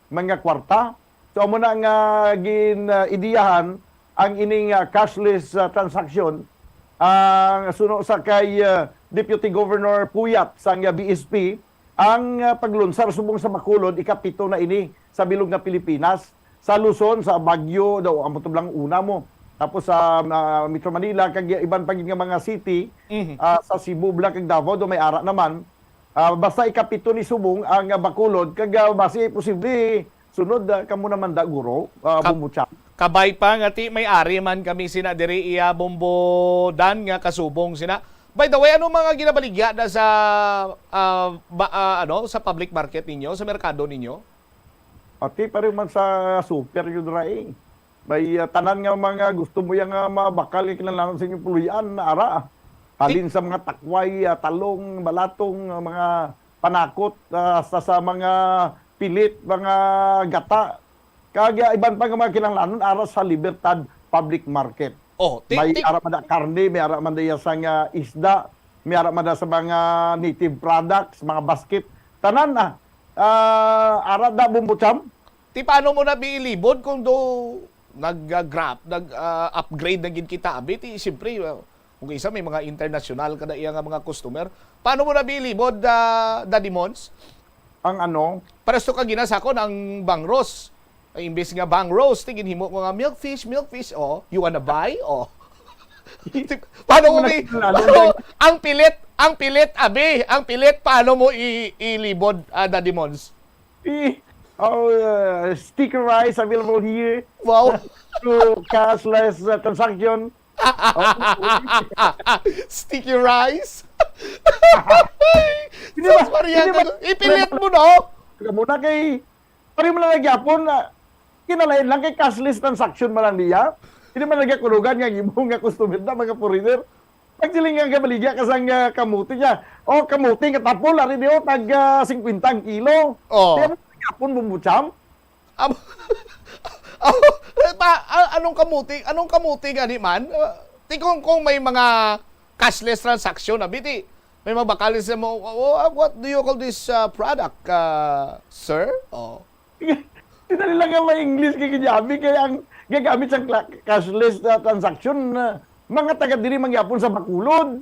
mga kwarta. So, amo na nga gin, ah, ideyahan ang ining, ah, cashless, ah, transaction. Ang suno sa kay, ah, Deputy Governor Puyat sang, ah, B S P, ang, ah, paglunsar subong sa Bacolod, ikapito na ini sa bilog nga Pilipinas. Sa Luzon, sa Baguio, daw, amo to lang una mo. Tapos sa, ah, Metro Manila, kag iban pa gid nga mga city, Mhm. ah, sa Cebu, Bulacan, kag Davao, do may ara naman. Ah, basta ikapito ni subong ang, ah, Bacolod, kag, ah, basi posible sunod, ah, kamo naman da, guro, ah, Kap- Bumbo Cham. Kabay pa nga ti may ari man kami sina diri iya Bumbo Dan nga kasubong sina. By the way, ano mga ginabaligya na sa, ah, ba, ah, ano, sa public market ninyo, sa merkado ninyo? Pati pareho man sa super yun ra eh. May, ah, tanan nga mga gusto mo yang, ah, mabakal nga kinahanglan sa inyong puluy-an, ara. Halin sa mga takway, ah, talong, balatong, ah, mga panakot, ah, hasta sa mga pilit, mga gata. Kag, ah, iban pa nga mga kinahanglanon ara sa Libertad Public Market. Oh, ti-, May ti- ara man da karne, may ara man da iya sang isda, may ara man da sa mga native products, mga basket. Tanan na. Ah, ara da, Bumbo Cham? Ti paano mo na biilibod kung do nag-, ah, grab, nag, ah, upgrade na gid kita, abi? Ti siyempre, ah, kung isa may mga international kada iya nga mga customer, paano mo na biilibod, ah, Daddy Mons? Ang ano? Paresto ka ginasakon ang bangros. Ay, imbes nga bangros, ti ginhimo ko nga milkfish, milkfish, oh. You wanna buy? Oh. Paano mo Wala bi-, kilala paano, dyan. Ang pilit, ang pilit, abi, ang pilit, paano mo i-, ilibod, ah, Daddy Mons? Eh, oh, uh, sticker rice available here. Wow. Through cashless, uh, transaction. Sticky rice? Hindi ba, Sus, Maria, hindi ba, ipilit mo, no? Teka muna kay, pari mo lang nagyapon na kinalain lang kay cashless transaction man lang niya. Hindi man nagyakulugan nga imo nga customer na mga foreigner. Pagsiling nga gabaligya ka sang, ah, kamuti niya. O, kamuti nga tapol, ari niyo, tag, ah, singkwenta ang kilo. Oh. Kaya mo nagyapon, Bumbo Cham? Am-, am-, pa, a-, anong kamuti? Anong kamuti gani man? Uh, ti kung, kung may mga cashless transaction, abi, ti, may mga bakalis na mo, "Oh, uh, what do you call this, uh, product, uh, sir?" Oh. Tinali lang nga may English kay kinyabi kay ang gagamit sa cla-, cashless, uh, transaction, uh, mga taga diri mangyapon sa Bacolod.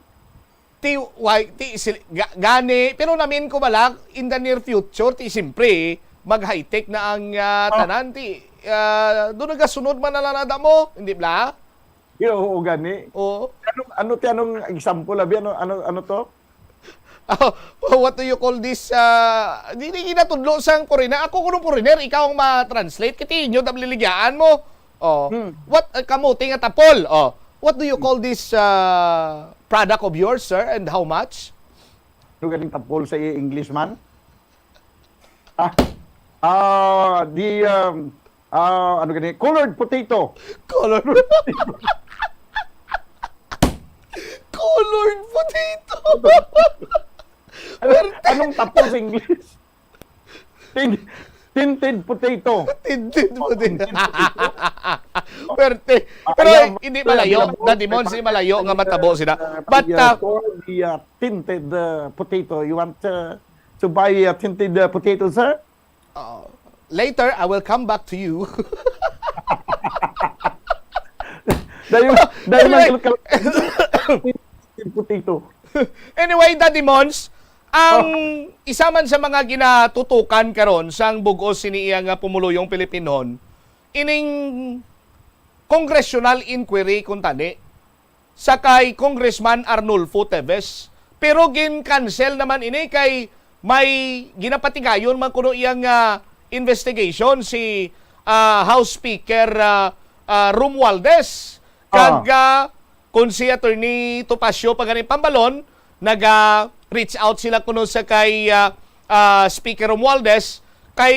Ti, why, ti, sil-, ga-, gani, pero namin ko bala, in the near future, ti, siyempre, mag-high-tech na ang, ah, Oh. tanan, ti, ah, doon nagasunod man na lang mo, hindi bla? Yo, oo, gani. Oo. Ano, ano, ti, anong example, abi? Ano, ano, ano to? Oh, what do you call this? Ah, di, di ginatudlo sang foreigner. Ako kuno foreigner, ikaw ang ma-translate. Kiti inyo, tabliligyan mo. Oh, Hmm. what, uh, kamuti nga tapol? Oh, what do you call this, uh, product of yours, sir, and how much? Ano ganing tapol sa English man? Ah, ah, the, um, ah, ano gani? Colored potato. Colored potato. Colored potato. Ano, Werte. Anong tapol sa English? Tin-, tinted potato. Tinted potato. Tinted potato. Perte. Ah, Pero ayan, hindi ayan, malayo. Alam mo, Dati mo, may si malayo nga matabo sila. Uh, But, uh, uh, for the, uh, tinted, uh, potato, you want, uh, to buy a tinted, uh, potato, sir? Uh, later, I will come back to you. Dahil, dahil Anyway. Tinted potato. Anyway, Daddy Mons, ang Oh. isa man sa mga ginatutukan karon sang bug-os sini iya nga pumuluyong Pilipinhon, ining congressional inquiry kun tani sa kay Congressman Arnulfo Teves. Pero gin-cancel naman ini kay may ginapatigayon man kuno iyang, ah, investigation si, ah, House Speaker, ah, ah, Romualdez. Kag, Ah. ah, Kung si Attorney Topacio pa gani pambalon, naga-reach out sila kuno sa kay, ah, ah, Speaker Romualdez, kay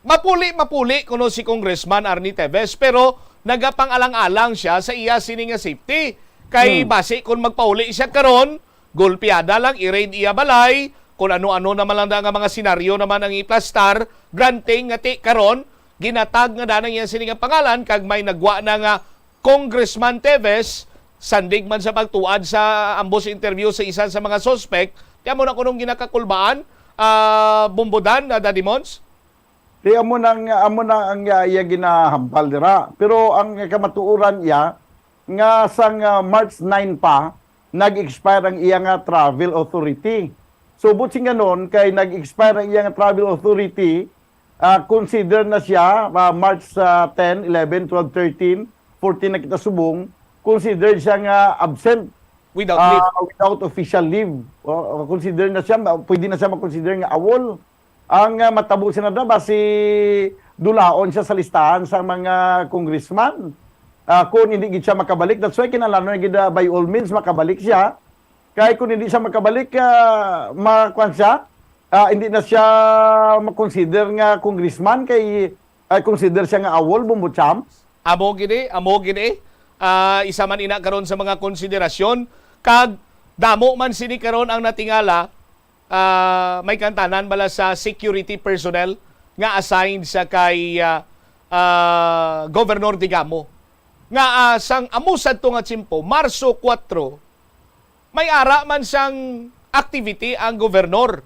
mapuli-mapuli kuno si Congressman Arnie Teves, pero nagapang-alang-alang siya sa iya sini nga safety. Kay Hmm. basi kung magpauli siya karon, golpeada lang, i-raid iya balay, kung ano-ano naman lang nga mga senaryo naman ang iplastar, granting nga ti karon, ginatag nga danang iya sini nga pangalan, kag may nagwa na nga Congressman Teves, sandig man sa pagtuad sa ambos interview sa isa sa mga suspect, ti amo na kunong ginakakulbaan, ah, Bumbudan, ah, Daddy Mons? Di amo na ang, amo na ang, ah, iya ginahambal dira. Pero ang kamatuoran iya nga sang, ah, March nine pa, nag-expire ang iya nga travel authority. So, buot silingon, kay nag-expire ang iya nga travel authority, ah, consider na siya, ah, March, ah, ten, eleven, twelve, thirteen, fourteen na kita subong, considered siya nga absent. Without leave. Ah, without official leave. O, o, consider na siya, ma- pwede na siya makonsider nga AWOL. Ang ah, matabo, Senador, basi dulaon siya sa listahan sa mga congressman. Ah, kung hindi gid siya makabalik, that's why kinahanglan na gid, ah, by all means makabalik siya. Kay kung hindi siya makabalik, ah, makuan siya, ah, hindi na siya makonsider nga congressman kay, ay, consider siya nga AWOL, Bombo Champs. Amo gini, amo gini. Ah, isa man ina karon sa mga konsiderasyon, kag damo man sini karon ang natingala, ah, may kantanan bala sa security personnel nga assigned sa kay, ah, ah, Governor Digamo. Nga, ah, sang amo sadto nga tiyempo, Marso kuwatro, may ara man sang activity ang gobernador.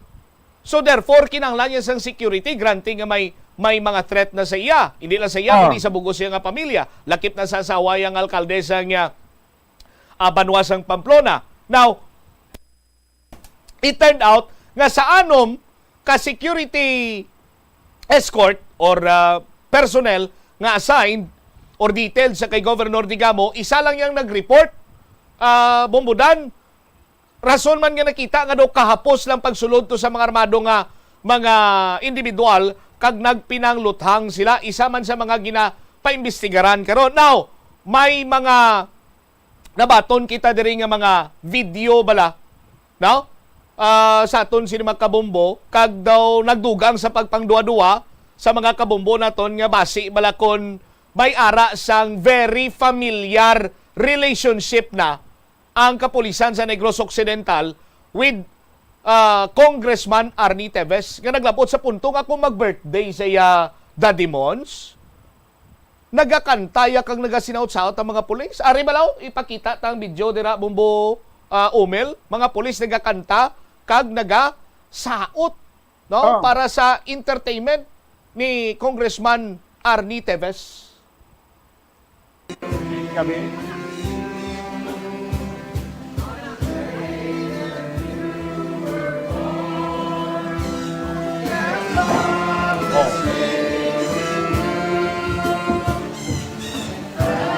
So therefore, kinahanglan niya sang security, granting nga may may mga threat na sa iya. Hindi lang sa iya, Ah. kundi sa bug-os siya nga pamilya. Lakip na sa asawa yang alkalde sang ah, banwa sang Pamplona. Now, it turned out nga sa anom ka security escort or ah, personnel nga assigned or detailed sa kay Governor Digamo, isa lang yang nag-report, ah, Bombo Dan. Rason man nga nakita nga daw kahapos lang pagsulod to sa mga armado nga mga individual kag nagpinangluthang sila, isa man sa mga ginapaimbestigaran karon. Now, may mga nabaton kita diri nga mga video bala, no? Ah, sa aton sini mga kabombo, kag daw nagdugang sa pagpangduwa-duwa sa mga kabombo naton nga basi bala kon may ara sang very familiar relationship na ang kapulisan sa Negros Occidental with ah, Congressman Arnie Teves nga naglabot sa punto nga kung mag-birthday sa iya Daddy Mons, nagakanta ya kag nagasinaot-saot ang mga pulis. Ari bala, oh, ipakita ta ang video dira, Bombo, ah, Umel. Mga pulis nagakanta kag nagasaot, no? Ah. Para sa entertainment ni Congressman Arnie Teves. Kami. Oh.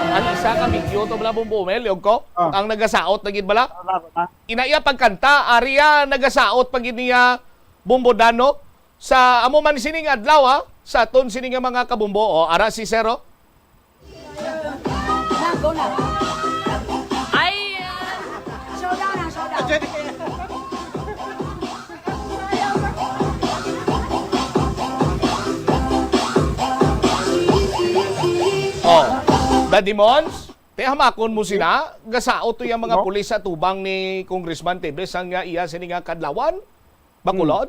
Ang isa ka video to bala, Bombo Umel, yog ko? Ah. Ang nagasaot na gid bala? Ano na? Ina iya pagkanta, ari ya nagasaot pa gid niya, Bombo Dan, no? Sa amo man sining adlaw, ha? Sa aton sini nga mga kabombo, oh, ara si Sero. Na, go na. Ay, ah, showdown na, showdown. Oh, Daddy Mons, te hamakon mo sina, gasaot to yung mga No? pulis sa tubang ni Congressman Teves ang nga iya sini nga kadlawan? Bacolod?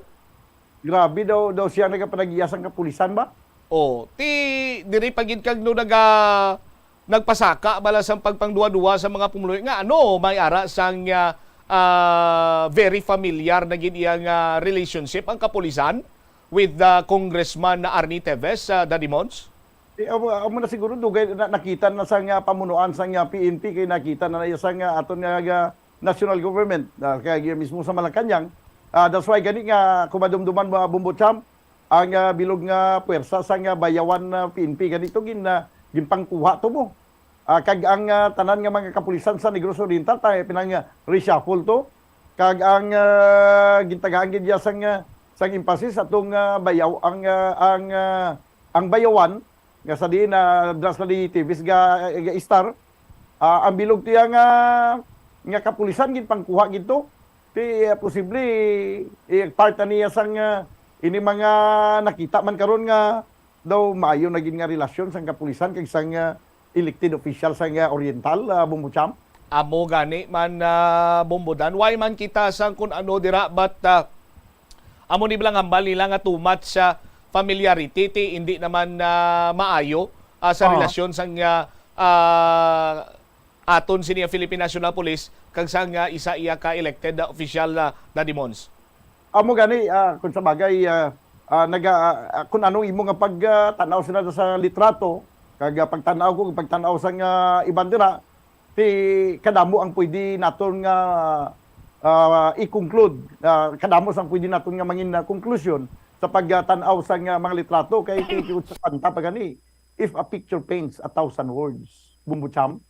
Grabe daw, daw siya nagapanagiya sang kapulisan ba? Oh, ti diri pa gid kag no naga nagpasaka bala sang pagpangduwa-duwa sa mga pumuluyo nga ano may ara sang ah, ah, very familiar na gid iya nga relationship ang kapulisan with the Congressman na Arnie Teves, ah, Daddy Mons? Eh, amo, amo na siguro dugay na, nakita na sa nga pamunuan sa nga P N P kay nakita na na sa nga aton nga, nga national government, ah, kay mismo sa Malacañang. Ah, that's why gani nga kumadumduman mga Bombo Champ ang ah, bilog nga puwersa sa nga Bayawan na P N P gani to gin ah, ginpangkuha to mo. Ah, kag ang ah, tanan nga mga kapulisan sa Negros Oriental ta pinang ah, reshuffle to. Kag ang ah, gintagaan gid iya sang ah, sang emphasis atong ah, bayaw ang ah, ang ah, ang Bayawan nga sa diin na dras na di Teves ga, ga istar. Ah, ang bilog tiya nga nga kapulisan gid pangkuha gid to. Ti ah, posible eh, part na niya sang ah, ini mga nakita man karon nga daw maayo na gid nga relasyon sang kapulisan kag sang ah, elected official sang ah, Oriental, ah, Bombo Champ. Amo gani man, ah, Bombo Dan. Why man kita sang kun ano dira, but ah, amo ni bilang hambal nila nga too much sa familiarity, ti hindi naman ah, maayo ah, sa Ah. relasyon sang ah, ah, aton sini ang Philippine National Police kag sang ah, isa iya ka elected ah, official na Daddy Mons. Amo gani, ah, kung sa bagay, ah, ah, naga, ah, kung anong imo nga pagtanaw sila sa litrato, kag ah, pagtanaw ko, pagtanaw sa nga iban dira, ti kadamo ang pwede naton nga ah, i-conclude, ah, kadamo sang pwede naton nga mangin na konklusyon sa pagtanaw sa nga mga litrato kay kay kay sa kanta pa gani, "If a picture paints a thousand words," Bombo Champ.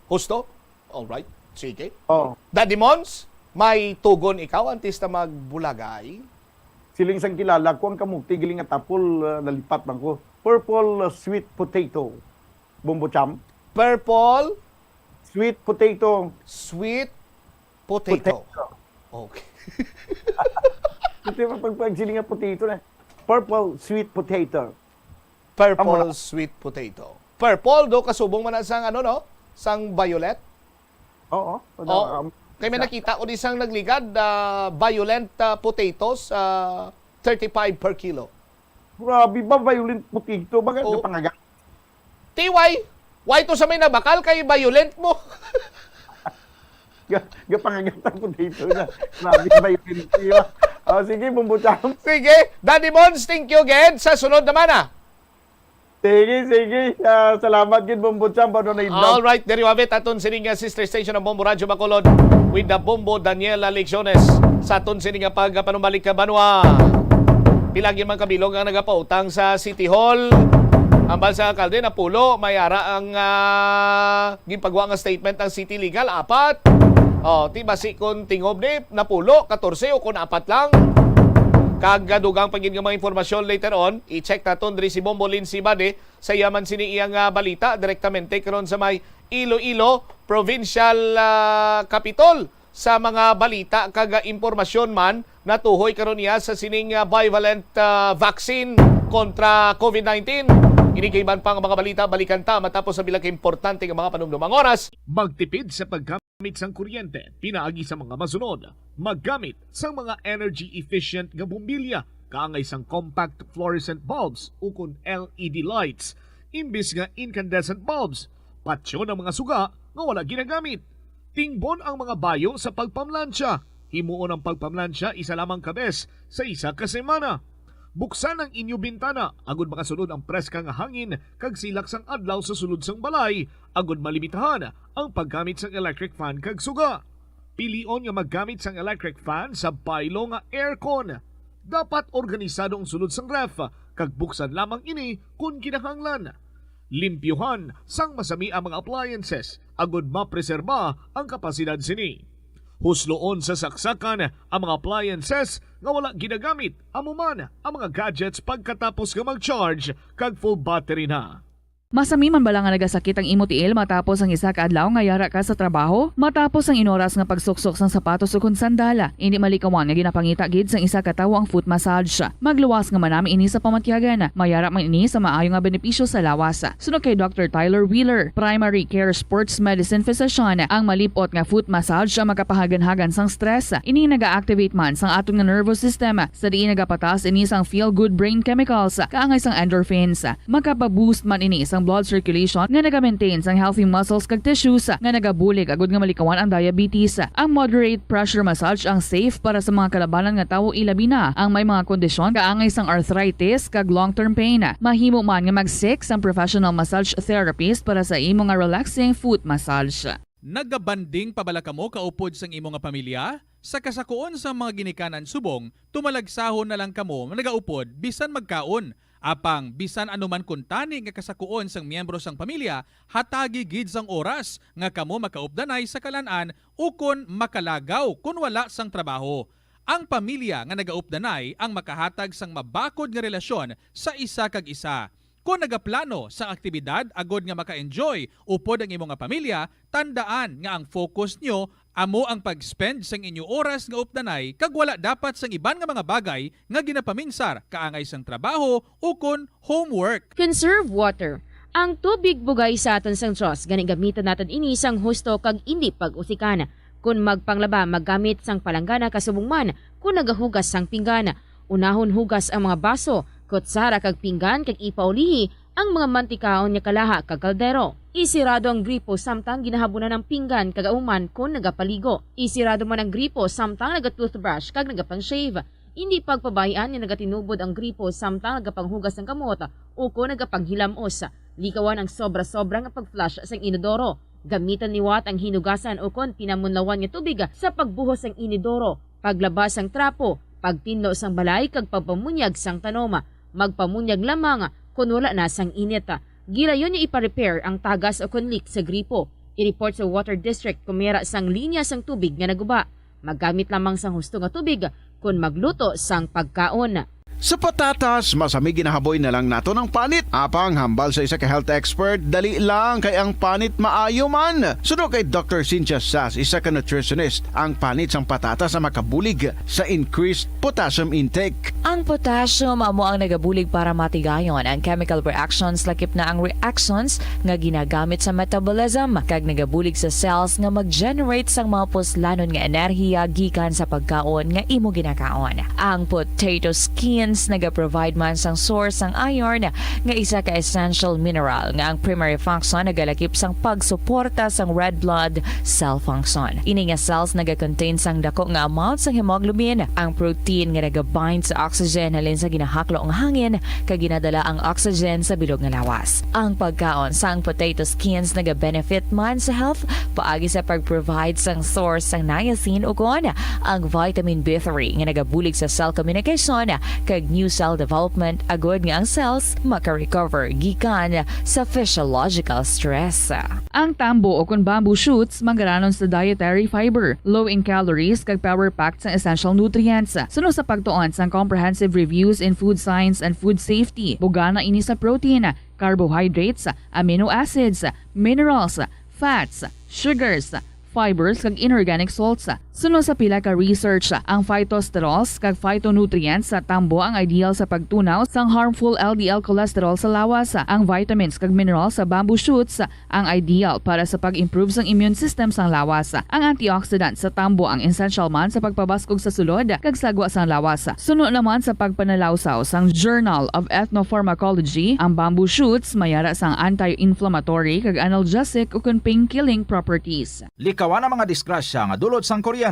Husto? All right. Sige. Oh, Daddy Mons, may tugon ikaw antes na magbulagay? Siling sang kilala ko, ang kamuti giling nga tapol, ah, nalipat man ko. Purple, ah, sweet potato. Bombo Cham. Purple Sweet potato. sweet potato. Potato. Okay. Ito yung pag, pag siling nga potato na. Purple sweet potato. Purple Amo na. Sweet potato. Purple do kasubong man na sang ano, no? Sang violet. Oo. Oh, Um, kay may nakita ko di sang nagligad, ah, violent ah, potatoes, ah, thirty-five per kilo. Grabe ba, violent potato? Baga Oo. Gapangagat. Tiway, why to sa may nabakal kay violent mo? Ga- Gapangagat ang potato na. Grabe, violent. Diba? Oh, sige, Bombo Cham. Sige, Daddy Mons, thank you again. Sa sunod naman ah. Sige, sige. Ah, salamat gid, Bombo Cham, Bombo Nidlog. All right, there you have it. Aton sining nga sister station ang Bombo Radyo Bacolod with the Bombo Daniela Lecciones. Sa aton sining nga pagpanumbalik ka banwa. Pila gyud man kabilog ang nagapautang sa City Hall. Ambal sa alkalde, napulo, may ara ang ah, ginpagwa nga statement ang City Legal, apat. Oh, ti basi kung tingob ni napulo, katorse o kung apat lang. Kag ah, dugang pa gid nga mga impormasyon later on, i-check naton diri si Bombo Lindsay Bade sa iya man sini iyang ah, balita direktamente karon sa may Iloilo Provincial ah, Capitol. Sa mga balita kag ah, impormasyon man natuhoy karon niya sa sining ah, bivalent ah, vaccine kontra COVID nineteen. Ini kag iban pa nga mga balita, balikan ta matapos sa pila ka importante nga mga panumdum. Ang oras, magtipid sa paggamit sang kuryente pinaagi sa mga masunod. Maggamit sang mga energy efficient nga bombilya kaangay sang compact fluorescent bulbs ukon L E D lights imbis nga incandescent bulbs. Patyon ang mga suga nga wala ginagamit. Tingbon ang mga bayo sa pagpamlansya. Himuon ang pagpamlansya isa lamang ka bes sa isa ka semana. Buksan ang inyo bintana agud makasulod ang preska nga hangin kag silak sang adlaw sa sulod sang balay, agud malimitahan ang paggamit sang electric fan kag suga. Pilion nga maggamit sang electric fan sa baylo nga aircon. Dapat organisado ang sulod sang ref kag buksan lamang ini kon kinahanglan. Limpyuhan sang masami ang mga appliances agud mapreserba ang kapasidad sini. Husloon sa saksakan ang mga appliances nga wala ginagamit, amo man ang mga gadgets pagkatapos nga mag-charge kag full battery na. Masami man bala nga nagasakit ang imo tiil matapos ang isa ka adlaw nga yara ka sa trabaho? Matapos ang inoras nga pagsuksok sang sapatos ukon sandal, indi malikawan nga ginapangita gid sang isa ka tawo ang foot massage. Magluwas nga manami ini sa pamatyagan. Mayara man ini sa maayo nga benepisyo sa lawas. Suno kay Doctor Tyler Wheeler, primary care sports medicine physician, ang malip-ot nga foot massage ang makapahaganhagan sang stress. Ini naga-activate man sang aton nga nervous system, sa diin nagapataas ini sang feel-good brain chemicals kaangay sang endorphins. Makapa-boost man ini sang blood circulation nga naga-maintain sang healthy muscles kag tissues nga nagabulig agud nga malikawan ang diabetes. Ang moderate pressure massage ang safe para sa mga kalabanan nga tawo, ilabi na ang may mga kondisyon kaangay sang arthritis kag long-term pain. Mahimo man nga mag-seek sang professional massage therapist para sa imo nga relaxing foot massage. Nagabanding pa bala kamo kaupod sang imo nga pamilya? Sa kasakuon sang mga ginikanan subong, tumalagsahon na lang kamo nagaupod bisan magkaon. Apang bisan ano man kuntani nga kasakuon sang miyembro sang pamilya, hatagi gid sang oras nga kamo makaupdanay sa kalan-an ukon makalagaw kon wala sang trabaho. Ang pamilya nga nagaupdanay ang makahatag sang mabakod nga relasyon sa isa kag isa. Kon nagaplano sang aktibidad agod nga maka-enjoy upod ang imo nga pamilya, tandaan nga ang focus nyo amo ang pag-spend sang inyo oras nga updanay kag wala dapat sang iban nga mga bagay nga ginapaminsar kaangay sang trabaho ukon homework. Conserve water. Ang tubig bugay sa aton sang Dios, gani gamitan naton ini sang husto kag indi pag-usikan. Kon magpanglaba, maggamit sang palanggana kasubong man kon nagahugas sang pinggan. Unahon hugas ang mga baso, kutsara kag pinggan kag ipaulihi ang mga mantikaon nga kalaha kag kaldero. Isirado ang gripo samtang ginahabunan ang pinggan kag ahuman kon nagapaligo. Isirado man ang gripo samtang naga-toothbrush kag nagapang-shave. Indi pagpabay-an nga nagatinubod ang gripo samtang nagapanghugas sang kamot o kon nagapanghilamos. Likawan ang sobra-sobra nga pag-flush sang inodoro. Gamitan liwat ang hinugasan o kon pinamunlawan nga tubig sa pagbuhos sang inodoro, paglaba sang trapo, pagtinlo sang balay kag pagpamunyag sang tanom. Magpamunyag lamang kon wala na sang init. Gilayon nga ipa-repair ang tagas o kon leak sa gripo. I-report sa water district kung may ara sang linya sang tubig nga naguba. Maggamit lamang sang husto nga tubig kon magluto sang pagkaon. Sa patatas, masami ginahaboy na lang naton ang panit. Apang hambal sa isa ka health expert, dali lang kay ang panit maayo man. Suno kay Doctor Cynthia Sas, isa ka nutritionist, ang panit sang patatas ang makabulig sa increased potassium intake. Ang potassium amo ang nagabulig para matigayon ang chemical reactions, lakip na ang reactions nga ginagamit sa metabolism, kag nagabulig sa cells nga mag-generate sang mga puslanon nga enerhiya gikan sa pagkaon nga imo ginakaon. Ang potato skins nagaprovide man sang source sang iron, nga isa ka essential mineral nga ang primary function nagalakip sang pagsuporta sang red blood cell function. Ini nga cells nagacontain sang dako nga amount sang hemoglobin, ang protein nga nagabind sa oxygen halin sa ginahaklo nga hangin kag ginadala ang oxygen sa bilog nga lawas. Ang pagkaon sang potato skins nagabenefit man sa health paagi sa pag-provide sang source sang niacin ukon ang vitamin B three nga nagabulig sa cell communication kag new cell development, agod nga ang cells maka-recover gikan sa physiological stress. Ang tambo o kon bamboo shoots manggaranon sa dietary fiber, low in calories kag power-packed sang essential nutrients. Suno sa pagtuon sang Comprehensive Reviews in Food Science and Food Safety, bugana ini sa protein, carbohydrates, amino acids, minerals, fats, sugars, fibers kag inorganic salts. Suno sa pila ka research, ang phytosterols kag phytonutrients sa tambo ang ideal sa pagtunaw sang harmful L D L cholesterol sa lawas. Ang vitamins kag minerals sa bamboo shoots ang ideal para sa pag-improve sang immune system sang lawas. Ang antioxidant sa tambo ang essential man sa pagpabaskog sa sulod kag sagwa sang lawas. Suno naman sa pagpanalawsaw sang Journal of Ethnopharmacology, ang bamboo shoots may ara sang anti-inflammatory kag analgesic ukon pain-killing properties. Likawan ang mga disgrasya nga dulot sang kuryente.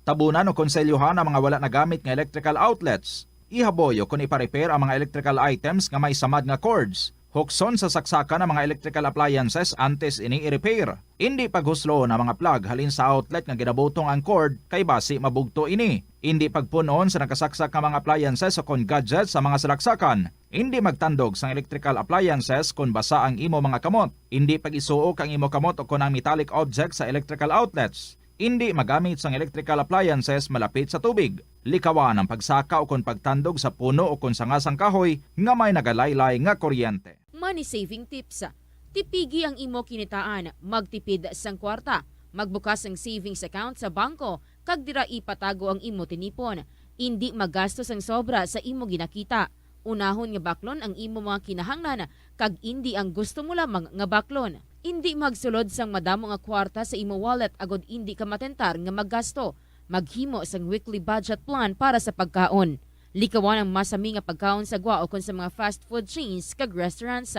Tabunan o konselyohan ang mga wala nagamit nga electrical outlets. Ihaboy o kon ipa-repair ang mga electrical items nga may samad nga cords. Hukson sa saksakan ang mga electrical appliances antes ini i-repair. Indi paghusloon ang mga plug halin sa outlet nga ginabutong ang cord, kay basi mabugto ini. Indi pagpun-on sa nakasaksak nga mga appliances o kon gadgets sa mga salaksakan. Indi magtandog sang electrical appliances kon basa ang imo mga kamot. Indi pag-isuok ang imo kamot o kon ang metallic objects sa electrical outlets. Indi magamit sang electrical appliances malapit sa tubig. Likawan ang pagsaka o kon pagtandog sa puno o kon sanga sang kahoy nga may nagalaylay nga kuryente. Money saving tips. Tipigi ang imo kinitaan, magtipid sang kwarta, magbukas sang savings account sa bangko, kag dira ipatago ang imo tinipon. Indi maggasto sang sobra sa imo ginakita. Unahon nga baklon ang imo mga kinahanglan kag indi ang gusto mo lamang nga baklon. Indi magsulod sang madamo nga kwarta sa imo wallet agod indi ka matentar nga maggasto. Maghimo sang weekly budget plan para sa pagkaon. Likawan ang masami nga pagkaon sa gwa ukon sa mga fast food chains kag restaurants.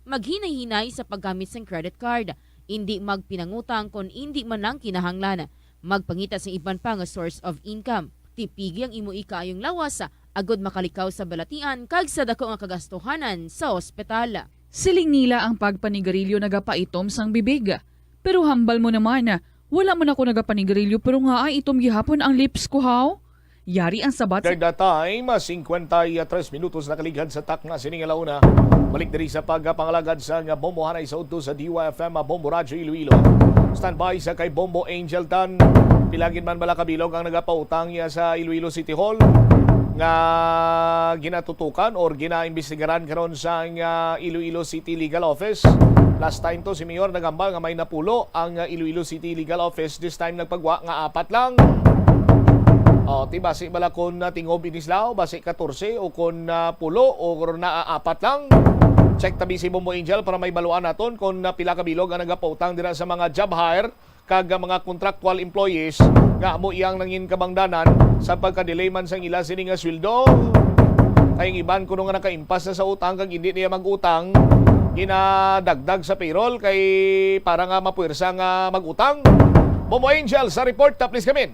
Maghinay-hinay sa paggamit sang credit card. Indi magpinangutang kon indi man lang kinahanglan. Magpangita sang iban pa nga source of income. Tipigi ang imo ikaayong lawas agod makalikaw sa balatian kag sa dako nga kagastuhanan sa ospital. Siling nila ang pagpanigarilyo nagapaitom sang bibig. Pero hambal mo naman, wala man ako nagapanigarilyo pero ngaa itom gihapon ang lips ko, haw? Yari ang sabat sa Dagda time, singkwenta y tres minutos nakaligad sa takna sining alauna. Balik diri sa pagpangalagad sa nga bombohanay sa udto sa D Y F M Bombo Radyo Iloilo. Standby sa kay Bombo Angel Tan. Pilagin man bala kabilog ang nagapautang niya sa Iloilo City Hall nga ginatutukan or ginaimbestigaran karon sa nga Iloilo City Legal Office. Last time to, si Mayor nagambal nga may napulo ang ah, Iloilo City Legal Office. This time nagpagwa nga apat lang. O, ti basi bala kun ah, tingob ini sila, o basi katorse o kun ah, pulo o kun naa apat lang. Check tabi si Bombo Angel para may baluan naton kung ah, pila ka bilog ang nagapautang dira sa mga job hire kag ah, mga contractual employees nga amo iyang nangin kabangdanan sa pagka-delay man sang ila sini nga sweldo. Kay ang iban kuno nga nakaimpas na sa utang kag hindi niya mag-utang, ginadagdag sa payroll kay para nga mapuwersa nga mag-utang. Bombo Angel sa report, please come in.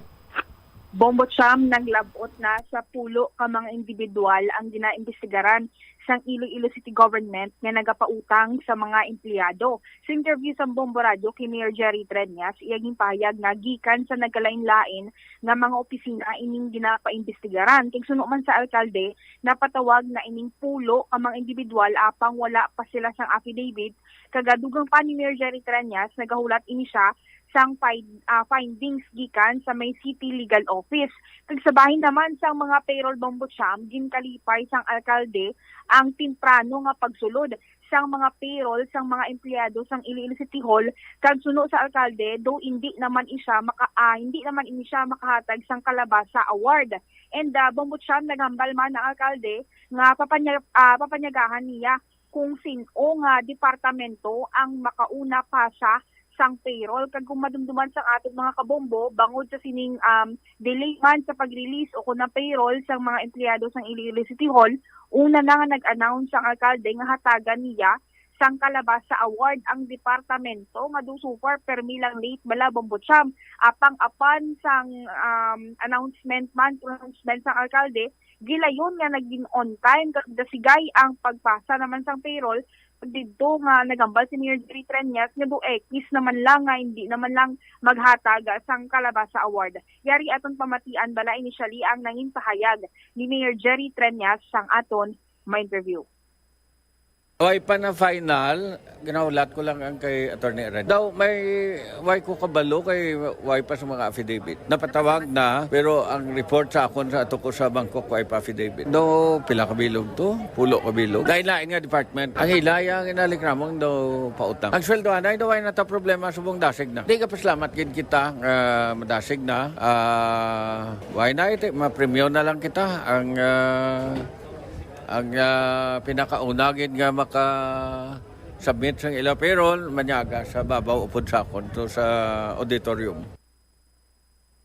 Bombo Cham, naglab-ot na sa pulo ka mga individual ang ginaimbestigaran sang Iloilo City Government nga nagapautang sa mga empleyado. Sa interview sa Bombo Radio kay Mayor Jerry Treñas, iya ginpahayag nga gikan sa nagkalain-lain nga mga opisina ining ginapaimbestigaran. Kag suno man sa alkalde, napatawag na ining pulo ka mga individual apang wala pa sila sang affidavit. Kag dugang pa ni Mayor Jerry Treñas, nagahulat ini siya sang find- ah, findings gikan sa may City Legal Office. Kag sa bahin naman sang mga payroll, Bombo Cham, ginkalipay sang alkalde ang temprano nga pagsulod sang mga payroll sang mga empleyado sang Iloilo City Hall. Kag suno sa alkalde, do hindi naman isya maka ah, hindi naman ini siya makahatag sang Kalabasa Award. And ah, Bombo Cham, naghambal man ang alkalde nga papanya, ah, papanyagahan niya kung sin-o nga departamento ang makauna pa sa sang payroll. Kag kung madumduman sang aton mga kabombo, bangod sa sining um, delay man sa pag-release o kon ang payroll sang mga empleyado sang Iloilo City Hall, una na nga nag-announce ang alkalde nga hatagan niya sang Kalabasa Award ang departamento nga do so far permi lang late bala, Bombo Cham. Apang apan sang um, announcement man, pronouncement sang alkalde, gilayon nga nagin on time kag dasigay ang pagpasa naman sang payroll. Didto nga nagambal si Mayor Jerry Treñas nga do ekis naman lang nga hindi naman lang maghatag sang Kalabasa Award. Yari aton pamatian bala initially ang nangin pahayag ni Mayor Jerry Treñas sang aton ma-interview. Way pa na final, ginahulat ko lang ang kay Attorney Ren. Daw may way ko kabalo kay way pa sa mga affidavit. Napatawag na, pero ang report sa akon sa ato ko sa Bangkok, way pa affidavit. Daw pila ka bilog to? Pulo ka bilog. Lain-lain nga department. Ang ilaya ang inalikramong daw pautang. Ang sweldo anay daw ay nata problema subong dasig na. Di ka pasalamat gid kita nga madasig na. Ah, why na ito? Mapremyo na lang kita. Ang ah, ang ah, pinakauna gid nga maka submit sang ila payroll manyaga sa babaw upod sa akon to sa auditorium.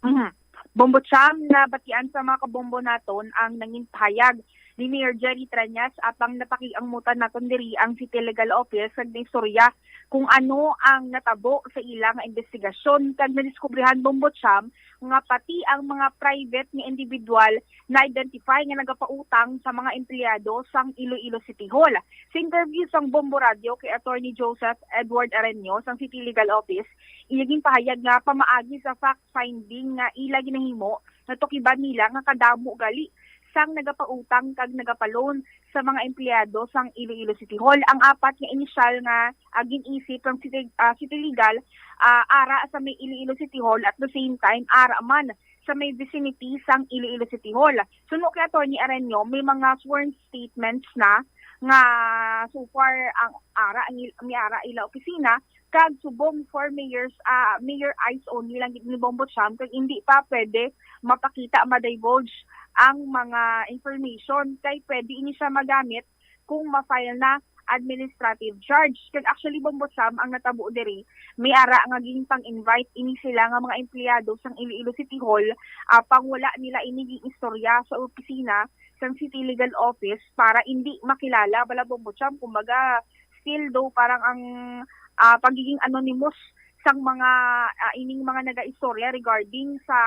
Mhm. Bombo Cham, nabatian sa mga kabombo naton ang nangin pahayag ni Mayor Jerry Treñas, apang napakig-angmutan naton diri ang City Legal Office kag naistorya kung ano ang natabo sa ila nga investigasyon, kag nadiskubrihan, Bombo Cham, nga pati ang mga private nga individual na-identify nga nagapautang sa mga empleyado sang Iloilo City Hall. Sa interview sang Bombo Radio kay Attorney Joseph Edward Areño sang City Legal Office, iya ginpahayag nga pamaagi sa fact finding nga ila ginahimo, natukiban nila nga kadamo gali sang nagapautang kag nagapaloan sa mga empleyado sang Iloilo City Hall. Ang apat nga inisyal nga ah, gin-isip sang City, ah, City Legal, ah, ara sa may Iloilo City Hall, at the same time ara man sa may vicinity sang Iloilo City Hall. Suno kay Attorney Areño, may mga sworn statements na nga so far ang ara ang il- may ara ila opisina, kag subong for mayor's ah, mayor eyes only lang gid ni Bombo Cham, kag hindi pa pwede mapakita, ma-divulge ang mga information kay pwede ini siya magamit kung ma-file na administrative charge. Kag actually, Bombo Cham, ang natabo diri, may ara nga ginpang-invite ini sila nga mga empleyado sang Iloilo City Hall, apang wala nila ini gin-istorya sa opisina sang City Legal Office para indi makilala bala, Bombo Cham. Kumbaga, still though parang ang ah, pagiging anonymous sang mga ah, ining mga nagaistorya regarding sa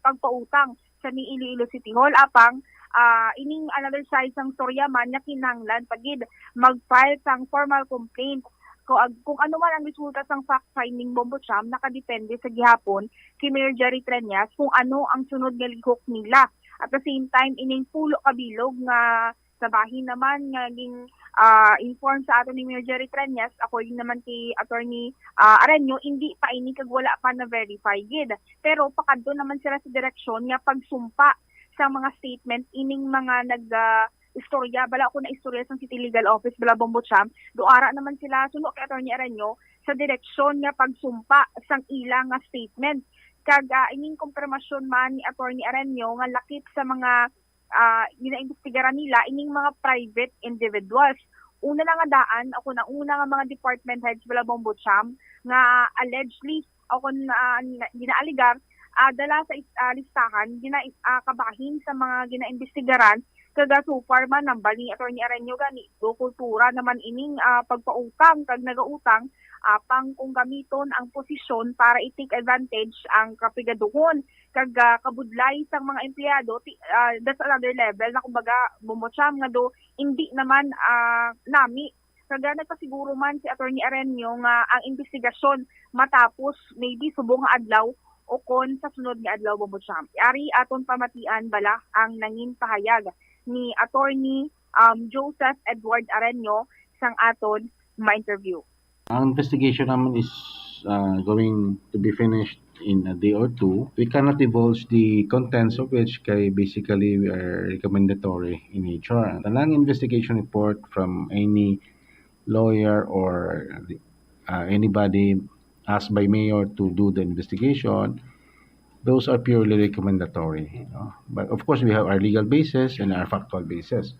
pagpautang sa ni Iloilo City Hall. Apang ah, ining another side sang storya man nga kinahanglan pa gid mag-file sang formal complaint. Kung, ag- kung ano man ang resulta sang fact finding, Bombo Cham, nakadepende sa gihapon kay Mayor Jerry Treñas kung ano ang sunod nga lihok nila. At the same time, ining pulo ka bilog nga sa bahin naman nga ging ah, inform sa aton ni Mayor Jerry Treñas, according naman kay Attorney ah, Areño, hindi pa ini kag wala pa na-verify gid. Pero pakadto naman sila sa direksyon nga pagsumpa sa mga statement ining mga nag ah, istorya, bala ako na istorya sa City Legal Office, bala, Bombo Cham, do ara naman sila, suno kay Attorney Areño, sa direksyon nga pagsumpa sang ila nga statement. Kag ah, ining kumpirmasyon man ni Attorney Areño nga lakip sa mga ah, ginaimbestigaran nila ining mga private individuals. Una na nga daan, ako na una nga mga department heads, bala, Bombo Cham, nga allegedly, ako na, na ginaaligar, ah, dala sa is- ah, listahan, gina, ah, kabahin sa mga ginaimbestigaran Kag, ah, so far man, hambal ni Attorney Areño gani, do kultura naman ining, ah, pagpautang kag nagautang, apang kung gamiton ang posisyon para i-take advantage ang kapigaduhon kag, ah, kabudlay sang mga empleyado, ti-, ah, that's another level na, kumbaga, Bombo Cham, nga do hindi naman, ah, nami. Kag, ah, nagpasiguro man si Attorney Areño nga ang investigasyon matapos maybe subong nga adlaw o kon sa sunod nga adlaw, Bombo Cham. Ari aton pamatian bala ang nangin pahayag ni Attorney, um, Joseph Edward Areño sang aton ma-interview. Ang investigation naman is, uh, going to be finished in a day or two. We cannot divulge the contents of which kay basically we are recommendatory in nature. Ang tanang investigation report from any lawyer or, uh, anybody asked by mayor to do the investigation, those are purely recommendatory, no? But of course, we have our legal basis and our factual basis.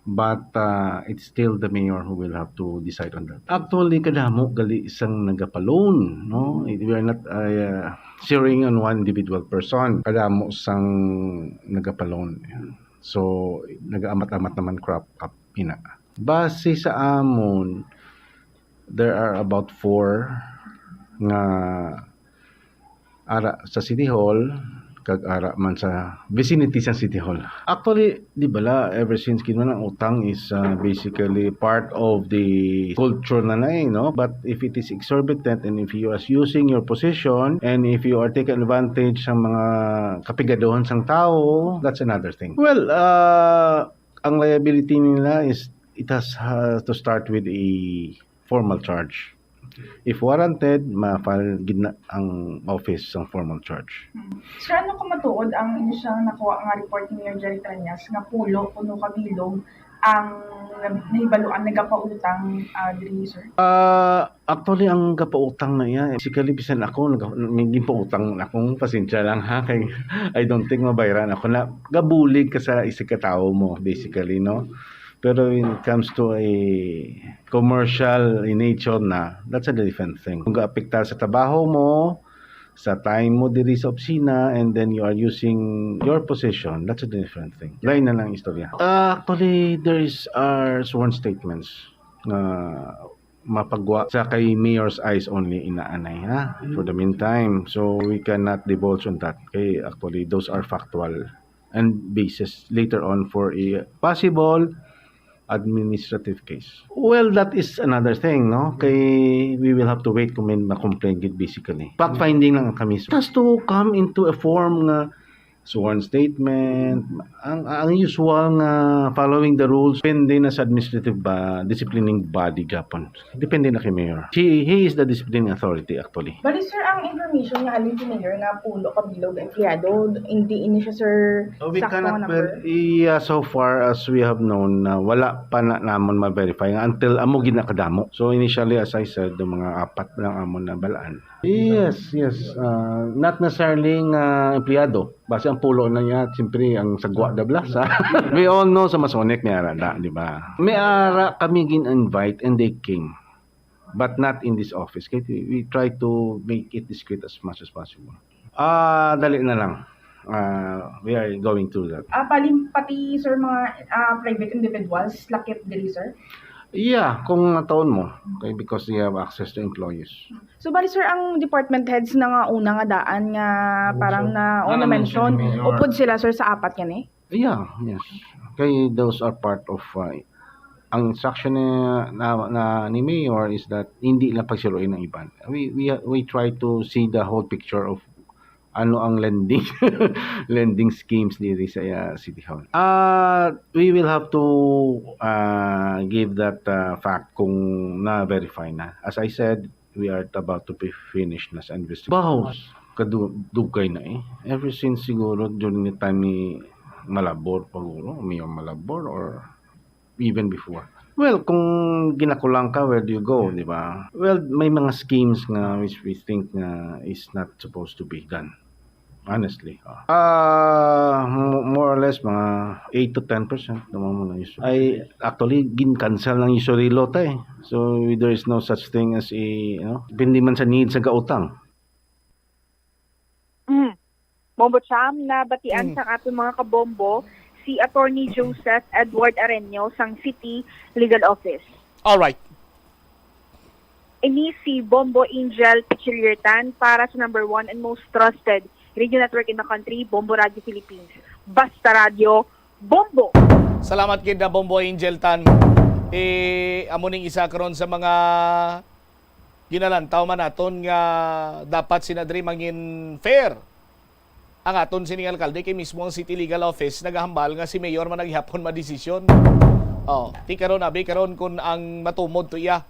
But, uh, it's still the mayor who will have to decide on that. Actually, kadamo gali sang nagapaloan, no? We are not, uh, zeroing on one individual person. Kadamo sang nagapaloan. Yan. So, nagaamat-amat naman crop up ina. Base sa amon, there are about four nga ara sa City Hall, kag ara man sa vicinity sa City Hall. Actually, di bala, ever since gid man ang utang is, uh, basically part of the culture na na eh, no? But if it is exorbitant and if you are using your position and if you are taking advantage sa mga kapigaduhan sang tao, that's another thing. Well, uh, ang liability nila is it has, uh, to start with a formal charge. If warranted, ma-file gid na ang office sang formal charge. Hmm. Sir, ano ka matuod ang inyo siyang nakuha nga report ni Mayor Jerry Trañas nga pulo kuno kabilog ang nag-, nahibaluan nagapautang, ah, diri, sir? Ah, actually, ang gapautang na iya, eh, basically, bisan ako, naga-, may ginpautang akong, pasensya lang, ha, kay I don't think mabayran ako na gabulig ka sa isa ka tawo mo, basically, no? Pero when it comes to a commercial in nature na, that's a different thing. Kung gaapektar sa trabaho mo, sa time mo diri sa opisina, and then you are using your position, that's a different thing. Lain na lang istorya. Ah, actually, there is our sworn statements nga mapagwa sa kay mayor's eyes only inaanay, ha, for the meantime. So, we cannot divulge on that. Kay actually, those are factual and basis later on for a possible administrative case. Well, that is another thing, no? Kay we will have to wait kung may ma-complain gid basically. Fact finding lang kami. It has to come into a form nga sworn statement, ang, ang usual nga following the rules, depende na sa administrative ba, disciplining body gapon. Depende na kay mayor. He, he is the disciplining authority actually. Bali, sir, ang information nga halin kay mayor nga pulo ka bilog nga empleyado, hindi ini siya, sir, sakto nga number? Well, yeah, so far as we have known, na wala pa na namon ma-verify nga until amo gid nakadamo. So initially, as I said, yung mga apat lang amon nabalaan. Yes, yes. Ah, not necessarily nga empleyado. Basi ang pulo na niya, siyempre, ang sagwa da blas, ha? We all know sa Masonic may ara da, di ba? May ara kami gin-invite and they came. But not in this office. Kaya we, we try to make it discreet as much as possible. Ah, dali na lang. Ah, we are going through that. Ah, palim-, pati, sir, mga, ah, private individuals, lakip diri, sir? Yeah, kung nataon mo. Okay, because they have access to employees. So, bali, sir, ang department heads na nga una nga daan nga parang na, o, na-mention, upod sila, sir, sa apat nga ni? Yeah, yes. Kay those are part of, uh, ang instruction ni, na, na, ni Mayor is that hindi lang pagsiruin ang iban. We, we, we try to see the whole picture of ano ang lending, lending schemes diri sa, uh, City Hall. Uh, we will have to, uh, give that, uh, fact kung na-verify na. As I said, we are about to be finished na sa investigation. Bahos, kadu-, dugay na eh. Ever since siguro during the time ni Malabor pa guro, Mayor Malabor or even before. Well, kung ginakulang ka, where do you go, di ba? Well, may mga schemes nga which we think nga is not supposed to be done. Honestly. Ah, mo-, more or less, mga eight to ten percent naman mo na usury. Ay, actually, gin-cancel ng usury law ta eh. So, there is no such thing as a, you know, depende man sa need sa gautang. Mm. Bombo Cham, nabatian Mm. sa aton mga kabombo, si Attorney Joseph Edward Areño sang City Legal Office. Alright. Ini si Bombo Angel Pichiliertan para sa number one and most trusted radio network in the country, Bombo Radio Philippines. Basta Radio, Bombo! Salamat gid na Bombo Angel Tan. Eh, amo ning isa karon sa mga ginalantaw man naton nga dapat sina diri mangin fair ang aton sining alkalde, kay mismo ang City Legal Office nagahambal nga si Mayor man naghihapon madesisyon. Oh, ti karon abi karon kun ang matumod to iya,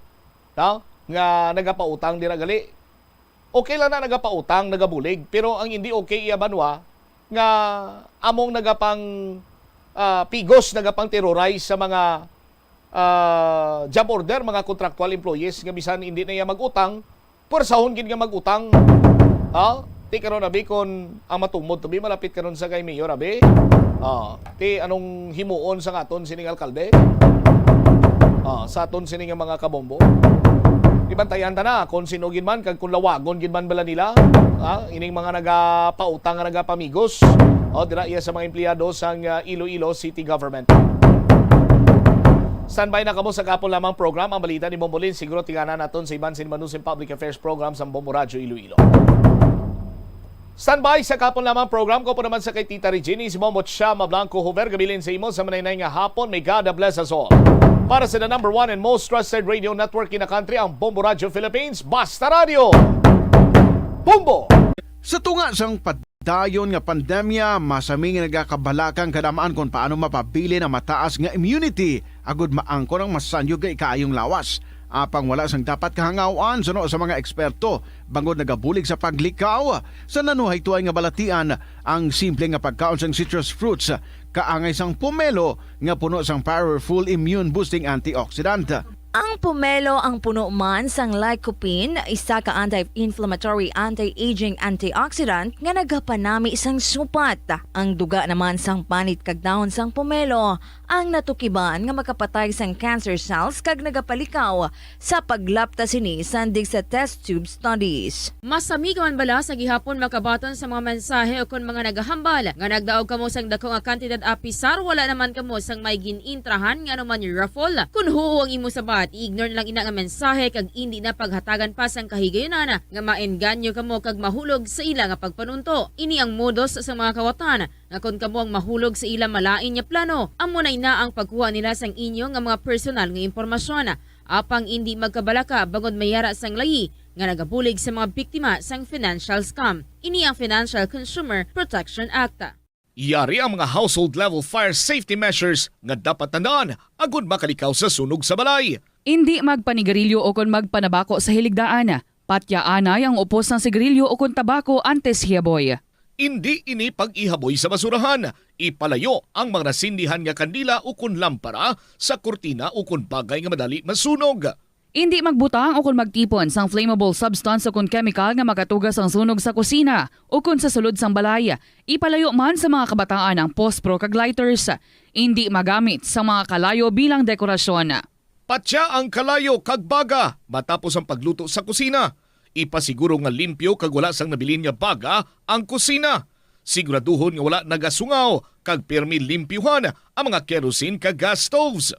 no? Nga nagapautang dira gali. Okay lang na nagapautang, nagabulig, pero ang hindi okay iya banwa nga among nagapang ah, pigos, nagapang terrorize sa mga ah, job order, mga contractual employees nga bisan hindi na iya mag-utang, puwersahon gid nga mag-utang. Ha? Ti karon abi kon ang matumod to bi malapit karon sa kay mayor abi. Ah, ti anong himuon sa aton sining alkalde? Ah, sa aton sini nga mga kabombo. Ibantayan ta na kung sino gid man kag kung lawagon gid man bala nila. Ha? Ining mga nagapautang nga nagapamigos. O, dira iya sa mga empleyado sang ah, Iloilo City Government. Standby na kamo sa gapon lamang program, ang balita ni Bombolin. Siguro tingana naton sa iban sin manusin public affairs program sa Bombo Radyo Iloilo. Standby sa kapon lamang program ko po naman sa kay Tita Regine, si Momo Chama Blanco Hover, gabilin sa imo sa manaynay nga hapon. May God bless us all. Para sa the number one and most trusted radio network in the country, ang Bombo Radyo Philippines, Basta Radio. Bombo! Sa tunga sang padayon nga pandemya, masami nga nagakabalaka ang kadamaan kon paano mapabilin ang mataas nga immunity agud maangkon ang masanyog nga ikaayong lawas. Apang wala sang dapat kahangaw-an suno sa mga eksperto, bangod nagabulig sa paglikaw sa nanuhaytoan nga balatian ang simple nga pagkaon sang citrus fruits kaangay sang pomelo nga puno sang powerful immune-boosting antioxidant. Ang pomelo ang puno man sang lycopene, isa ka anti-inflammatory, anti-aging antioxidant nga nagapanami sang supat. Ang duga naman sang panit kag dahon sang pomelo ang natukiban nga makapatay sang cancer cells kag nagapalikaw sa paglapta sini sandig sa test tube studies. Masami ka man bala sa gihapon makabaton sa mga mensahe ukon mga nagahambal nga nagdaog kamo sang dako nga kantidad apisar wala naman kamo sang may gin-intrahan nga anuman raffle? Kon huo ang imo sabat, i-ignore na lang ina nga mensahe kag indi na paghatagan pa sang kahigayunan nga maengganyo kamo kag mahulog sa ila nga pagpanunto. Ini ang modus sa mga kawatan nga kon kamo ang mahulog sa ila malain nga plano, amo na ina ang pagkuha nila sang inyo nga mga personal nga impormasyon. Apang indi magkabalaka bangod may yara sang layi nga nagabulig sa mga biktima sang financial scam. Ini ang Financial Consumer Protection Act. Yari ang mga household level fire safety measures nga dapat tandaan agud makalikaw sa sunog sa balay. Indi magpanigarilyo ukon magpanabako sa hiligdaan. Patyaanay ang upos sang sigarilyo ukon tabako antes hiaboy. Indi ini pag-ihaboy sa basurahan. Ipalayo ang mga nasindihan nga kandila ukon lampara sa kurtina ukon bagay nga madali masunog. Indi magbutang ukon magtipon sang flammable substance ukon chemical nga makatuga sang sunog sa kusina ukon sa sulod sang balay. Ipalayo man sa mga kabataan ang pospro kag lighters. Indi magamit sang mga kalayo bilang dekorasyon. Patya ang kalayo kag baga matapos ang pagluto sa kusina. Ipasiguro nga limpyo kag wala sang nabilin nga baga ang kusina. Siguraduhon nga wala nagasungaw kag pirmi limpyuhan ang mga kerosene kag gas stoves.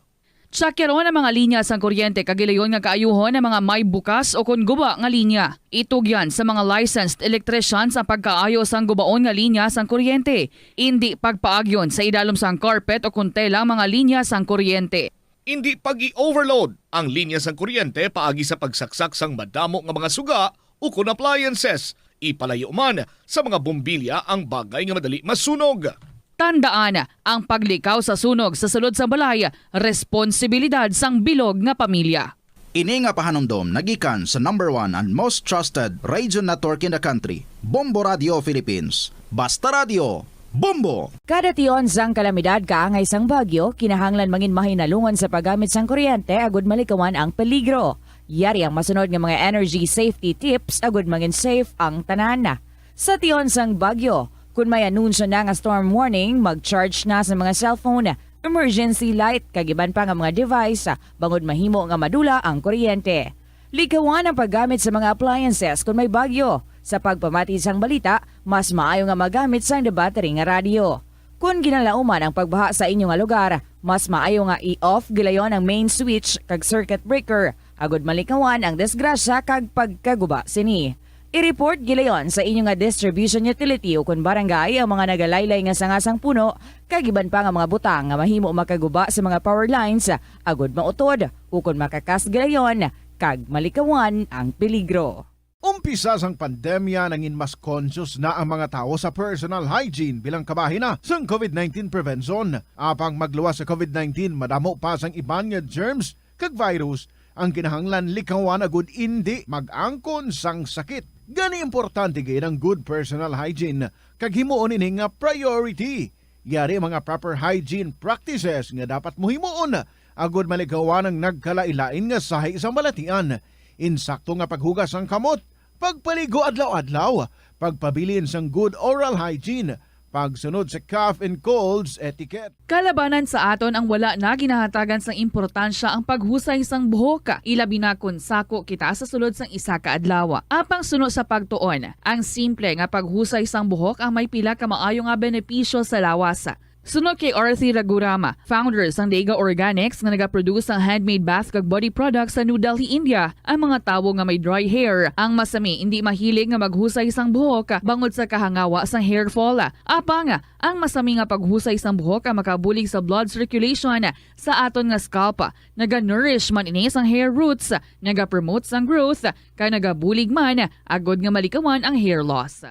Tsakyaron ang mga linya sang kuryente kag hilayon nga kaayuhon ang mga may bukas ukon guba nga linya. Itugyan sa mga licensed electricians ang pagkaayo sang gubaon nga linya sang kuryente. Indi pagpaagyon sa idalom sang carpet ukon tela ang mga linya sang kuryente. Indi pag-i-overload ang linya sang kuryente paagi sa pagsaksak sang madamo nga mga suga ukon appliances. Ipalayo man sa mga bombilya ang bagay nga madali masunog. Tandaan, ang paglikaw sa sunog sa sulod sang balay responsibilidad sang bilog nga pamilya. Ini nga pahanumdom nagikan sa number one and most trusted radio network in the country, Bombo Radio Philippines. Basta Radio, Bombo! Kada tion sang kalamidad kaangay sang bagyo, kinahanglan mangin mahinalungon sa paggamit sang kuryente agud malikawan ang peligro. Yari ang masunod nga mga energy safety tips agud mangin safe ang tanan. Sa tion sang bagyo, kon may anunsyo na nga storm warning, mag-charge na sa mga cellphone, emergency light, kag iban pa nga mga device, bangod mahimo nga madula ang kuryente. Likawan ang paggamit sa mga appliances kon may bagyo. Sa pagpamati sang balita, mas maayo nga magamit sang the battery nga radyo. Kon ginalauman ang pagbaha sa inyo nga lugar, mas maayo nga i-off gilayon ang main switch kag circuit breaker agud malikawan ang disgrasya kag pagkaguba sini. I-report gilayon sa inyo nga distribution utility o kon barangay ang mga nagalaylay nga sanga sang puno kag iban pa nga mga butang nga mahimo makaguba sa mga power lines agud mautod o kon makakas gilayon kag malikawan ang peligro. Umpisa sang pandemya, nangin mas conscious na ang mga tawo sa personal hygiene bilang kabahin na sang COVID nineteen prevention. Apang magluwas sa COVID nineteen, madamo pa sang iban nga germs kag virus ang kinahanglan likawan agud indi mag-angkon sang sakit. Gani, importante gid ang good personal hygiene kag himuon ini nga priority. Yari ang mga proper hygiene practices nga dapat mo himuon agud malikawan ang nagkalain-lain nga sahi sa balatian. Insakto nga paghugas sang kamot, pagpaligo adlaw-adlaw, pagpabilin sang good oral hygiene, pagsunod sa cough and colds etiquette. Kalabanan sa aton ang wala na ginahatagan sang importansya ang paghusay sang buhok, ilabi na kon sako kita sa sulod sang isa ka adlaw. Apang suno sa pagtuon, ang simple nga paghusay sang buhok ang may pila ka maayo nga benepisyo sa lawas. Suno kay Arthi Ragurama, founder sang Dega Organics nga nagaproduce sang handmade bath kag body products sa New Delhi, India, ang mga tawo nga may dry hair ang masami indi mahilig nga maghusay sang buhok bangod sa kahangawa sang hair fall. Apang ang masami nga paghusay sang buhok ang makabulig sa blood circulation sa aton nga scalp. Naga-nourish man ini sang hair roots, nagapromote sang growth, kag nagabulig man agud nga malikawan ang hair loss.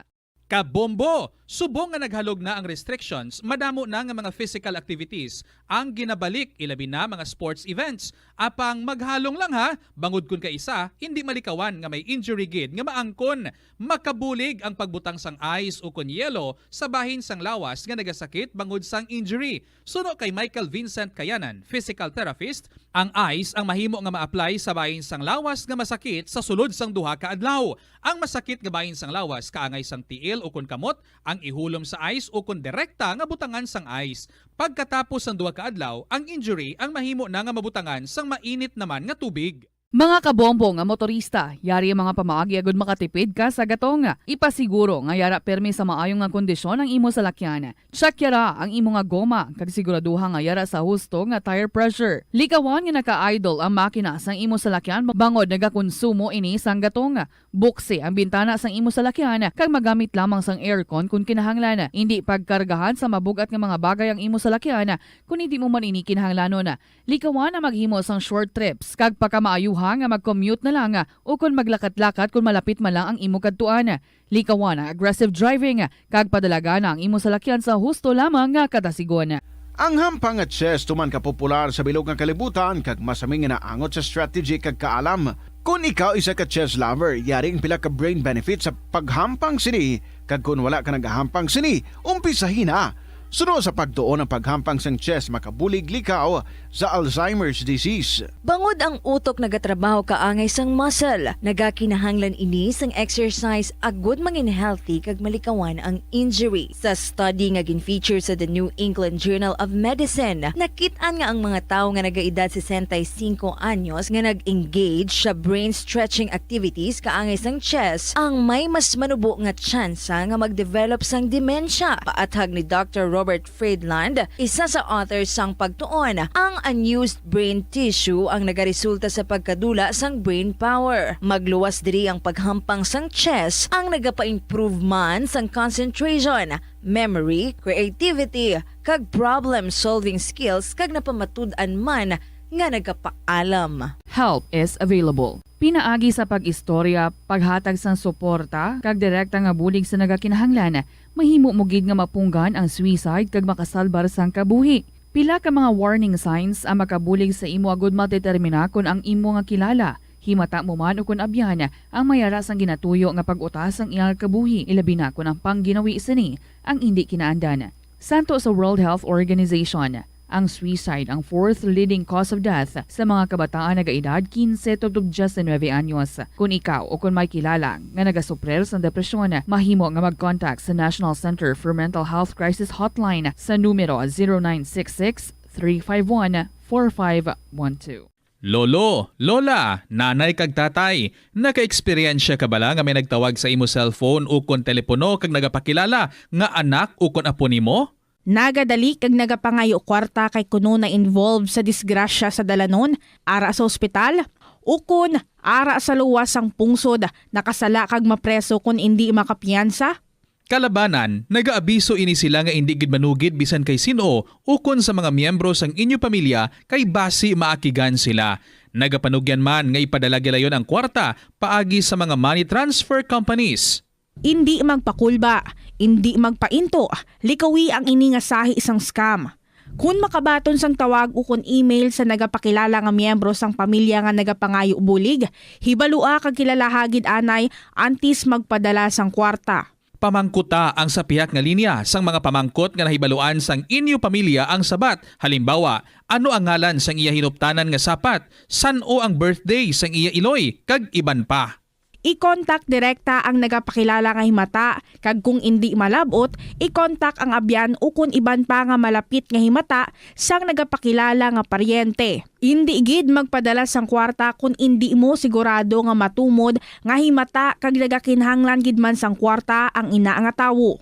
Kabombo! Subong nga naghalog na ang restrictions, madamo na nga mga physical activities ang ginabalik, ilabi na mga sports events. Apang maghalong lang ha, bangod kun kaisa, hindi malikawan nga may injury gid nga maangkon. Makabulig ang pagbutang sang ice o kon yelo sa bahin sang lawas nga nagasakit bangod sang injury. Suno kay Michael Vincent Kayanan, physical therapist, ang ice ang mahimo nga ma-apply sa bahin sang lawas nga masakit sa sulod sang duha ka adlaw. Ang masakit nga bahin sang lawas kaangay sang tiil o kon kamot ang ihulom sa ice o kon direkta nga butangan sang ice. Pagkatapos sang duha ka adlaw, ang injury ang mahimo na nga mabutangan sang mainit naman nga tubig. Mga kabombo nga motorista, yari ang mga pamaagi agud makatipid ka sa gatong. Ipasiguro nga yara pirmi sa maayo nga kondisyon ang imo salakyan. Check yara ang imo nga goma, kag siguraduha nga yara sa husto nga tire pressure. Likawan nga naka-idle ang makina sang imo salakyan bangod nagakonsumo ini sang gatong. Buksi ang bintana sang imo salakyan kag magamit lamang sang aircon kon kinahanglan. Indi pagkargahan sa mabug-at nga mga bagay ang imo salakyan kon hindi mo man ini kinahanglanon. Likawan ang maghimo sang short trips kag pakamaayuha nga mag-commute na lang o kon maglakat-lakat kon malapit man lang ang imo kadtuan. Likawan ang aggressive driving kag padalagan ang imo salakyan sa husto lamang nga kadasigon. Ang hampang nga chess tuman ka popular sa bilog nga kalibutan kag masami nga naangot sa strategy kag kaalam. Kon ikaw isa ka chess lover, yari ang pila ka brain benefits sa paghampang sini, kag kon wala ka nagahampang sini, umpisahi na. Suno sa pagtuon, ang paghampang sang chess makabulig likaw sa Alzheimer's disease. Bangod ang utok nagatrabaho kaangay sang muscle, nagakinahanglan ini sang exercise agud mangin healthy kag malikawan ang injury. Sa study nga gin-feature sa The New England Journal of Medicine, nakit-an nga ang mga tawo nga nagaedad sesenta y cinco anyos nga nag-engage sa brain stretching activities kaangay sang chess ang may mas manubo nga tsansa nga mag-develop sang demensya. Paathag ni Doctor Robert Friedland, isa sa author sang pagtuon, ang unused brain tissue ang nagaresulta sa pagkadula sang brain power. Magluwas diri ang paghampang sang chess ang nagapa-improve man sang concentration, memory, creativity, kag problem-solving skills, kag napamatud-an man nga nagapaalam. Help is available. Pinaagi sa pag-istorya, paghatag sang suporta, kag direkta nga bulig sa nagakinahanglan, mahimo mo gid nga mapunggan ang suicide kag makasalbar sang kabuhi. Pila ka mga warning signs ang makabulig sa imo agud madetermina kon ang imo nga kilala, himata mo man ukon abyan, ang may ara sang ginatuyo nga pag-utas sang iyang kabuhi, ilabi na kon ang pangginawi sini ang indi kinaandan. Santo sa World Health Organization, ang suicide ang fourth leading cause of death sa mga kabataan nagaedad kinse tubtob diyes nuebe anyos. Kon ikaw o kon may kilala nga nagasuprir sang depresyon, mahimo nga mag-contact sa National Center for Mental Health Crisis Hotline sa numero zero nine six six, three five one, four five one two. Lolo, lola, nanay kag tatay, naka-eksperyensya ka bala nga may nagtawag sa imo cellphone ukon telepono kag nagapakilala nga anak ukon apo nimo? nagadali kag nagapangayo kwarta kay kuno na-involve sa disgrasya sa dalanon, ara sa ospital, ukon ara sa luwas sang pungsod, nakasala kag mapreso kon indi makapiyansa? Kalabanan, nagaabiso ini sila nga indi gid manugid bisan kay sin-o ukon sa mga miyembro sang inyo pamilya kay basi maakigan sila. Nagapanugyan man nga ipadala gilayon ang kwarta paagi sa mga money transfer companies. Indi magpakulba, indi magpainto, likawi ang ini nga sahi sang scam. Kon makabaton sang tawag ukon email sa nagapakilala nga miyembro sang pamilya nga nagapangayo bulig, hibalua kag kilalaha gid anay antes magpadala sang kwarta. Pamangkuta ang sa pihak nga linya sang mga pamangkot nga nahibaluan sang inyo pamilya ang sabat. Halimbawa, ano ang ngalan sang iya hinuptanan nga sapat, san-o ang birthday sang iya iloy, kag iban pa. I-contact direkta ang nagapakilala nga himata, kag kung indi malab-ot, i-contact ang abyan ukon iban pa nga malapit nga himata sang nagapakilala nga paryente. Indi gid magpadala sang kwarta kon indi mo sigurado nga matumod nga himata kag nagakinahanglan gid man sang kwarta ang ina nga tawo.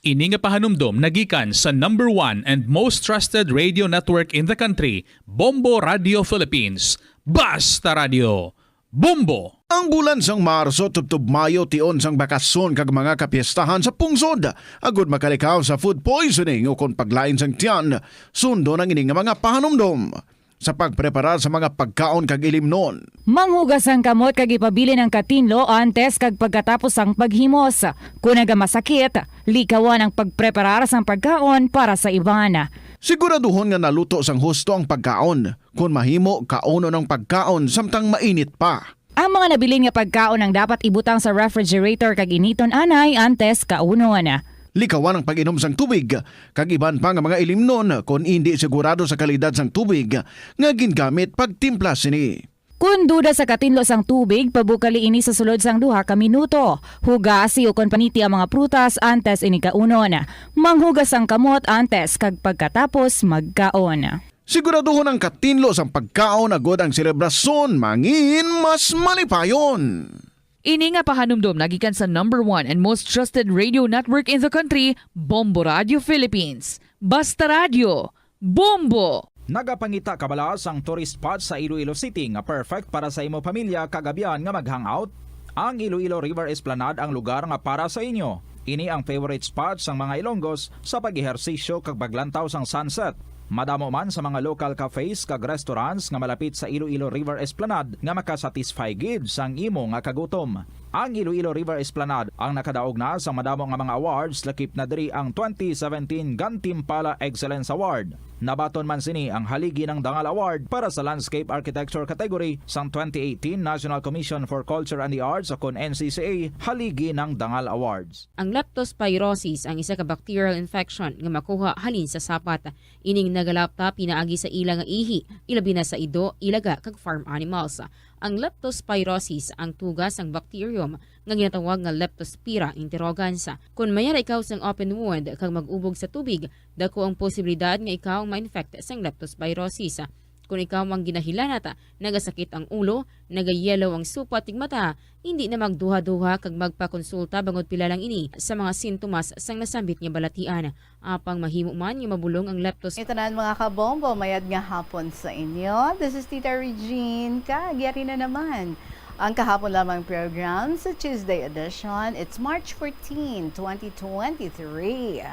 Ini nga pahanumdom nagikan sa number one and most trusted radio network in the country, Bombo Radio Philippines. Basta Radio, Bombo! Ang bulan sang Marso tubtob Mayo tion sang bakasyon kag mga kapiestahan sa pungsod, agud makalikaw sa food poisoning ukon paglain sang tiyan. Sundon ang ini nga mga pahanumdom sa pagpreparar sa mga pagkaon kag ilimnon. Manghugas ang kamot kag ipabilin ang katinlo antes kag pagkatapos sang paghimos. Kon nagamasakit, likawan ang pagpreparar sang pagkaon para sa iban. Siguraduhon nga naluto sang husto ang pagkaon. Kon mahimo, kaunon ang pagkaon samtang mainit pa. Ang mga nabilin nga pagkaon ang dapat ibutang sa refrigerator kag initon anay antes kaunon. Likawan ang pag-inom sang tubig, kag iban pa nga mga ilimnon kon indi sigurado sa kalidad sang tubig nga gingamit pagtimpla sini. Kon duda sa katinlo sang tubig, pabukali ini sa sulod sang duha ka minuto. Hugasi ukon paniti ang mga prutas antes ini kaunon. Manghugas ang kamot antes kag pagkatapos magkaon. Siguraduhon ang katinlo sang pagkaon agud ang selebrasyon mangin mas malipayon. Ini nga pahanumdom nagikan sa number one and most trusted radio network in the country, Bombo Radio Philippines. Basta Radio, Bombo! Nagapangita ka bala sang tourist spot sa Iloilo City nga perfect para sa imo pamilya kag abyan nga mag-hangout? Ang Iloilo River Esplanade ang lugar nga para sa inyo. Ini ang favorite spot sang mga Ilonggos sa pag-ehersisyo kag paglantaw sang sunset. Madamo man sa mga local cafes kag restaurants nga malapit sa Iloilo River Esplanade nga makasatisfy gid sang imo nga kagutom. Ang Iloilo River Esplanade ang nakadaog na sa madamo nga mga awards, lakip na diri ang twenty seventeen Gantimpala Excellence Award. Nabaton man sini ang Haligi ng Dangal Award para sa Landscape Architecture category sang twenty eighteen National Commission for Culture and the Arts, o kon N C C A Haligi ng Dangal Awards. Ang leptospirosis ang isa ka bacterial infection nga makuha halin sa sapat. Ining nagalapta pinaagi sa ila nga ihi, ilabi na sa ido, ilaga, kag farm animals. Ang leptospirosis ang tuga sang bacterium nga ginatawag nga Leptospira interrogans. Kon may ara ikaw sang open wound kag mag-ubog sa tubig, dako ang posibilidad nga ikaw ang ma-infect sang leptospirosis. Kon ikaw ang ginahilanat, nagasakit ang ulo, nagayellow ang supat kag mata, hindi na magduha-duha kag magpakonsulta bangod pila lang ini sa mga sintomas sang nasambit nga balatian. Apang mahimo man nga mabulong ang leptos. Ito na, mga kabombo, mayad nga hapon sa inyo. This is Tita Regine, kag yari na naman ang kahapon lamang program sa Tuesday edition. It's March fourteen, twenty twenty-three.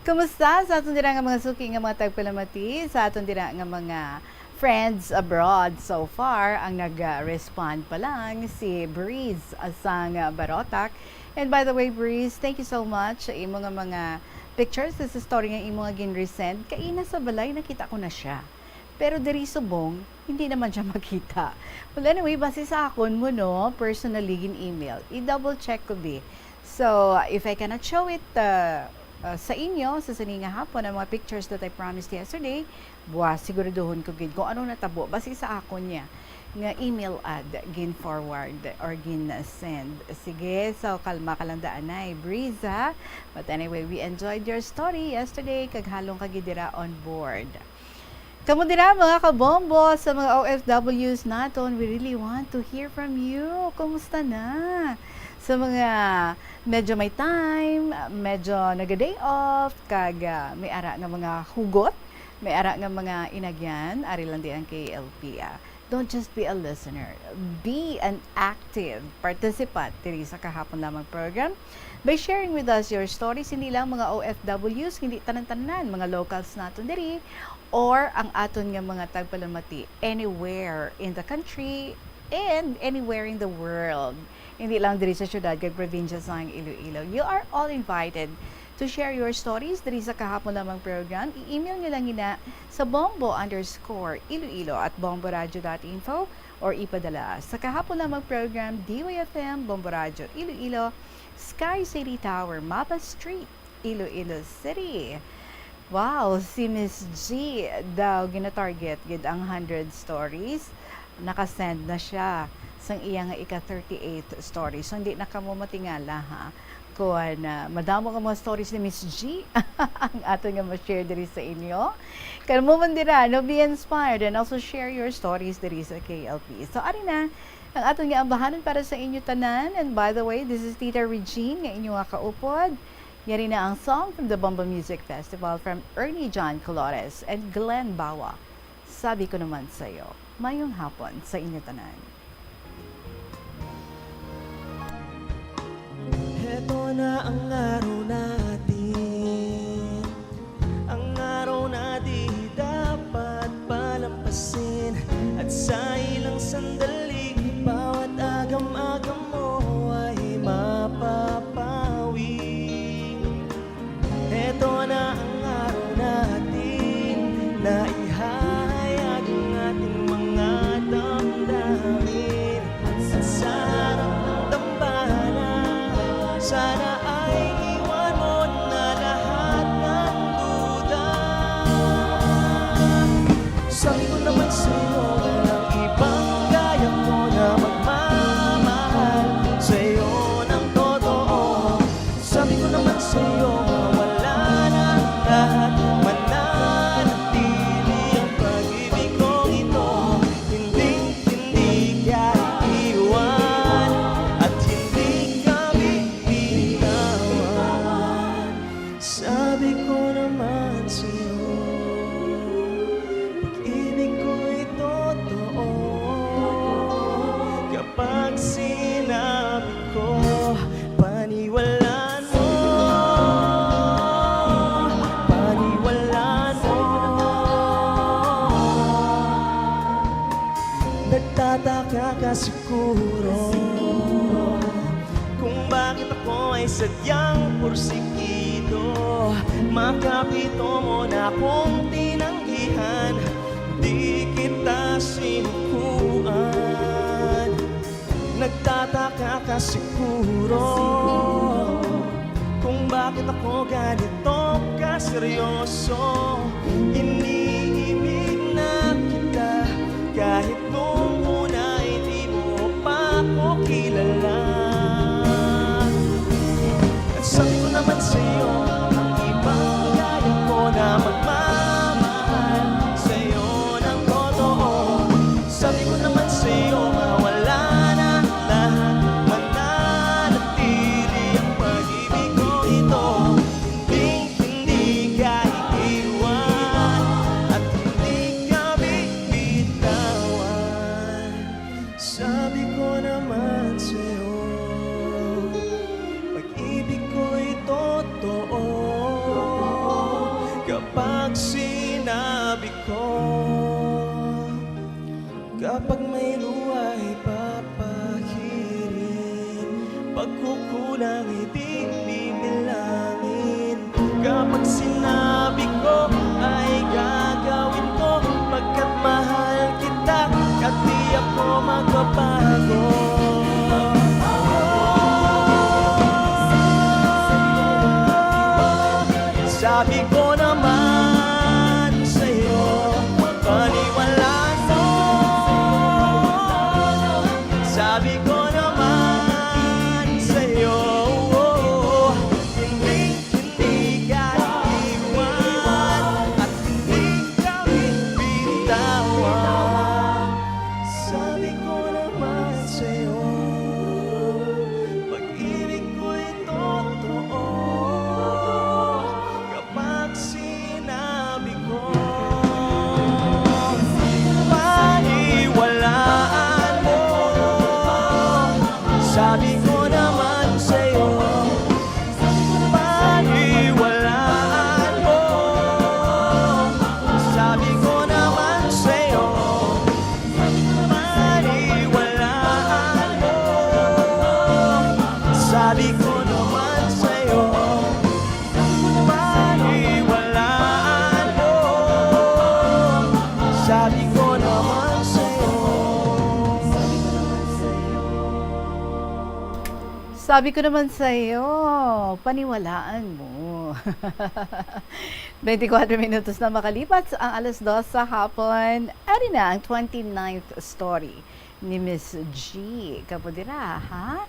Kumusta sa aton dira nga mga suki nga mga tagpalamati, sa aton dira nga mga friends abroad? So far, ang nag-respond pa lang si Breeze sang Barotac. And by the way, Breeze, thank you so much sa imo nga mga pictures sa story nga imo nga gin-resend. Kaina sa balay, nakita ko na siya. Pero diri subong, hindi naman siya makita. Well, anyway, base sa akon mo, no, personally gin-email. I-double check ko, bi. So, if I cannot show it uh, uh, sa inyo sa sini nga hapon, ang mga pictures that I promised yesterday, buwas, siguraduhon ko gid kung ano natabo. Base sa akon niya nga email ad gin-forward or gin-send. Sige, so kalma ka lang daan ay, Breeze, ha? But anyway, we enjoyed your story yesterday, kag halong ka gid dira on board. Kamo dira, mga kabombo, sa mga O F Ws naton, we really want to hear from you. Kumusta na? Sa mga medyo may time, medyo naga-day off, kag, ah, may ara nga mga hugot, may ara nga mga inagyan, ari lang di ang K L P, ah. Don't just be a listener. Be an active participant diri sa Kahapon Lamang program by sharing with us your stories. Hindi lang mga O F Ws, hindi tanan-tanan, mga locals naton diri, or ang aton nga mga tagpalamati anywhere in the country and anywhere in the world. Hindi lang diri sa siyudad kag probinsya sang Iloilo. You are all invited to share your stories diri sa Kahapon Lamang program. I-email nyo lang ina sa bombo underscore iloilo at bomboradio dot info or ipadala sa Kahapon Lamang program, D Y F M, Bombo Radio Iloilo, Sky City Tower, Mapa Street, Iloilo City. Wow, si Miss G daw gina-target gid ang hundred stories. Naka-send na siya sang iya nga ika thirty-eighth story. So, hindi na kamo matingala, ha? Kuwan, ah, madamo nga mga stories ni Miss G ang aton nga ma-share diri sa inyo. Kamo man dira, no, be inspired and also share your stories diri sa K L P. So, ari na ang aton nga ambahanon para sa inyo tanan. And by the way, this is Tita Regine nga inyo nga kaupod. Yari na ang song from the Bombo Music Festival from Ernie John Colores and Glenn Bawa. Sabi ko naman sa'yo, mayong hapon sa inyo tanan. Heto na ang araw natin, ang araw na di dapat palampasin. At sa ilang sandali, bawat agam-agam mo ay mapapawi. Heto na ang araw natin na ihayag ang ating mga damdamin. At sa harap ng tambalan, sana ay iwan mo na lahat ng duda. Sabi ko naman sa'yo, walang ibang gaya ko na magmamahal sa'yo ng totoo. Sabi ko naman sa'yo, mawala na ang lahat, mananatili ang pag-ibig kong ito. Hindi, hindi ka iwan at hindi ka bibitawan. Sabi ko naman sa'yo, pag-ibig ko'y totoo. Kapag sinabi ko, paniwalaan mo, paniwalaan mo. Nagtataka ka siguro kung bakit ako ay sadyang porsigido. Makapito mo na akong tinanggihan, di kita sinukuan. Nagtataka ka siguro kung bakit ako ganito kaseryoso. Iniibig na kita kahit nung una hindi mo pa ako kilala. At sabi ko naman sa'yo, ang ibang gaya ko na magmamahal sa'yo ng totoo. Sabi ko naman sa'yo, mawala na lahat, mananatili ang pag-ibig ko ito. Hindi, hindi ka iiwan at hindi ka bibitawan. Sabi ko naman sa'yo, pag-ibig ko'y totoo. Kapag sinabi ko, kapag may luha ay papahirin, pagkukulang ay di bibilangin. Kapag sinabi ko ay gagawin ko, pagkat mahal kita at di ako magbabago. Sabi ko naman sa'yo, paniwalaan mo. Sabi ko naman sa'yo, hindi, hindi ka iwan at hindi ka Sabi ko naman sa'yo, paniwalaan mo. Sabi ko naman sa'yo. Sabi ko naman sa'yo, paniwalaan mo. Twenty-four minutos na makalipas ang alas dos sa hapon. Ari na ang twenty-ninth story ni Miss G. Kamo dira, ha?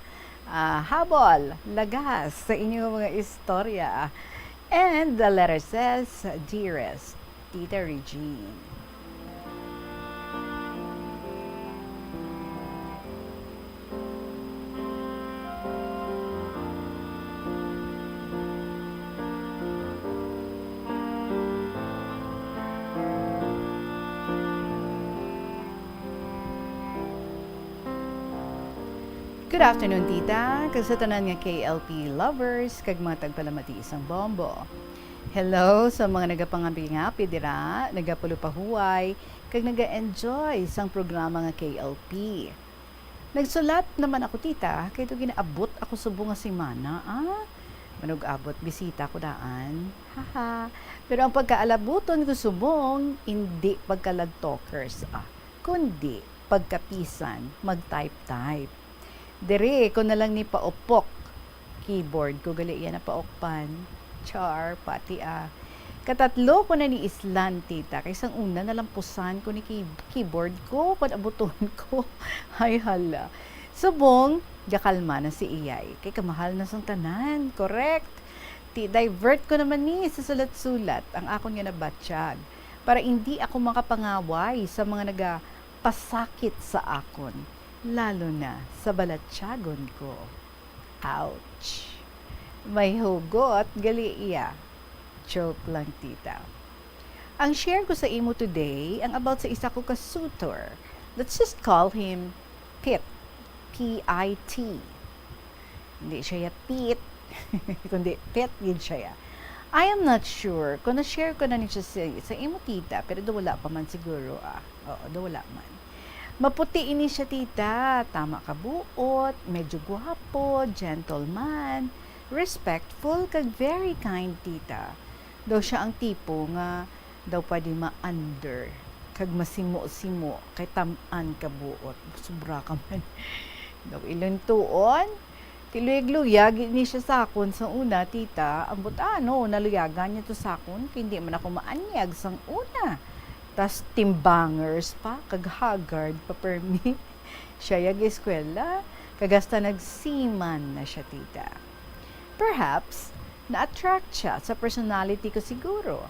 Ah, habol, lagas sa inyong mga istorya. And the letter says, Dearest Tita Regine. Good afternoon, tita, kag sa tanan nga K L P lovers, kag mga tagpalamati sang Bombo. Hello sa mga nagapangapi-ngapi dira, nagapalupahuway, kag naga-enjoy sang programa nga K L P. Nagsulat naman ako, tita, kay to ginaabot ako subong nga semana, ah. Manug-abot bisita ko daan. Haha. Pero ang pagkaalabuton ko subong, indi pagka-love talkers, ah, kundi pagkapisan, mag-type-type. Diri ko na lang ni paupok. Keyboard ko gali iya napaukpan. Char, pati, ah. Katatlo ko na ni islan, tita, kay sang una nalampusan ko ni key-, keyboard ko, kon abuton ko. Ay, hala. Subong, gakalma na si iyay, kay kamahal na sang tanan. Correct. Ti, divert ko naman ni sa sulat-sulat ang akon nga nabatyag, para indi ako makapangaway sa mga nagapasakit sa akon, lalo na sa balatyagon ko. Ouch! May hugot gali iya. Joke lang, tita. Ang share ko sa imo today ang about sa isa ko ka suitor. Let's just call him Pit. P I T. Hindi siya ya Pit, kundi Pit gid siya ya. I am not sure kung na-share ko na ni siya sa, sa imo, tita, pero daw wala pa man siguro, ah. Oo, daw wala man. Maputi ini siya, tita. Tama ka buot, medyo gwapo, gentleman, respectful, kag very kind, tita. Daw siya ang tipo nga daw pwede ma-under kag masimo-simo kay tam-an ka buot. Sobra ka man. Daw ilintuon, ti luyag-luyag ni siya sa akon sa una, tita. Ambot ano, naluyagan niya to sa akon, kay hindi man ako maanyag sang una. Tas timbangers pa, kag haggard pa permi. Siya yag eskwela, kag hasta nagsiman na siya, tita. Perhaps, na-attract siya sa personality ko siguro.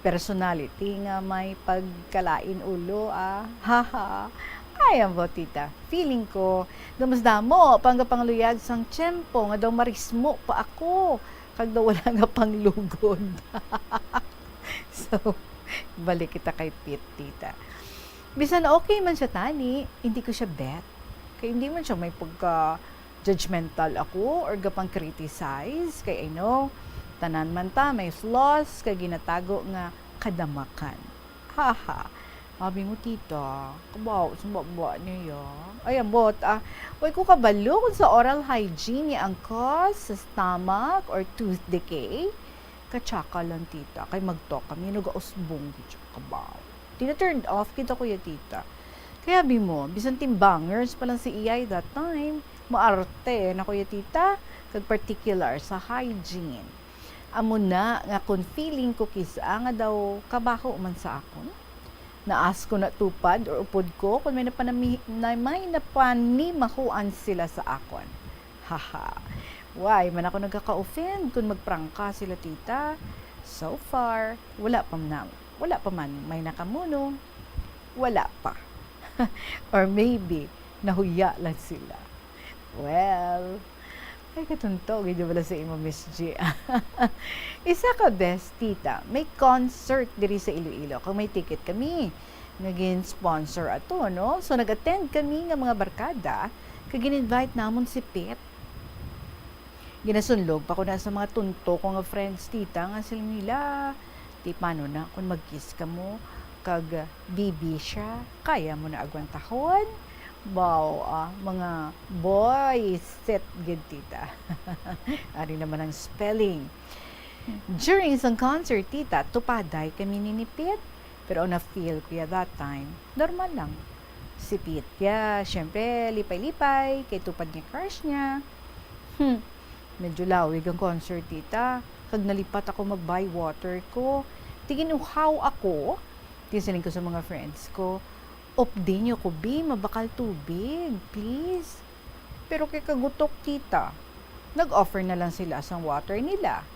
Personality nga may pagkalain ulo, ah. Haha. Ay, ambot, tita. Feeling ko, daw mas damo pa ang gapangluyag sang tiyempo nga daw marismo pa ako, kag daw wala nga panglugod. So, balik kita kay Pit, tita. Bisan okay man siya tani, hindi ko siya bet. Kay hindi man siya may pagka judgmental ako or gapang-criticize, kay I know, tanan man ta may flaws kay ginatago nga kadamakan. Haha. Abi mo, tita, kabaw sa baba niya. Ay, ambot, ah. Way ko kabalo kung sa oral hygiene niya ang cause sa stomach or tooth decay. Katsaka lang, tita, kay mag-talk kami, nagausbong gid siya, kabaw. Tina-turned off kita, kuya, tita. Kay abi mo, bisan timbangers pa lang si iyay that time, maarte na, kuya, tita, kag particular sa hygiene. Amo na nga kon feeling ko kis-a nga daw kabaho man sa akon. Naas ko na tupad or upod ko kon may napanami-, na may napanimahuan sila sa akon. Haha. Why man ako nagkaka-offend kon magprangka sila, tita? So far, wala pa man, wala pa man may nakamuno. Wala pa. Or maybe, nahuya lang sila. Well, ay, katunto gid wala sa imo, Miss G. Isa ka best, tita, may concert diri sa Iloilo. Kung may ticket kami, nga gin-sponsor ato, no? So, nag-attend kami nga mga barkada, kag gin-invite namon si Pit. Ginasunlog pa ko na sa mga tunto ko nga friends, tita, nga sila nila, "Ti, paano na kung mag-kiss ka mo kag B B siya? Kaya mo na agwantahon?" Baw, ah, mga boy set gid, tita. Ari naman ang spelling. During sang concert, tita, tupaday kami ni ni Pete. Pero ang na-feel ko ya that time, normal lang. Si Pete ya, syempre, lipay-lipay, kay tupad nga crush niya. Hmm, medyo lawig ang concert, tita. Kag nalipat ako mag-buy water ko. Ti ginuhaw ako. Ti siling ko sa mga friends ko, "Updi niyo ko, bi, mabakal tubig, please." Pero kay kagutok, tita, nag-offer na lang sila sang water nila.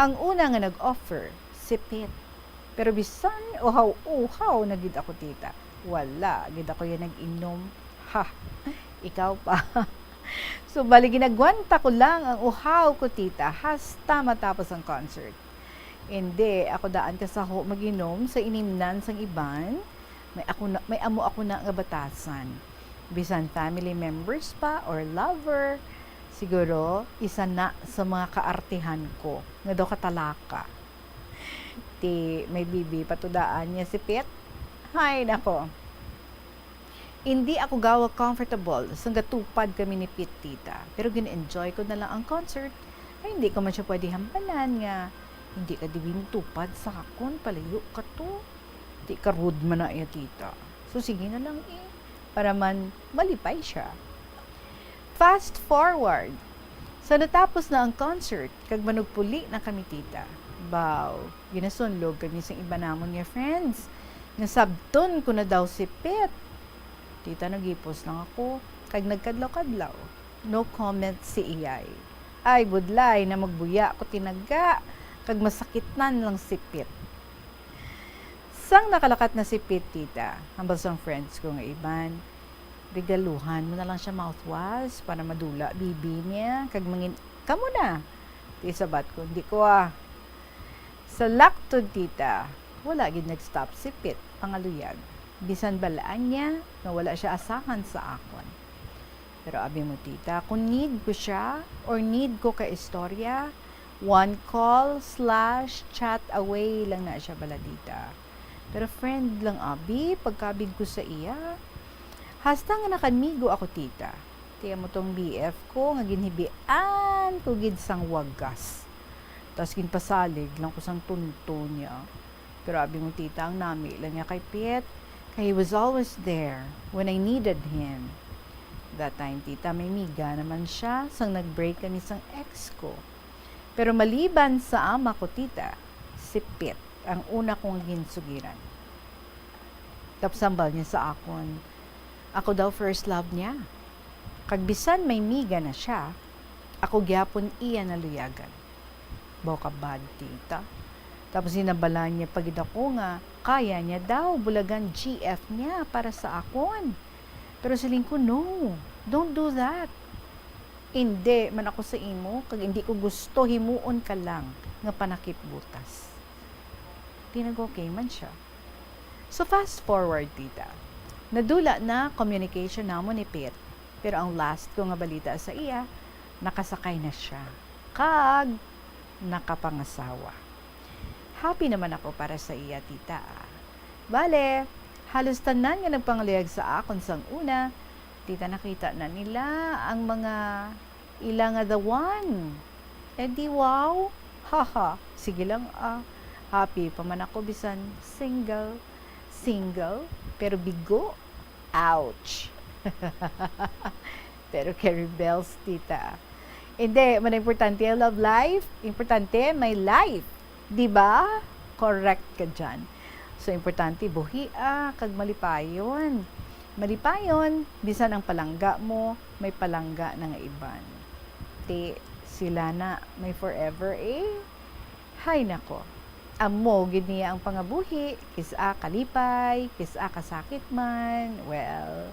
Ang una nga nag-offer, si Pete. Pero bisan uhaw-uhaw na gid ako, tita, wala gid ako ya nag-inom. Ha, ikaw pa. So, bali, ginagwanta ko lang ang uhaw ko, tita, hasta matapos ang concert. Indi ako daan kasaho mag-inom sa inimnan sang iban. May ako na, may amo ako na nga batasan. Bisan family members pa or lover, siguro isa na sa mga kaartihan ko nga daw katalaka. Ti may bibi pa to daan niya si Pete. Hay nako. Indi ako gawa comfortable sang gatupad kami ni Pete, tita, pero gin-enjoy ko na lang ang concert. Ay, hindi ko man siya pwede hampanan nga hindi ka dibi mutupad sa akon, palayo ka to. Di ka rude man na iya, tita. So, sige na lang, eh, para man malipay siya. Fast forward. Sa natapos na ang concert, kag manugpuli na kami, tita. Baw, ginasunlog kami sang iba namon nga friends. Nga sabton ko na daw si Pete. Tita, naghipos lang ako, kag nagkadlaw-kadlaw. No comment si iyay. Ay, budlay na magbuya ko tinaga, kag masakitnan lang si Pete. Sang nakalakat na si Pete, tita, hambal sang friends ko nga iban, "Regaluhan mo na lang siya mouthwash para madula bibi niya, kag mangin-, kamo na." Ti sabat ko, "Hindi ko, ah." Sa laktod, tita, wala gid nag-stop si Pete pangaluyag. Bisan balaan niya nga wala siya asahan sa akon. Pero abi mo, tita, kung need ko siya or need ko ka istorya, one call slash chat away lang na siya bala, tita. Pero friend lang abi pagkabig ko sa iya. Hasta nga nakanmigo ako, tita. Ti amo tong B F ko nga ginhibian ko gid sang wagas. Tas ginpasalig lang ko sang tunto niya. Pero abi mo, tita, ang nami lang niya kay Pete, kay he was always there when I needed him. That time, tita, may miga naman siya sang nag-break kami sang ex ko. Pero maliban sa ama ko, tita, si Pete ang una kong ginsugiran. Tapos hambal niya sa akon, ako daw first love niya. Kag bisan may miga na siya, ako gyapon iya naluyagan. Baw ka bad, tita. Tapos hinabalaan niya pa gid ako nga kaya niya daw bulagan G F niya para sa akon. Pero siling ko, "No, don't do that. Indi man ako sa imo, kag indi ko gusto himuon ka lang nga panakip butas." Ti nag-okay man siya. So, fast forward, tita. Nadula na communication namon ni Pete, pero ang last ko nga balita sa iya, nakasakay na siya, kag nakapangasawa. Happy naman ako para sa iya, tita, ah. Bale, halos tanan nga nagpangaluyag sa akon sang una, tita, nakita na nila ang mga ila nga the one. Eh di wow! Haha, sige lang, ah. Happy pa man ako bisan single. Single, pero bigo. Ouch! Pero kay rebels, tita. Hindi man importante ang love life. Importante, may life. Di ba? Correct ka dyan. So, importante, buhia kag malipayon. Malipayon, bisan ang palangga mo, may palangga na nga iban. Ti, sila na may forever, eh. Hay nako. Amo gid niya ang pangabuhi, kis-a kalipay, kis-a kasakit man. Well,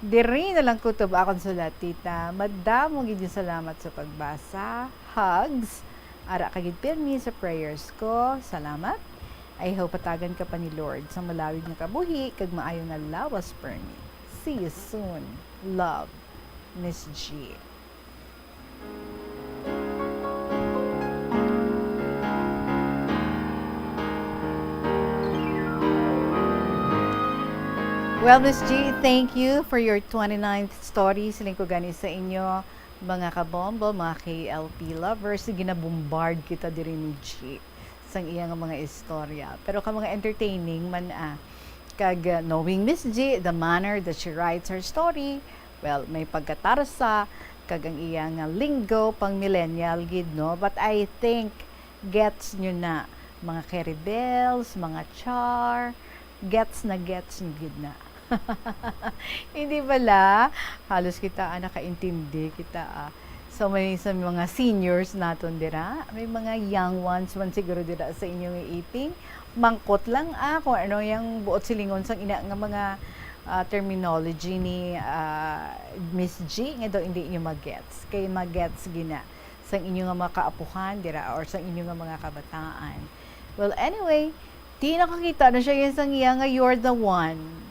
diri na lang kutob akon sulat, tita. Madamo gid yung salamat sa pagbasa. Hugs. Ara ka gid pirmi sa prayers ko. Salamat. I hope hatagan ka pa ni Lord sa malawig nga kabuhi kag maayo nga lawas permi. See you soon. Love, Miss G. Well, Miss G, thank you for your twenty-ninth story. Siling ko gani sa inyo, mga kabombo, mga K L P lovers, ginabombard kita diri ni G sang iya nga mga istorya. Pero ka mga entertaining man, ah. Kag, ah, knowing Miss G, the manner that she writes her story, well, may pagkatarsa, kag ang iya nga lingo, pang millennial gid, no? But I think gets nyo na, mga Caribels, mga Char, gets na gets nyo gid na. Hindi bala? Halos kita, ah, nakaintindi kita, ah. So, may sa mga seniors naton dira, may mga young ones man siguro dira sa inyong iiping. Mangkot lang, ah, kung ano yung buot silingon sang ina nga mga, ah, terminology ni, ah, Miss G, nga daw hindi nyo magets. Kay magets gina sang inyo nga mga kaapuhan dira or sang inyo nga mga kabataan. Well, anyway, di nakakita na siya yan sang iya nga "You're the one."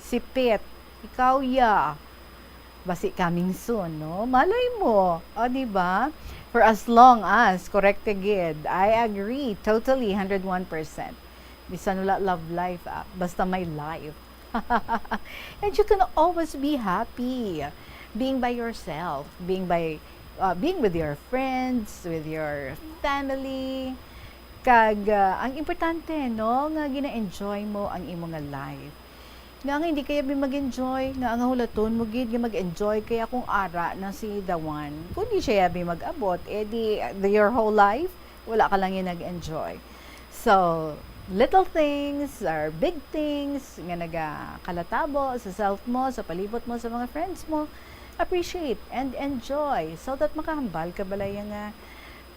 Sipit, ikaw ya. Basi coming soon, no? Malay mo, o, di ba? For as long as, correct ka gid. I agree, totally, hundred one percent. Bisan wala love life, ah, basta may life. And you can always be happy being by yourself, being by, uh, being with your friends, with your family. Kag, uh, ang importante, no, nga gina-enjoy mo ang imo nga life. Nga, nga hindi kaya bi mag-enjoy, nga ang hulaton mo gid nga mag-enjoy kaya kung ara na si the one. Kung di siya bi mag-abot, eh di, uh, your whole life, wala ka lang yung nag-enjoy. So, little things or big things nga nagakalatabo sa self mo, sa palibot mo, sa mga friends mo, appreciate and enjoy so that makahambal ka balaya nga,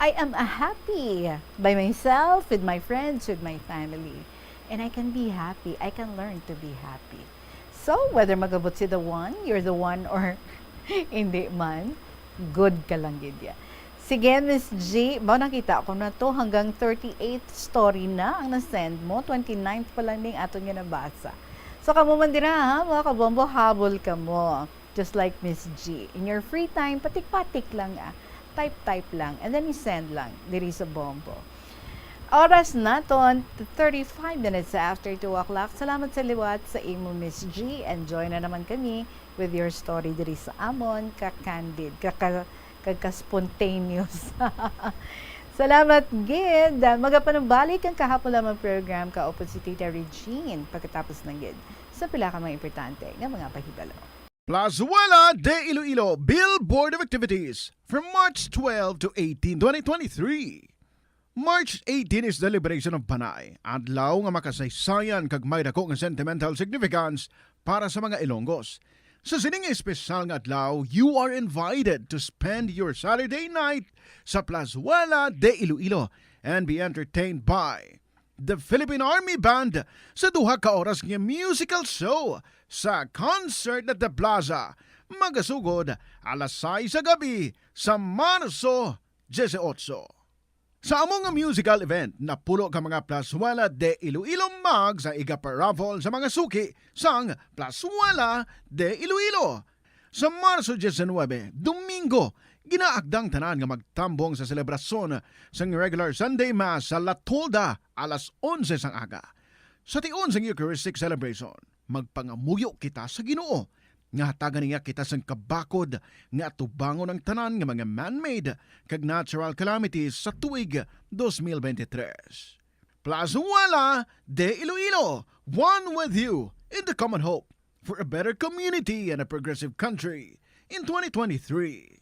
"I am a happy by myself, with my friends, with my family. And I can be happy. I can learn to be happy." So, whether magabot si the one, you're the one, or hindi man, good ka lang gid ya. Sige, Miss G, ba nakita ko na to hanggang thirty-eighth story na ang na-send mo, twenty-ninth pa lang ning aton nga nabasa. So, kamo man dira, ha, mga kabombo, habol kamo. Just like Miss G, in your free time, patik-patik lang, ah. Type-type lang, and then i-send lang diri sa Bombo. Oras naton, thirty-five minutes after two o'clock. Salamat sa liwat sa imo, Miss G. Enjoy na naman kami with your story diri sa amon, ka-candid, ka, ka, ka, ka-spontaneous. Salamat gid. Magapanumbalik ang kahapon lamang program kaupod si Tita Regine. Pagkatapos lang gid sa pila ka mga importante nga mga pahibalo. Plazuela de Iloilo Billboard of Activities from March twelve to eighteen, twenty twenty-three. March eighteen is the Liberation of Panay, adlaw nga makasaysayan kag may dako nga sentimental significance para sa mga Ilonggos. Sa sining espesyal nga adlaw, you are invited to spend your Saturday night sa Plazuela de Iloilo and be entertained by the Philippine Army Band sa duha ka oras nga musical show sa Concert at the Plaza, magasugod alas sais sa gabi sa Marso dieciocho. Sa amo nga musical event, napulo ka mga Plazuela de Iloilo mag sa iga-paraffle sa mga suki sang Plazuela de Iloilo. Sa Marso diecinuebe, Domingo, ginaagdang tanan nga magtambong sa selebrasyon sang regular Sunday Mass sa La Tolda alas onse sang aga. Sa tion sang Eucharistic celebration, magpangamuyo kita sa Ginoo nga hatagan niya kita sang kabakod nga atubangon ang tanan nga mga man-made kag natural calamities sa tuig dos mil bente tres. Plazuela de Iloilo, one with you in the common hope for a better community and a progressive country in twenty twenty-three.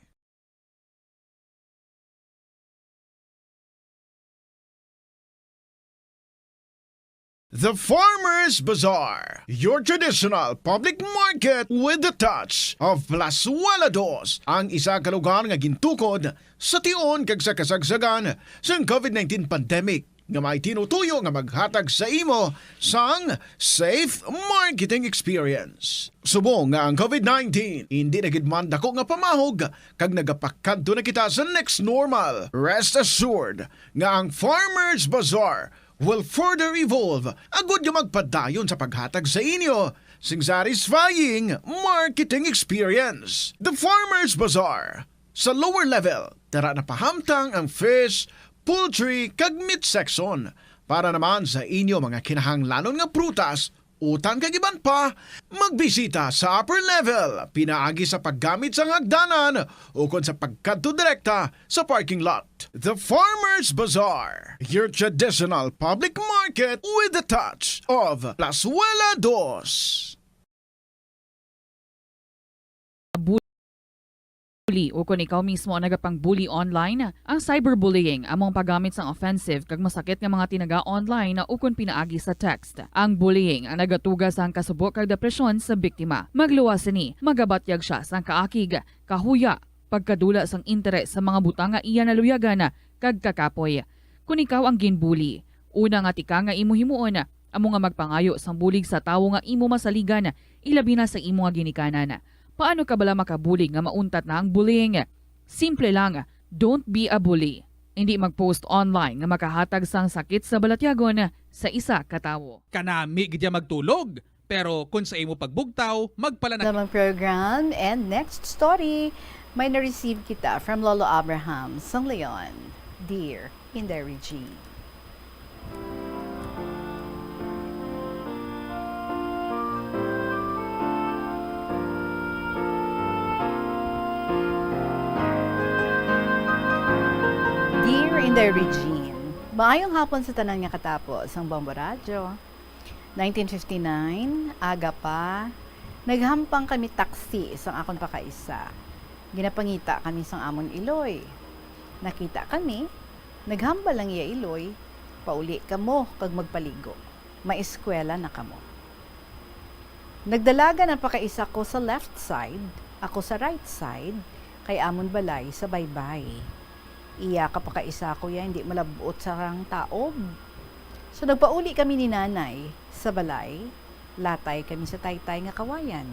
The Farmers Bazaar, your traditional public market with the touch of Plazuela Dos, ang isa ka lugar nga gintukod sa tion kag sa kasagsagan sang COVID nineteen pandemic, nga may tinutuyo nga maghatag sa imo sang safe marketing experience. Subong nga ang COVID nineteen indi na gid man dako nga pamahog kag nagapakadto na kita sa next normal, rest assured nga ang Farmers Bazaar will further evolve agud nga magpadayon sa paghatag sa inyo sing satisfying marketing experience. The Farmers Bazaar, sa lower level, tara na pahamtang ang fish, poultry, kag meat section. Para naman sa inyo mga kinahanglanon nga prutas, Utang kag iban pa, magbisita sa upper level pinaagi sa paggamit sang hagdanan ukon sa pagkadto direkta sa parking lot. The Farmers Bazaar, your traditional public market with the touch of Plazuela Dos. Bully, ukon ikaw mismo ang nagapang-bully online. Ang cyberbullying amo ang paggamit sang offensive kag masakit nga mga tinaga online ukon pinaagi sa text. Ang bullying ang nagatuga sang kasubo kag depresyon sa biktima. Magluwas sini, magabatyag sia sang kaakig, kahuya, pagkadula sang interes sa mga butang nga iya naluyagan, kag kakapoy. Kon ikaw ang ginbully, una nga tikang nga imo himuon amo nga magpangayo sang bulig sa tawo nga imo masaligan, ilabi na sa imo nga ginikanan. Paano ka bala makabulig nga mauntat na ang bullying? Simple lang, don't be a bully. Indi mag-post online nga makahatag sang sakit sa balatyagon sa isa ka tawo. Kanami gid ya magtulog, pero kon sa imo pagbugtaw, magpala na. Lamang program and next story, may na-receive kita from Lolo Abraham sang Leon. Dear Inday Regine. Dear Inday Regine, maayong hapon sa tanan nga katapo sang Bombo Radyo. Nineteen fifty-nine, aga pa, naghampang kami taksi sang akon pakaisa. Ginapangita kami sang amon iloy. Nakita kami, naghambal ang iya iloy, "Pauli kamo kag magpaligo. Maeskwela na kamo." Nagdalagan ang pakaisa ko sa left side, ako sa right side, kay amon balay sa baybay. Iya ka pakaisa ko ya hindi malab-ot sa rang taob. So nagpauli kami ni Nanay sa balay, latay kami sa taytay nga kawayan,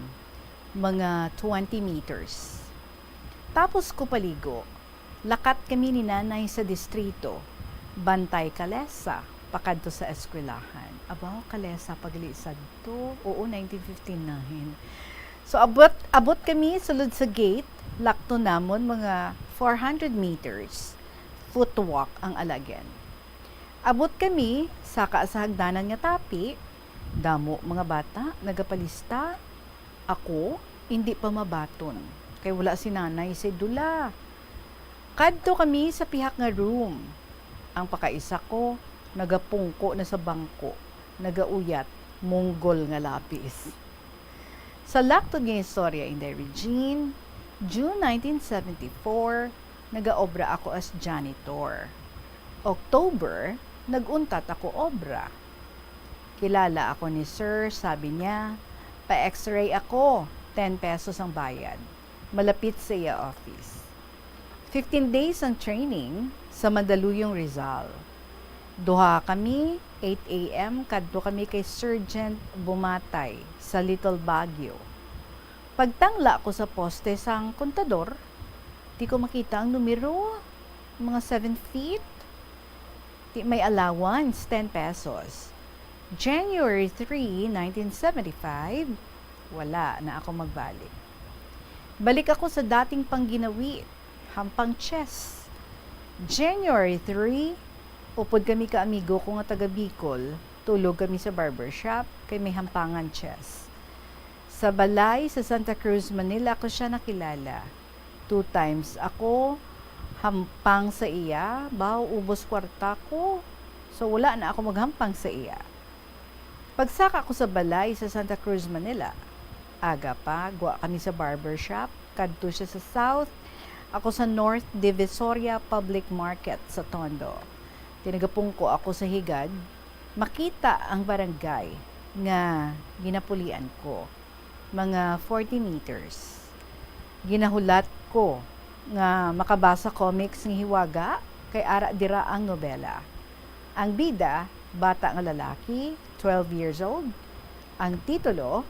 mga twenty meters. Tapos ko paligo, lakat kami ni Nanay sa distrito, bantay kalesa, pakadto sa eskwelahan. Abaw, kalesa pa gali sadto? Oo, nineteen fifty-nine. So abot, abot kami sulod sa gate, lakton namon mga four hundred meters, footwalk ang alagen. Abot kami, saka sa hagdanan nga tapi, damo mga bata nagapalista. Ako, indi pa mabaton, kay wala si Nanay sa dula. Kadto kami sa pihak nga room. Ang pakaisa ko, nagapungko na sa bangko, nagauyat, munggol nga labis. Sa laktod nga istorya, Inday Regine, June nineteen seventy-four, nagaobra ako as janitor. October, nag-untat ako obra. Kilala ako ni Sir, sabi niya, "Pa-X-ray ako, ten pesos ang bayad. Malapit sa iya office." Fifteen days ang training sa Mandaluyong, Rizal. Duha kami, eight A M, kadto kami kay Sergeant Bumatay sa Little Baguio. Pagtangla ko sa poste sang kontador, di ko makita ang numero, mga seven feet. Di may allowance, ten pesos. January three, nineteen seventy-five, wala na ako magbalik. Balik ako sa dating pangginawi, hampang chess. January three, upod kami ka amigo ko nga taga Bicol, tulog kami sa barbershop kay may hampangan chess. Sa balay sa Santa Cruz, Manila ko siya nakilala. Two times ako hampang sa iya, baw ubos kwarta ko. So wala na ako maghampang sa iya. Pagsaka ko sa balay sa Santa Cruz, Manila, aga pa, gwa kami sa barbershop, kadto siya sa South, ako sa North Divisoria Public Market sa Tondo. Tinagapungko ako sa higad, makita ang barangay nga ginapulian ko, mga forty meters. Ginahulat ko nga makabasa comics nga hiwaga kay ara dira ang nobela. Ang bida, bata nga lalaki, twelve years old. Ang titulo,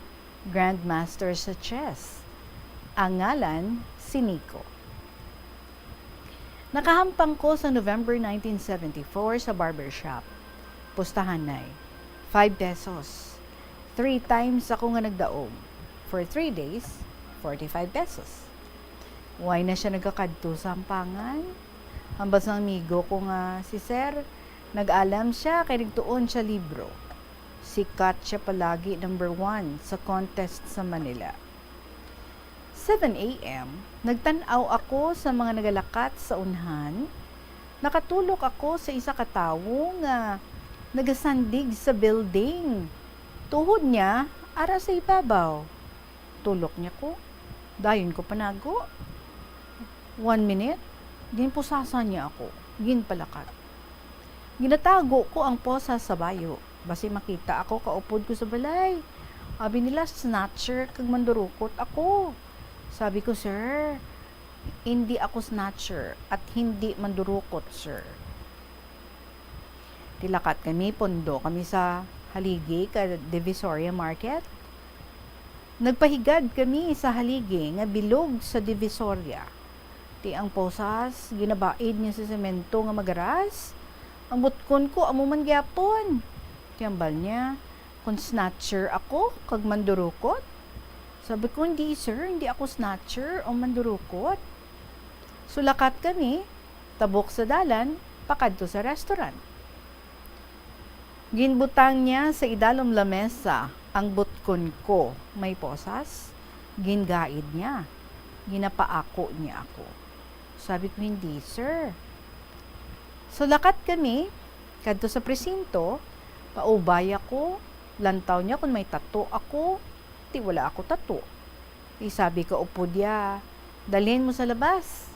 Grandmaster sa Chess. Ang ngalan, si Nico. Nakahampang ko sa November nineteen seventy-four sa barbershop. Pustahanay, five pesos. Three times ako nga nagdaog. For three days, forty-five pesos. Why na siya nagakadto sa hampangan? Hambal sang amigo ko nga si Sir, nag-alam siya kay nagtuon siya libro. Sikat siya palagi number one sa contest sa Manila. Seven a m, nagtan-aw ako sa mga nagalakat sa unhan. Nakatulok ako sa isa ka tawo nga nagasandig sa building. Tuhod niya ara sa ibabaw. Tulok niya ko. Dayon ko panago. One minute, ginpusasan niya ako. Ginpalakat. Ginatago ko ang posas sa bayo. Basi makita ako kaupod ko sa balay. Abi nila, snatcher kag mandurukot ako. Sabi ko, "Sir, hindi ako snatcher at hindi mandurukot, sir." Tilakat kami, pundo kami sa haligi ka Divisoria Market. Nagpahigad kami sa haligi nga bilog sa Divisoria. Ti ang posas, ginabaid niya sa semento nga magaras. Ang butkon ko, amo man gyapon. Ti hambal niya, "Kung snatcher ako, kag mandurukot?" Sabi ko, "Hindi, sir, hindi ako snatcher o mandurukot." Sulakat kami, tabok sa dalan, pakadto sa restaurant. Ginbutang niya sa idalom lamesa ang butkon ko may posas, gingaid niya, ginapaako niya ako. Sabi ko, "Hindi, sir." So, lakat kami kadto sa presinto, paubay ako, lantaw niya kung may tato ako, ti wala ako tato. Ti sabi ka upod iya, "Dalhin mo sa labas."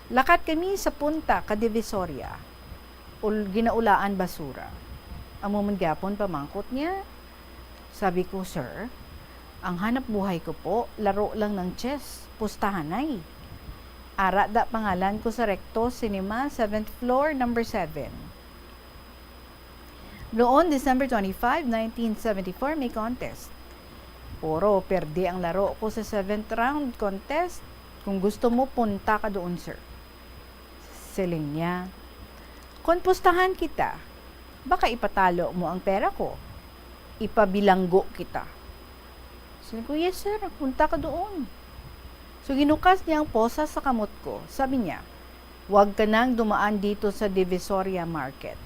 Lakat kami sa punta ka Divisoria, ul-, ginaulaan basura. Amo man gyapon pamangkot niya. Sabi ko, "Sir, ang hanap buhay ko po, laro lang ng chess, pustahanay." Ara da pangalan ko sa Recto Cinema, seventh floor, number seven. Noon, December twenty-five, nineteen seventy-four, may contest. Puro perde ang laro ko sa seventh round contest. "Kung gusto mo, punta ka doon, sir." Siling niya, "Kung pustahan kita, baka ipatalo mo ang pera ko. Ipabilanggo kita." Sabi ko, "Yes, sir. Punta ka doon." So, ginukas niya ang posas sa kamot ko. Sabi niya, "Huwag ka nang dumaan dito sa Divisoria Market."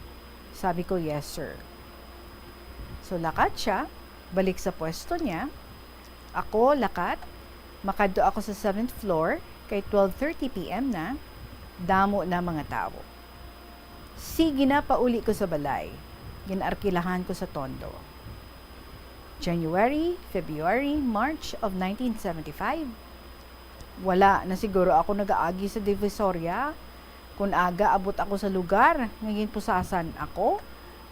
Sabi ko, "Yes, sir." So, lakat siya, balik sa pwesto niya. Ako, lakat, makadto ako sa seventh floor, kay twelve thirty p m na, damo na mga tawo. Sige na, pauli ko sa balay. Ginarkilahan ko sa Tondo. January, February, March of nineteen seventy-five. Wala na siguro ako nagaagi sa Divisoria. Kun aga, abot ako sa lugar nga ginpusasan ako,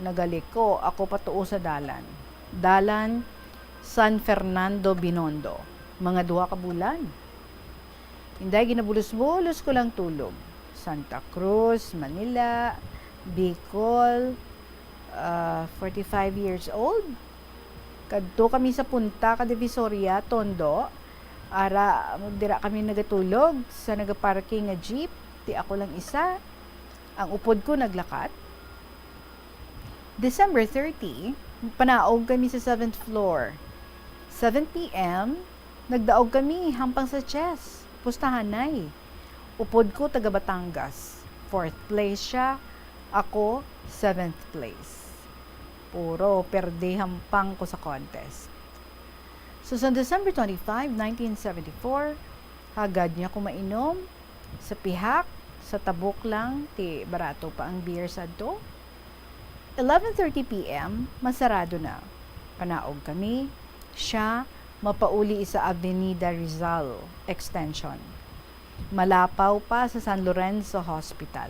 nagaliko ako patuo sa dalan. Dalan San Fernando Binondo, mga duha ka bulan. Inday, ginabulos-bulos ko lang tulog. Santa Cruz, Manila, Bicol, ah, forty-five years old. Kadto kami sa punta ka Divisoria, Tondo. Ara, dira kami nagatulog sa nagaparking nga jeep. Ti ako lang isa. Ang upod ko naglakat. December thirty, panaog kami sa seventh floor. Seven p m, nagdaog kami hampang sa chess, pustahanay. Upod ko taga Batangas. Fourth place siya, ako seventh place. Puro perde hampang ko sa contest. So, sa December twenty-five, nineteen seventy-four, hagad niya ko mainom sa pihak, sa tabok lang, ti barato pa ang beer sadto. Eleven thirty p m, masarado na. Panaog kami, siya mapauli sa Avenida Rizal Extension. Malapaw pa sa San Lorenzo Hospital.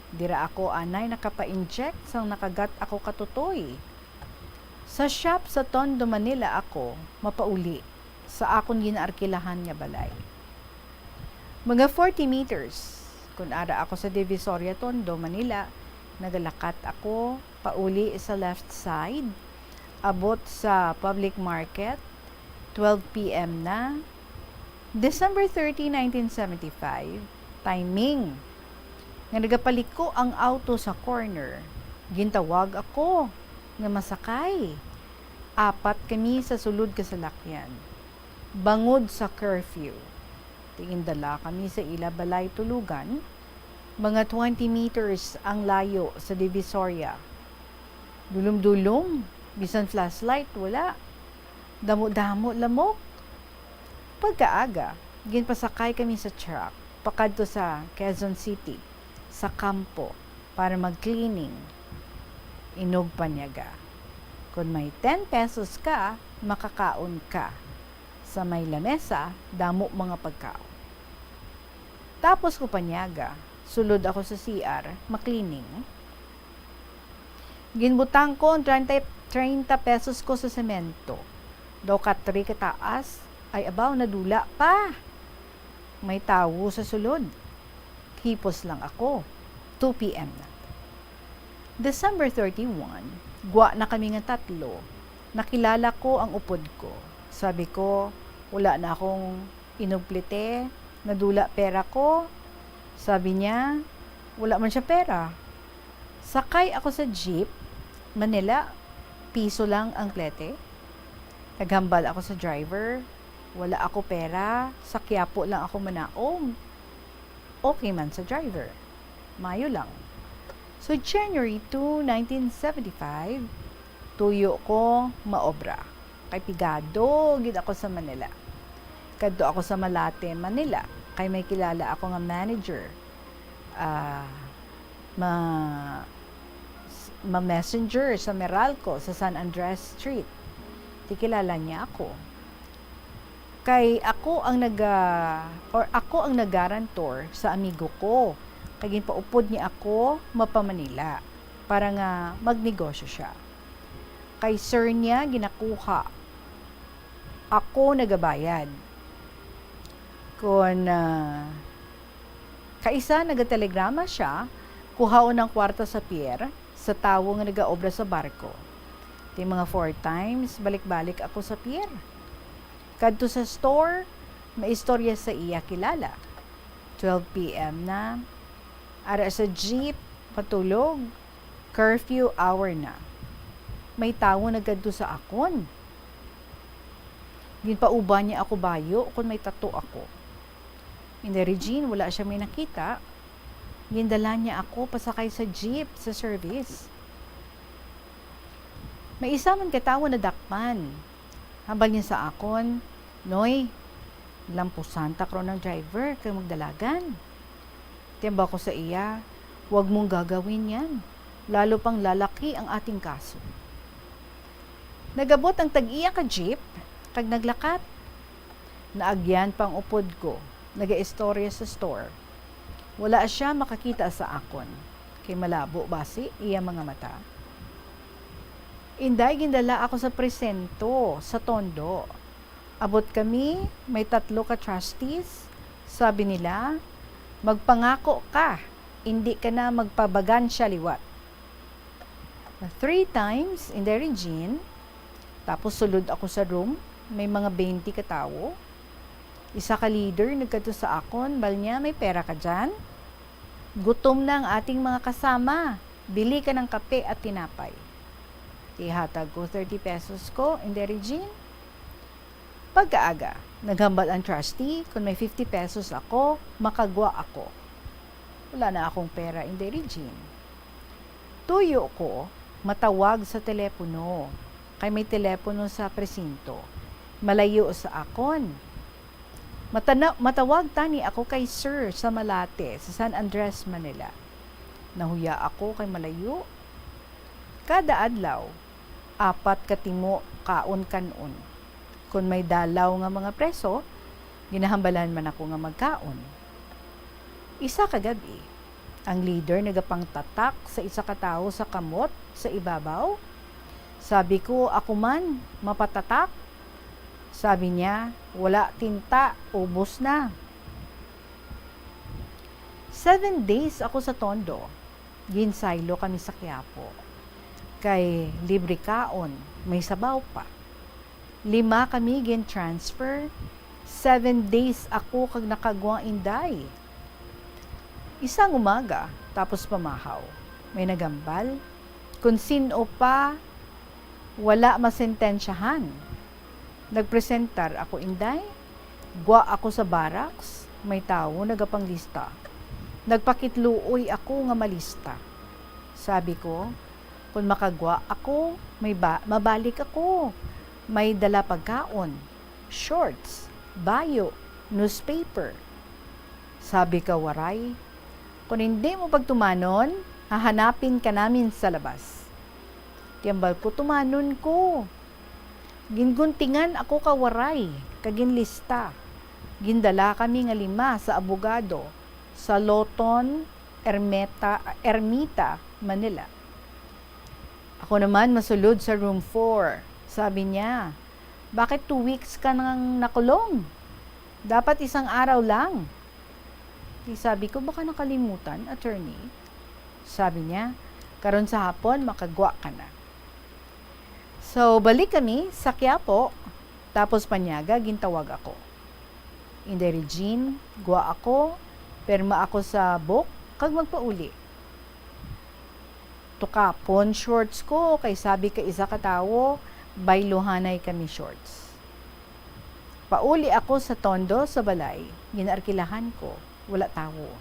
Dira ako anay nakapa-inject sang nakagat ako katutoy. Sa shop sa Tondo, Manila ako mapauli sa akon ginaarkilahan nga balay. Mga forty meters, kun ara ako sa Divisoria, Tondo, Manila, nagalakat ako pauli sa left side, abot sa public market, twelve p m na. December thirty, nineteen seventy-five, timing nga nagapaliko ang auto sa corner, gintawag ako nga masakay. Apat kami sa sulod ka salakyan. Bangod sa curfew, ti gindala kami sa ila balay tulugan, mga twenty meters ang layo sa Divisoria. Dulom-dulom, bisan flashlight, wala. Damo-damo lamok. Pagkaaga, ginpasakay kami sa truck pakadto sa Quezon City, sa kampo, para mag-cleaning. Inugpanyaga. Kon may ten pesos ka, makakaon ka. Sa may lamesa, damo mga pagkaon. Tapos ko panyaga, sulod ako sa C R, maklining. Ginbutang ko ang treinta, treinta pesos ko sa semento. Daw ka three kataas, ay abaw, nadula pa. May tawo sa sulod. Hipos lang ako. Two P M na. December thirty-one, gwa na kami nga tatlo. Nakilala ko ang upod ko. Sabi ko, "Wala na akong inugplite, nadula pera ko." Sabi niya, "Wala man siya pera." Sakay ako sa jeep, Manila, piso lang ang plete. Naghambal ako sa driver, "Wala ako pera, sa Quiapo lang ako manaog." Okay man sa driver. Mayo lang. So, January two, nineteen seventy-five, tuyo ko maobra. Kay pigado gid ako sa Manila. Kadto ako sa Malate, Manila. Kay may kilala ako nga manager. Ah, ma-, ma-messenger sa Meralco, sa San Andres Street. Ti kilala niya ako. Kay ako ang naga-, or ako ang nag-guarantor sa amigo ko. Kay ginpaupod niya ako mapa-Manila para nga magnegosyo siya. Kay sir niya ginakuha. Ako nagabayad. Kon, ah, kaisa nagatelegrama siya, kuhaon ang kwarta sa pier, sa tawo nga nagaobra sa barko. Ti mga four times, balik-balik ako sa pier. Kadto sa store, maistorya sa iya kilala. Twelve P M na. Ara sa jeep, patulog. Curfew hour na. May tawo nagkadto sa akon. Ginpauban niya ako bayo kon may tato ako. Inday Regine, wala siya may nakita. Gindala niya ako pasakay sa jeep sa service. May isa man ka tawo nadakpan. Hambal niya sa akon, "Noy, lampusan ta karon ang driver kay magdalagan." Ti hambal ko sa iya, "Huwag mong gagawin yan. Lalo pang lalaki ang ating kaso." Nagabot ang tag-iya ka jeep kag naglakat. Naagyan pa ang upod ko, nagaistorya sa store. Wala siya makakita sa akon, kay malabo basi iya mga mata. Inday, gindala ako sa presento, sa Tondo. Abot kami, may tatlo ka trustees. Sabi nila, "Magpangako ka, indi ka na magpabagansya liwat." Three times, Inday Regine. Tapos sulod ako sa room, may mga twenty ka tawo. Isa ka leader nagkadto sa akon, hambal niya, "May pera ka dyan? Gutom na ang ating mga kasama. Bili ka ng kape at tinapay." Ihatag ko thirty pesos ko, Inday Regine. Pagkaaga, naghambal ang trustee, "Kung may fifty pesos ako, makagwa ako." Wala na akong pera, Inday Regine. Tuyo ko matawag sa telepono, kay may telepono sa presinto. Malayo sa akon. Matana-, matawag tani ako kay Sir sa Malate, sa San Andres, Manila. Nahuya ako kay malayo. Kada adlaw, apat ka timo kaon kan-on. Kon may dalaw nga mga preso, ginahambalan man ako nga magkaon. Isa ka gab-i, ang leader nagapangtatak sa isa ka tawo sa kamot sa ibabaw. Sabi ko, "Ako man, mapatatak?" Sabi niya, "Wala tinta, ubos na." Seven days ako sa Tondo. Ginsaylo kami sa Quiapo. Kay libre kaon, may sabaw pa. Lima kami gin-transfer. Seven days ako kag nakagwa, Inday. Isang umaga, tapos pamahaw, may nagambal. Kung sin-o pa wala masentensyahan. Nagpresentar ako, Inday. Gwa ako sa barracks, may tawo nagapanglista. Nagpakitluoy ako nga malista. Sabi ko, Kon makagwa ako, may ba-, mabalik ako. May dala pagkaon, shorts, bayo, newspaper. Sabi ka, "Waray, kon hindi mo pagtumanon, hahanapin ka namin sa labas." Ti hambal ko, "Tumanon ko." Ginguntingan ako ka Waray, kag ginlista. Gindala kami nga lima sa abogado sa Lawton Ermeta-, Ermita, Manila. Ako naman masulod sa room four. Sabi niya, "Bakit two weeks ka nang nakulong? Dapat isang araw lang." Di sabi ko, "Baka nakalimutan, attorney." Sabi niya, "Karon sa hapon, makagwa ka na." So, balik kami sa Quiapo, tapos panyaga, gintawag ako. "Inday Regine, gwa ako, pirma ako sa book, kag magpauli." Tukapon shorts ko, kay sabi ka isa ka tawo, bayluhanay kami shorts. Pauli ako sa Tondo sa balay, ginarkilahan ko, wala tawo.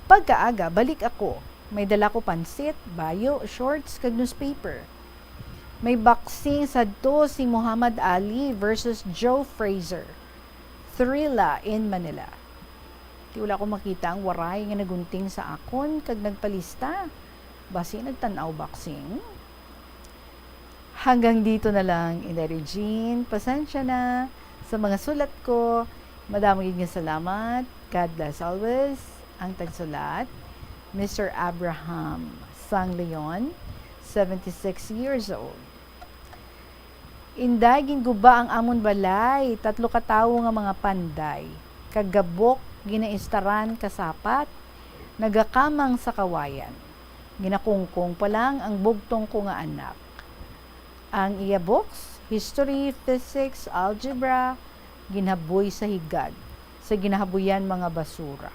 Pagkaaga, balik ako. May dala ko pansit, bayo, shorts, kag newspaper. May boxing sadto si Muhammad Ali versus Joe Frazier. Thrilla in Manila. Ti wala ko makita ang Waray nga nagunting sa akon kag nagpalista. Basi nagtan-aw boxing? Hanggang dito na lang, Inday Regine. Pasensya na sa mga sulat ko. Madamo gid nga salamat. God bless always. Ang tagsulat, Mister Abraham Sang Leon, seventy-six years old. Inday, ginguba ang amon balay, tatlo ka tawo nga mga panday, kag gabok ginaistaran ka sapat, nagakamang sa kawayan. Ginakungkong pa lang ang bugtong ko nga anak. Ang iya books, history, physics, algebra, ginhaboy sa higad, sa ginahaboyan mga basura.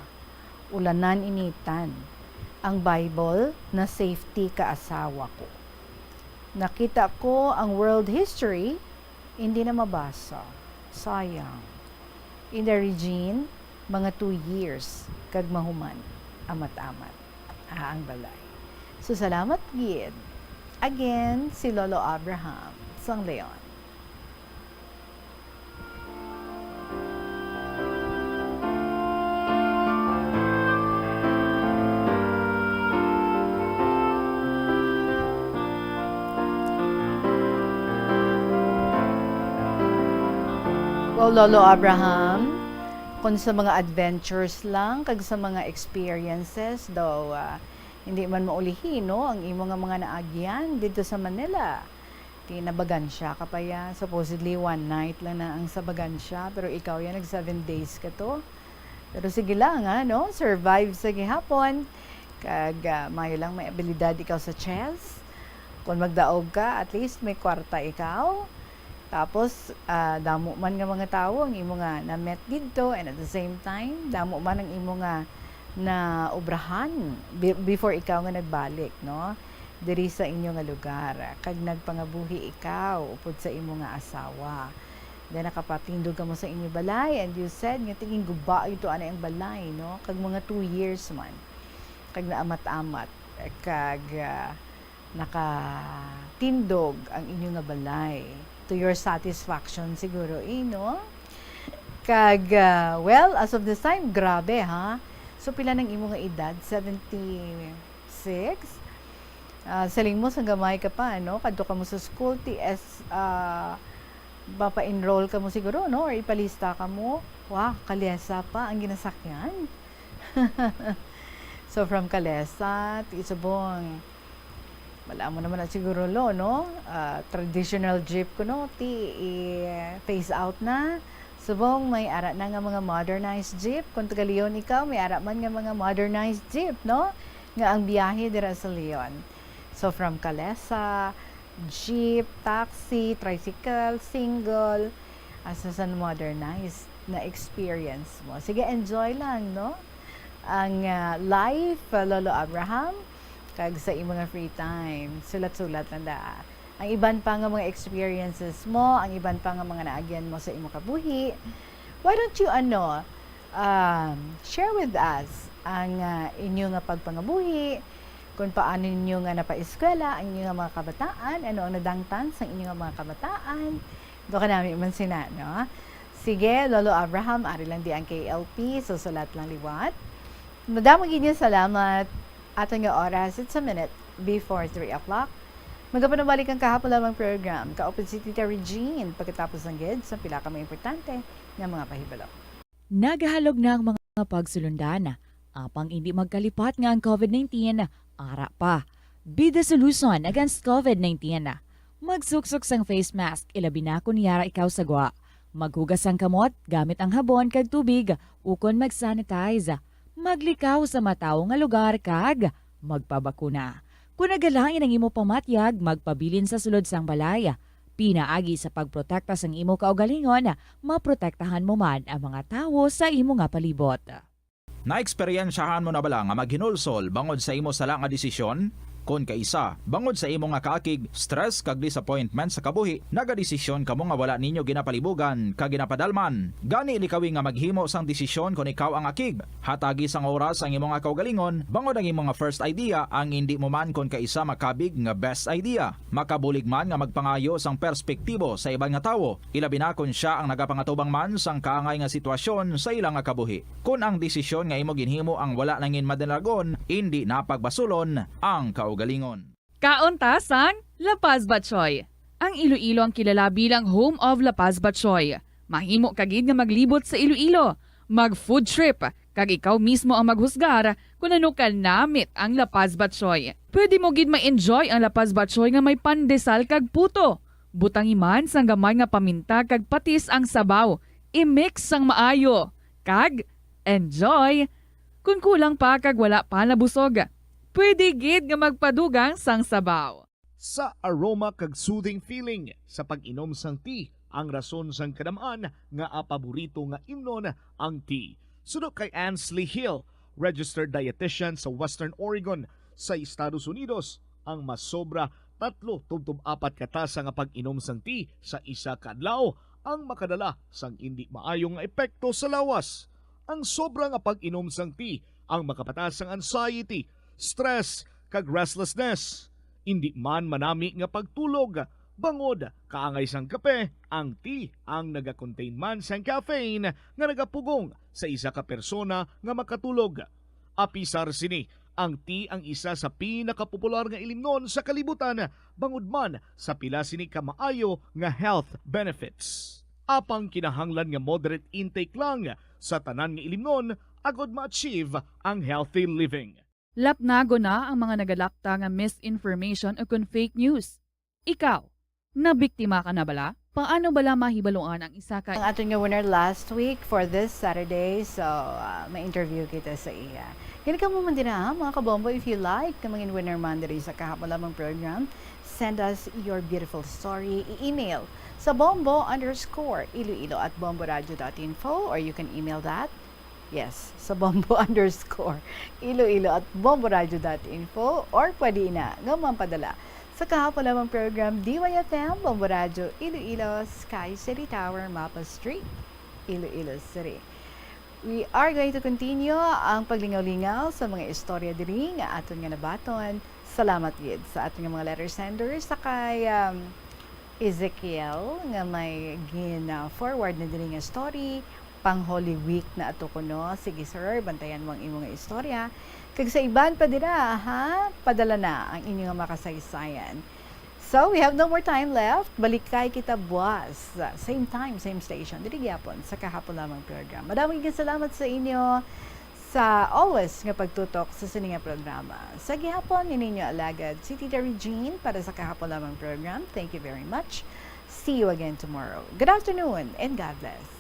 Ulanan initan. Ang Bible na safety ka asawa ko. Nakita ko ang world history, hindi na mabasa. Sayang. Inday Regine, mga two years, kag mahuman, amat-amat, ah, ang balay. So, salamat gid. Again, si Lolo Abraham, sang Leon. Well, Lolo Abraham, kung sa mga adventures lang, kag sa mga experiences daw, ah, hindi man maulihi, no, ang imo nga mga naagyan dito sa Manila. Ti nabagansya ka pa ya. Supposedly, one night lang na ang sa bagansya, pero ikaw yan, nag seven days ka to. Pero sige lang, ha, no? Survive sa gihapon. Kag, ah, mayo lang may abilidad ikaw sa chess. Kung magdaog ka, at least may kwarta ikaw. Tapos, ah, damo man nga mga tawo ang imo nga na-met didto, and at the same time, damo man ang imo nga naobrahan be-, before ikaw nga nagbalik, no? Diri sa inyo nga lugar, kag nagpangabuhi ikaw upod sa imo nga asawa. Then nakapatindog kamo sa inyo balay, and you said nga ti ginguba ito anay ang balay, no? Kag mga two years man. Kag naamat-amat, kag, ah, nakatindog ang inyo nga balay to your satisfaction siguro, eh, no? Kag, ah, well, as of this time, grabe, ha? So, pila nang imo nga edad? Seventy-six? Ah, siling mo, sang gamay ka pa, no? Kadto ka mo sa school, T S, ah, mapa-enroll ka mo siguro, no? Or ipalista ka mo. Wow, kalesa pa ang ginasakyan. So, from Calesa, ti subong, wala mo naman na siguro, lo, no? Ah, traditional jeep ko, no? Ti, i-phase out na. Subong, may ara na nga mga modernized jeep. Kung taga Leon ikaw, may ara man nga mga modernized jeep, no? Nga ang biyahe dira sa Leon. So, from Calesa, jeep, taxi, tricycle, single, asa sa modernized na experience mo. Sige, enjoy lang, no? Ang, ah, life, ah, Lolo Abraham, kag sa imo nga free time, sulat-sulat lang da. Ang iban pa nga mga experiences mo, ang iban pa nga mga naagyan mo sa imo kabuhi, why don't you, ano, um, share with us ang, ah, inyo nga pagpangabuhi, Kung paano ninyo nga napaeskwela ang inyo nga mga kabataan, ano ang nadangtan sa inyo nga mga kabataan. Do ka nami man sina, no? Sige, Lolo Abraham, ari lang di ang K L P, so sulat lang liwat. Madamo gid nga salamat. Aton nga oras, it's a minute before three o'clock. Magapanabalik ang kahapon lamang program. Kaupod si Tita Regine, pagkatapos ng gid sa pila ka mga importante nga mga pahibalo. Nagahalog na ang mga pagsulundan, apang indi magkalipat nga ang covid nineteen ara pa. Be the solution against covid nineteen. Magsuksok sang face mask, ilabi na kon yara ikaw sa gwa. Maghugas sang kamot gamit ang habon kag tubig ukon mag-sanitize. Maglikaw sa matawo nga lugar kag magpabakuna. Kon nagalain ang imo pamatyag, magpabilin sa sulod sang balay. Pinaagi sa pagprotekta sang imo kaugalingon, maprotektahan mo man ang mga tawo sa imo nga palibot. Naeksperyensyahan mo na bala nga maghinulsol bangod sa imo sala nga desisyon? Kon kaisa, bangod sa imo nga kaakig, stress kag disappointment sa kabuhi, nagadesisyon kamo nga wala ninyo ginapalibugan kag ginapadalman. Gani likawi nga maghimo sang desisyon kon ikaw ang akig. Hatagi sang oras ang imo nga kaugalingon, bangod ang imo nga first idea ang indi mo man kon kaisa makabig nga best idea. Makabulig man nga magpangayo sang perspektibo sa iban nga tawo, ilabi na kon sia ang nagapangatubang man sang kaangay nga sitwasyon sa ila nga kabuhi. Kon ang desisyon nga imo ginhimo ang wala nangin madalagon, indi na pagbasulon ang kaugalingon. Kaon ta sang La Paz Batchoy. Ang Iloilo ang kilala bilang home of La Paz Batchoy. Mahimo ka gid nga maglibot sa Iloilo, mag food trip, kag ikaw mismo ang maghusgar kon ano ka namit ang La Paz Batchoy. Pwede mo gid ma-enjoy ang La Paz Batchoy nga may pandesal kag puto. Butangi man sang gamay nga paminta kag patis ang sabaw. I-mix sang maayo. Kag enjoy! Kon kulang pa kag wala pa nabusog, pwede gid nga magpadugang sang sabaw. Sa aroma kag soothing feeling sa pag-inom sang tea, ang rason sang kadam-an nga paborito nga imnon ang tea. Suno kay Ansley Hill, registered dietitian sa Western Oregon sa Estados Unidos, ang masobra tatlo tubtob apat ka tasa nga pag-inom sang tea sa isa ka adlaw ang makadala sang indi maayo nga epekto sa lawas. Ang sobra nga pag-inom sang tea ang makapataas sang anxiety, stress, kag restlessness. Indi man manami nga pagtulog, bangod kaangay sang kape, ang tea ang nagakontain man sang caffeine nga nagapugong sa isa ka persona nga makatulog. Apisar sini, ang tea ang isa sa pinakapopular nga ilimnon sa kalibutan, bangod man sa pila sini ka maayo nga health benefits. Apang kinahanglan nga moderate intake lang sa tanan nga ilimnon agod ma-achieve ang healthy living. Lapnagon na ang mga nagalakta nga misinformation ukon fake news. Ikaw, nabiktima ka na bala? Paano bala mahibaluan ang isa ka Ang aton nga winner last week for this Saturday, so, ah, ma-interview kita sa iya. Gani kamo man dira, ha, mga kabombo, if you like na mangin winner man diri sa kahapon lamang program, send us your beautiful story. I-email sa bombo underscore iloilo at bomboradio dot info, or you can email that Yes, sa bombo underscore iloilo at bomboradio dot info, or pwede na nga mampadala sa kahapon lamang program, D Y F M, Bombo Radyo, Iloilo, Sky City Tower, Mapa Street, Iloilo City. We are going to continue ang paglingaw-lingaw sa mga istorya diri nga aton nga nabaton. Salamat gid sa aton nga mga letter senders, sa kay, um, Ezekiel nga may gina-forward na diri nga story, pang Holy Week na ato kuno. Sige, sir, bantayan mo ang imo nga istorya. Kag sa iban pa dira, ha? Padala na ang inyo nga makasaysayan. So, we have no more time left. Balikay kita buwas. Same time, same station. Diri gyapon sa kahapon lamang program. Madamo nga salamat sa inyo sa always nga pagtutok sa sini nga programa. Sa gihapon, ni ninyo alagad si Tita Regine para sa kahapon lamang program. Thank you very much. See you again tomorrow. Good afternoon and God bless.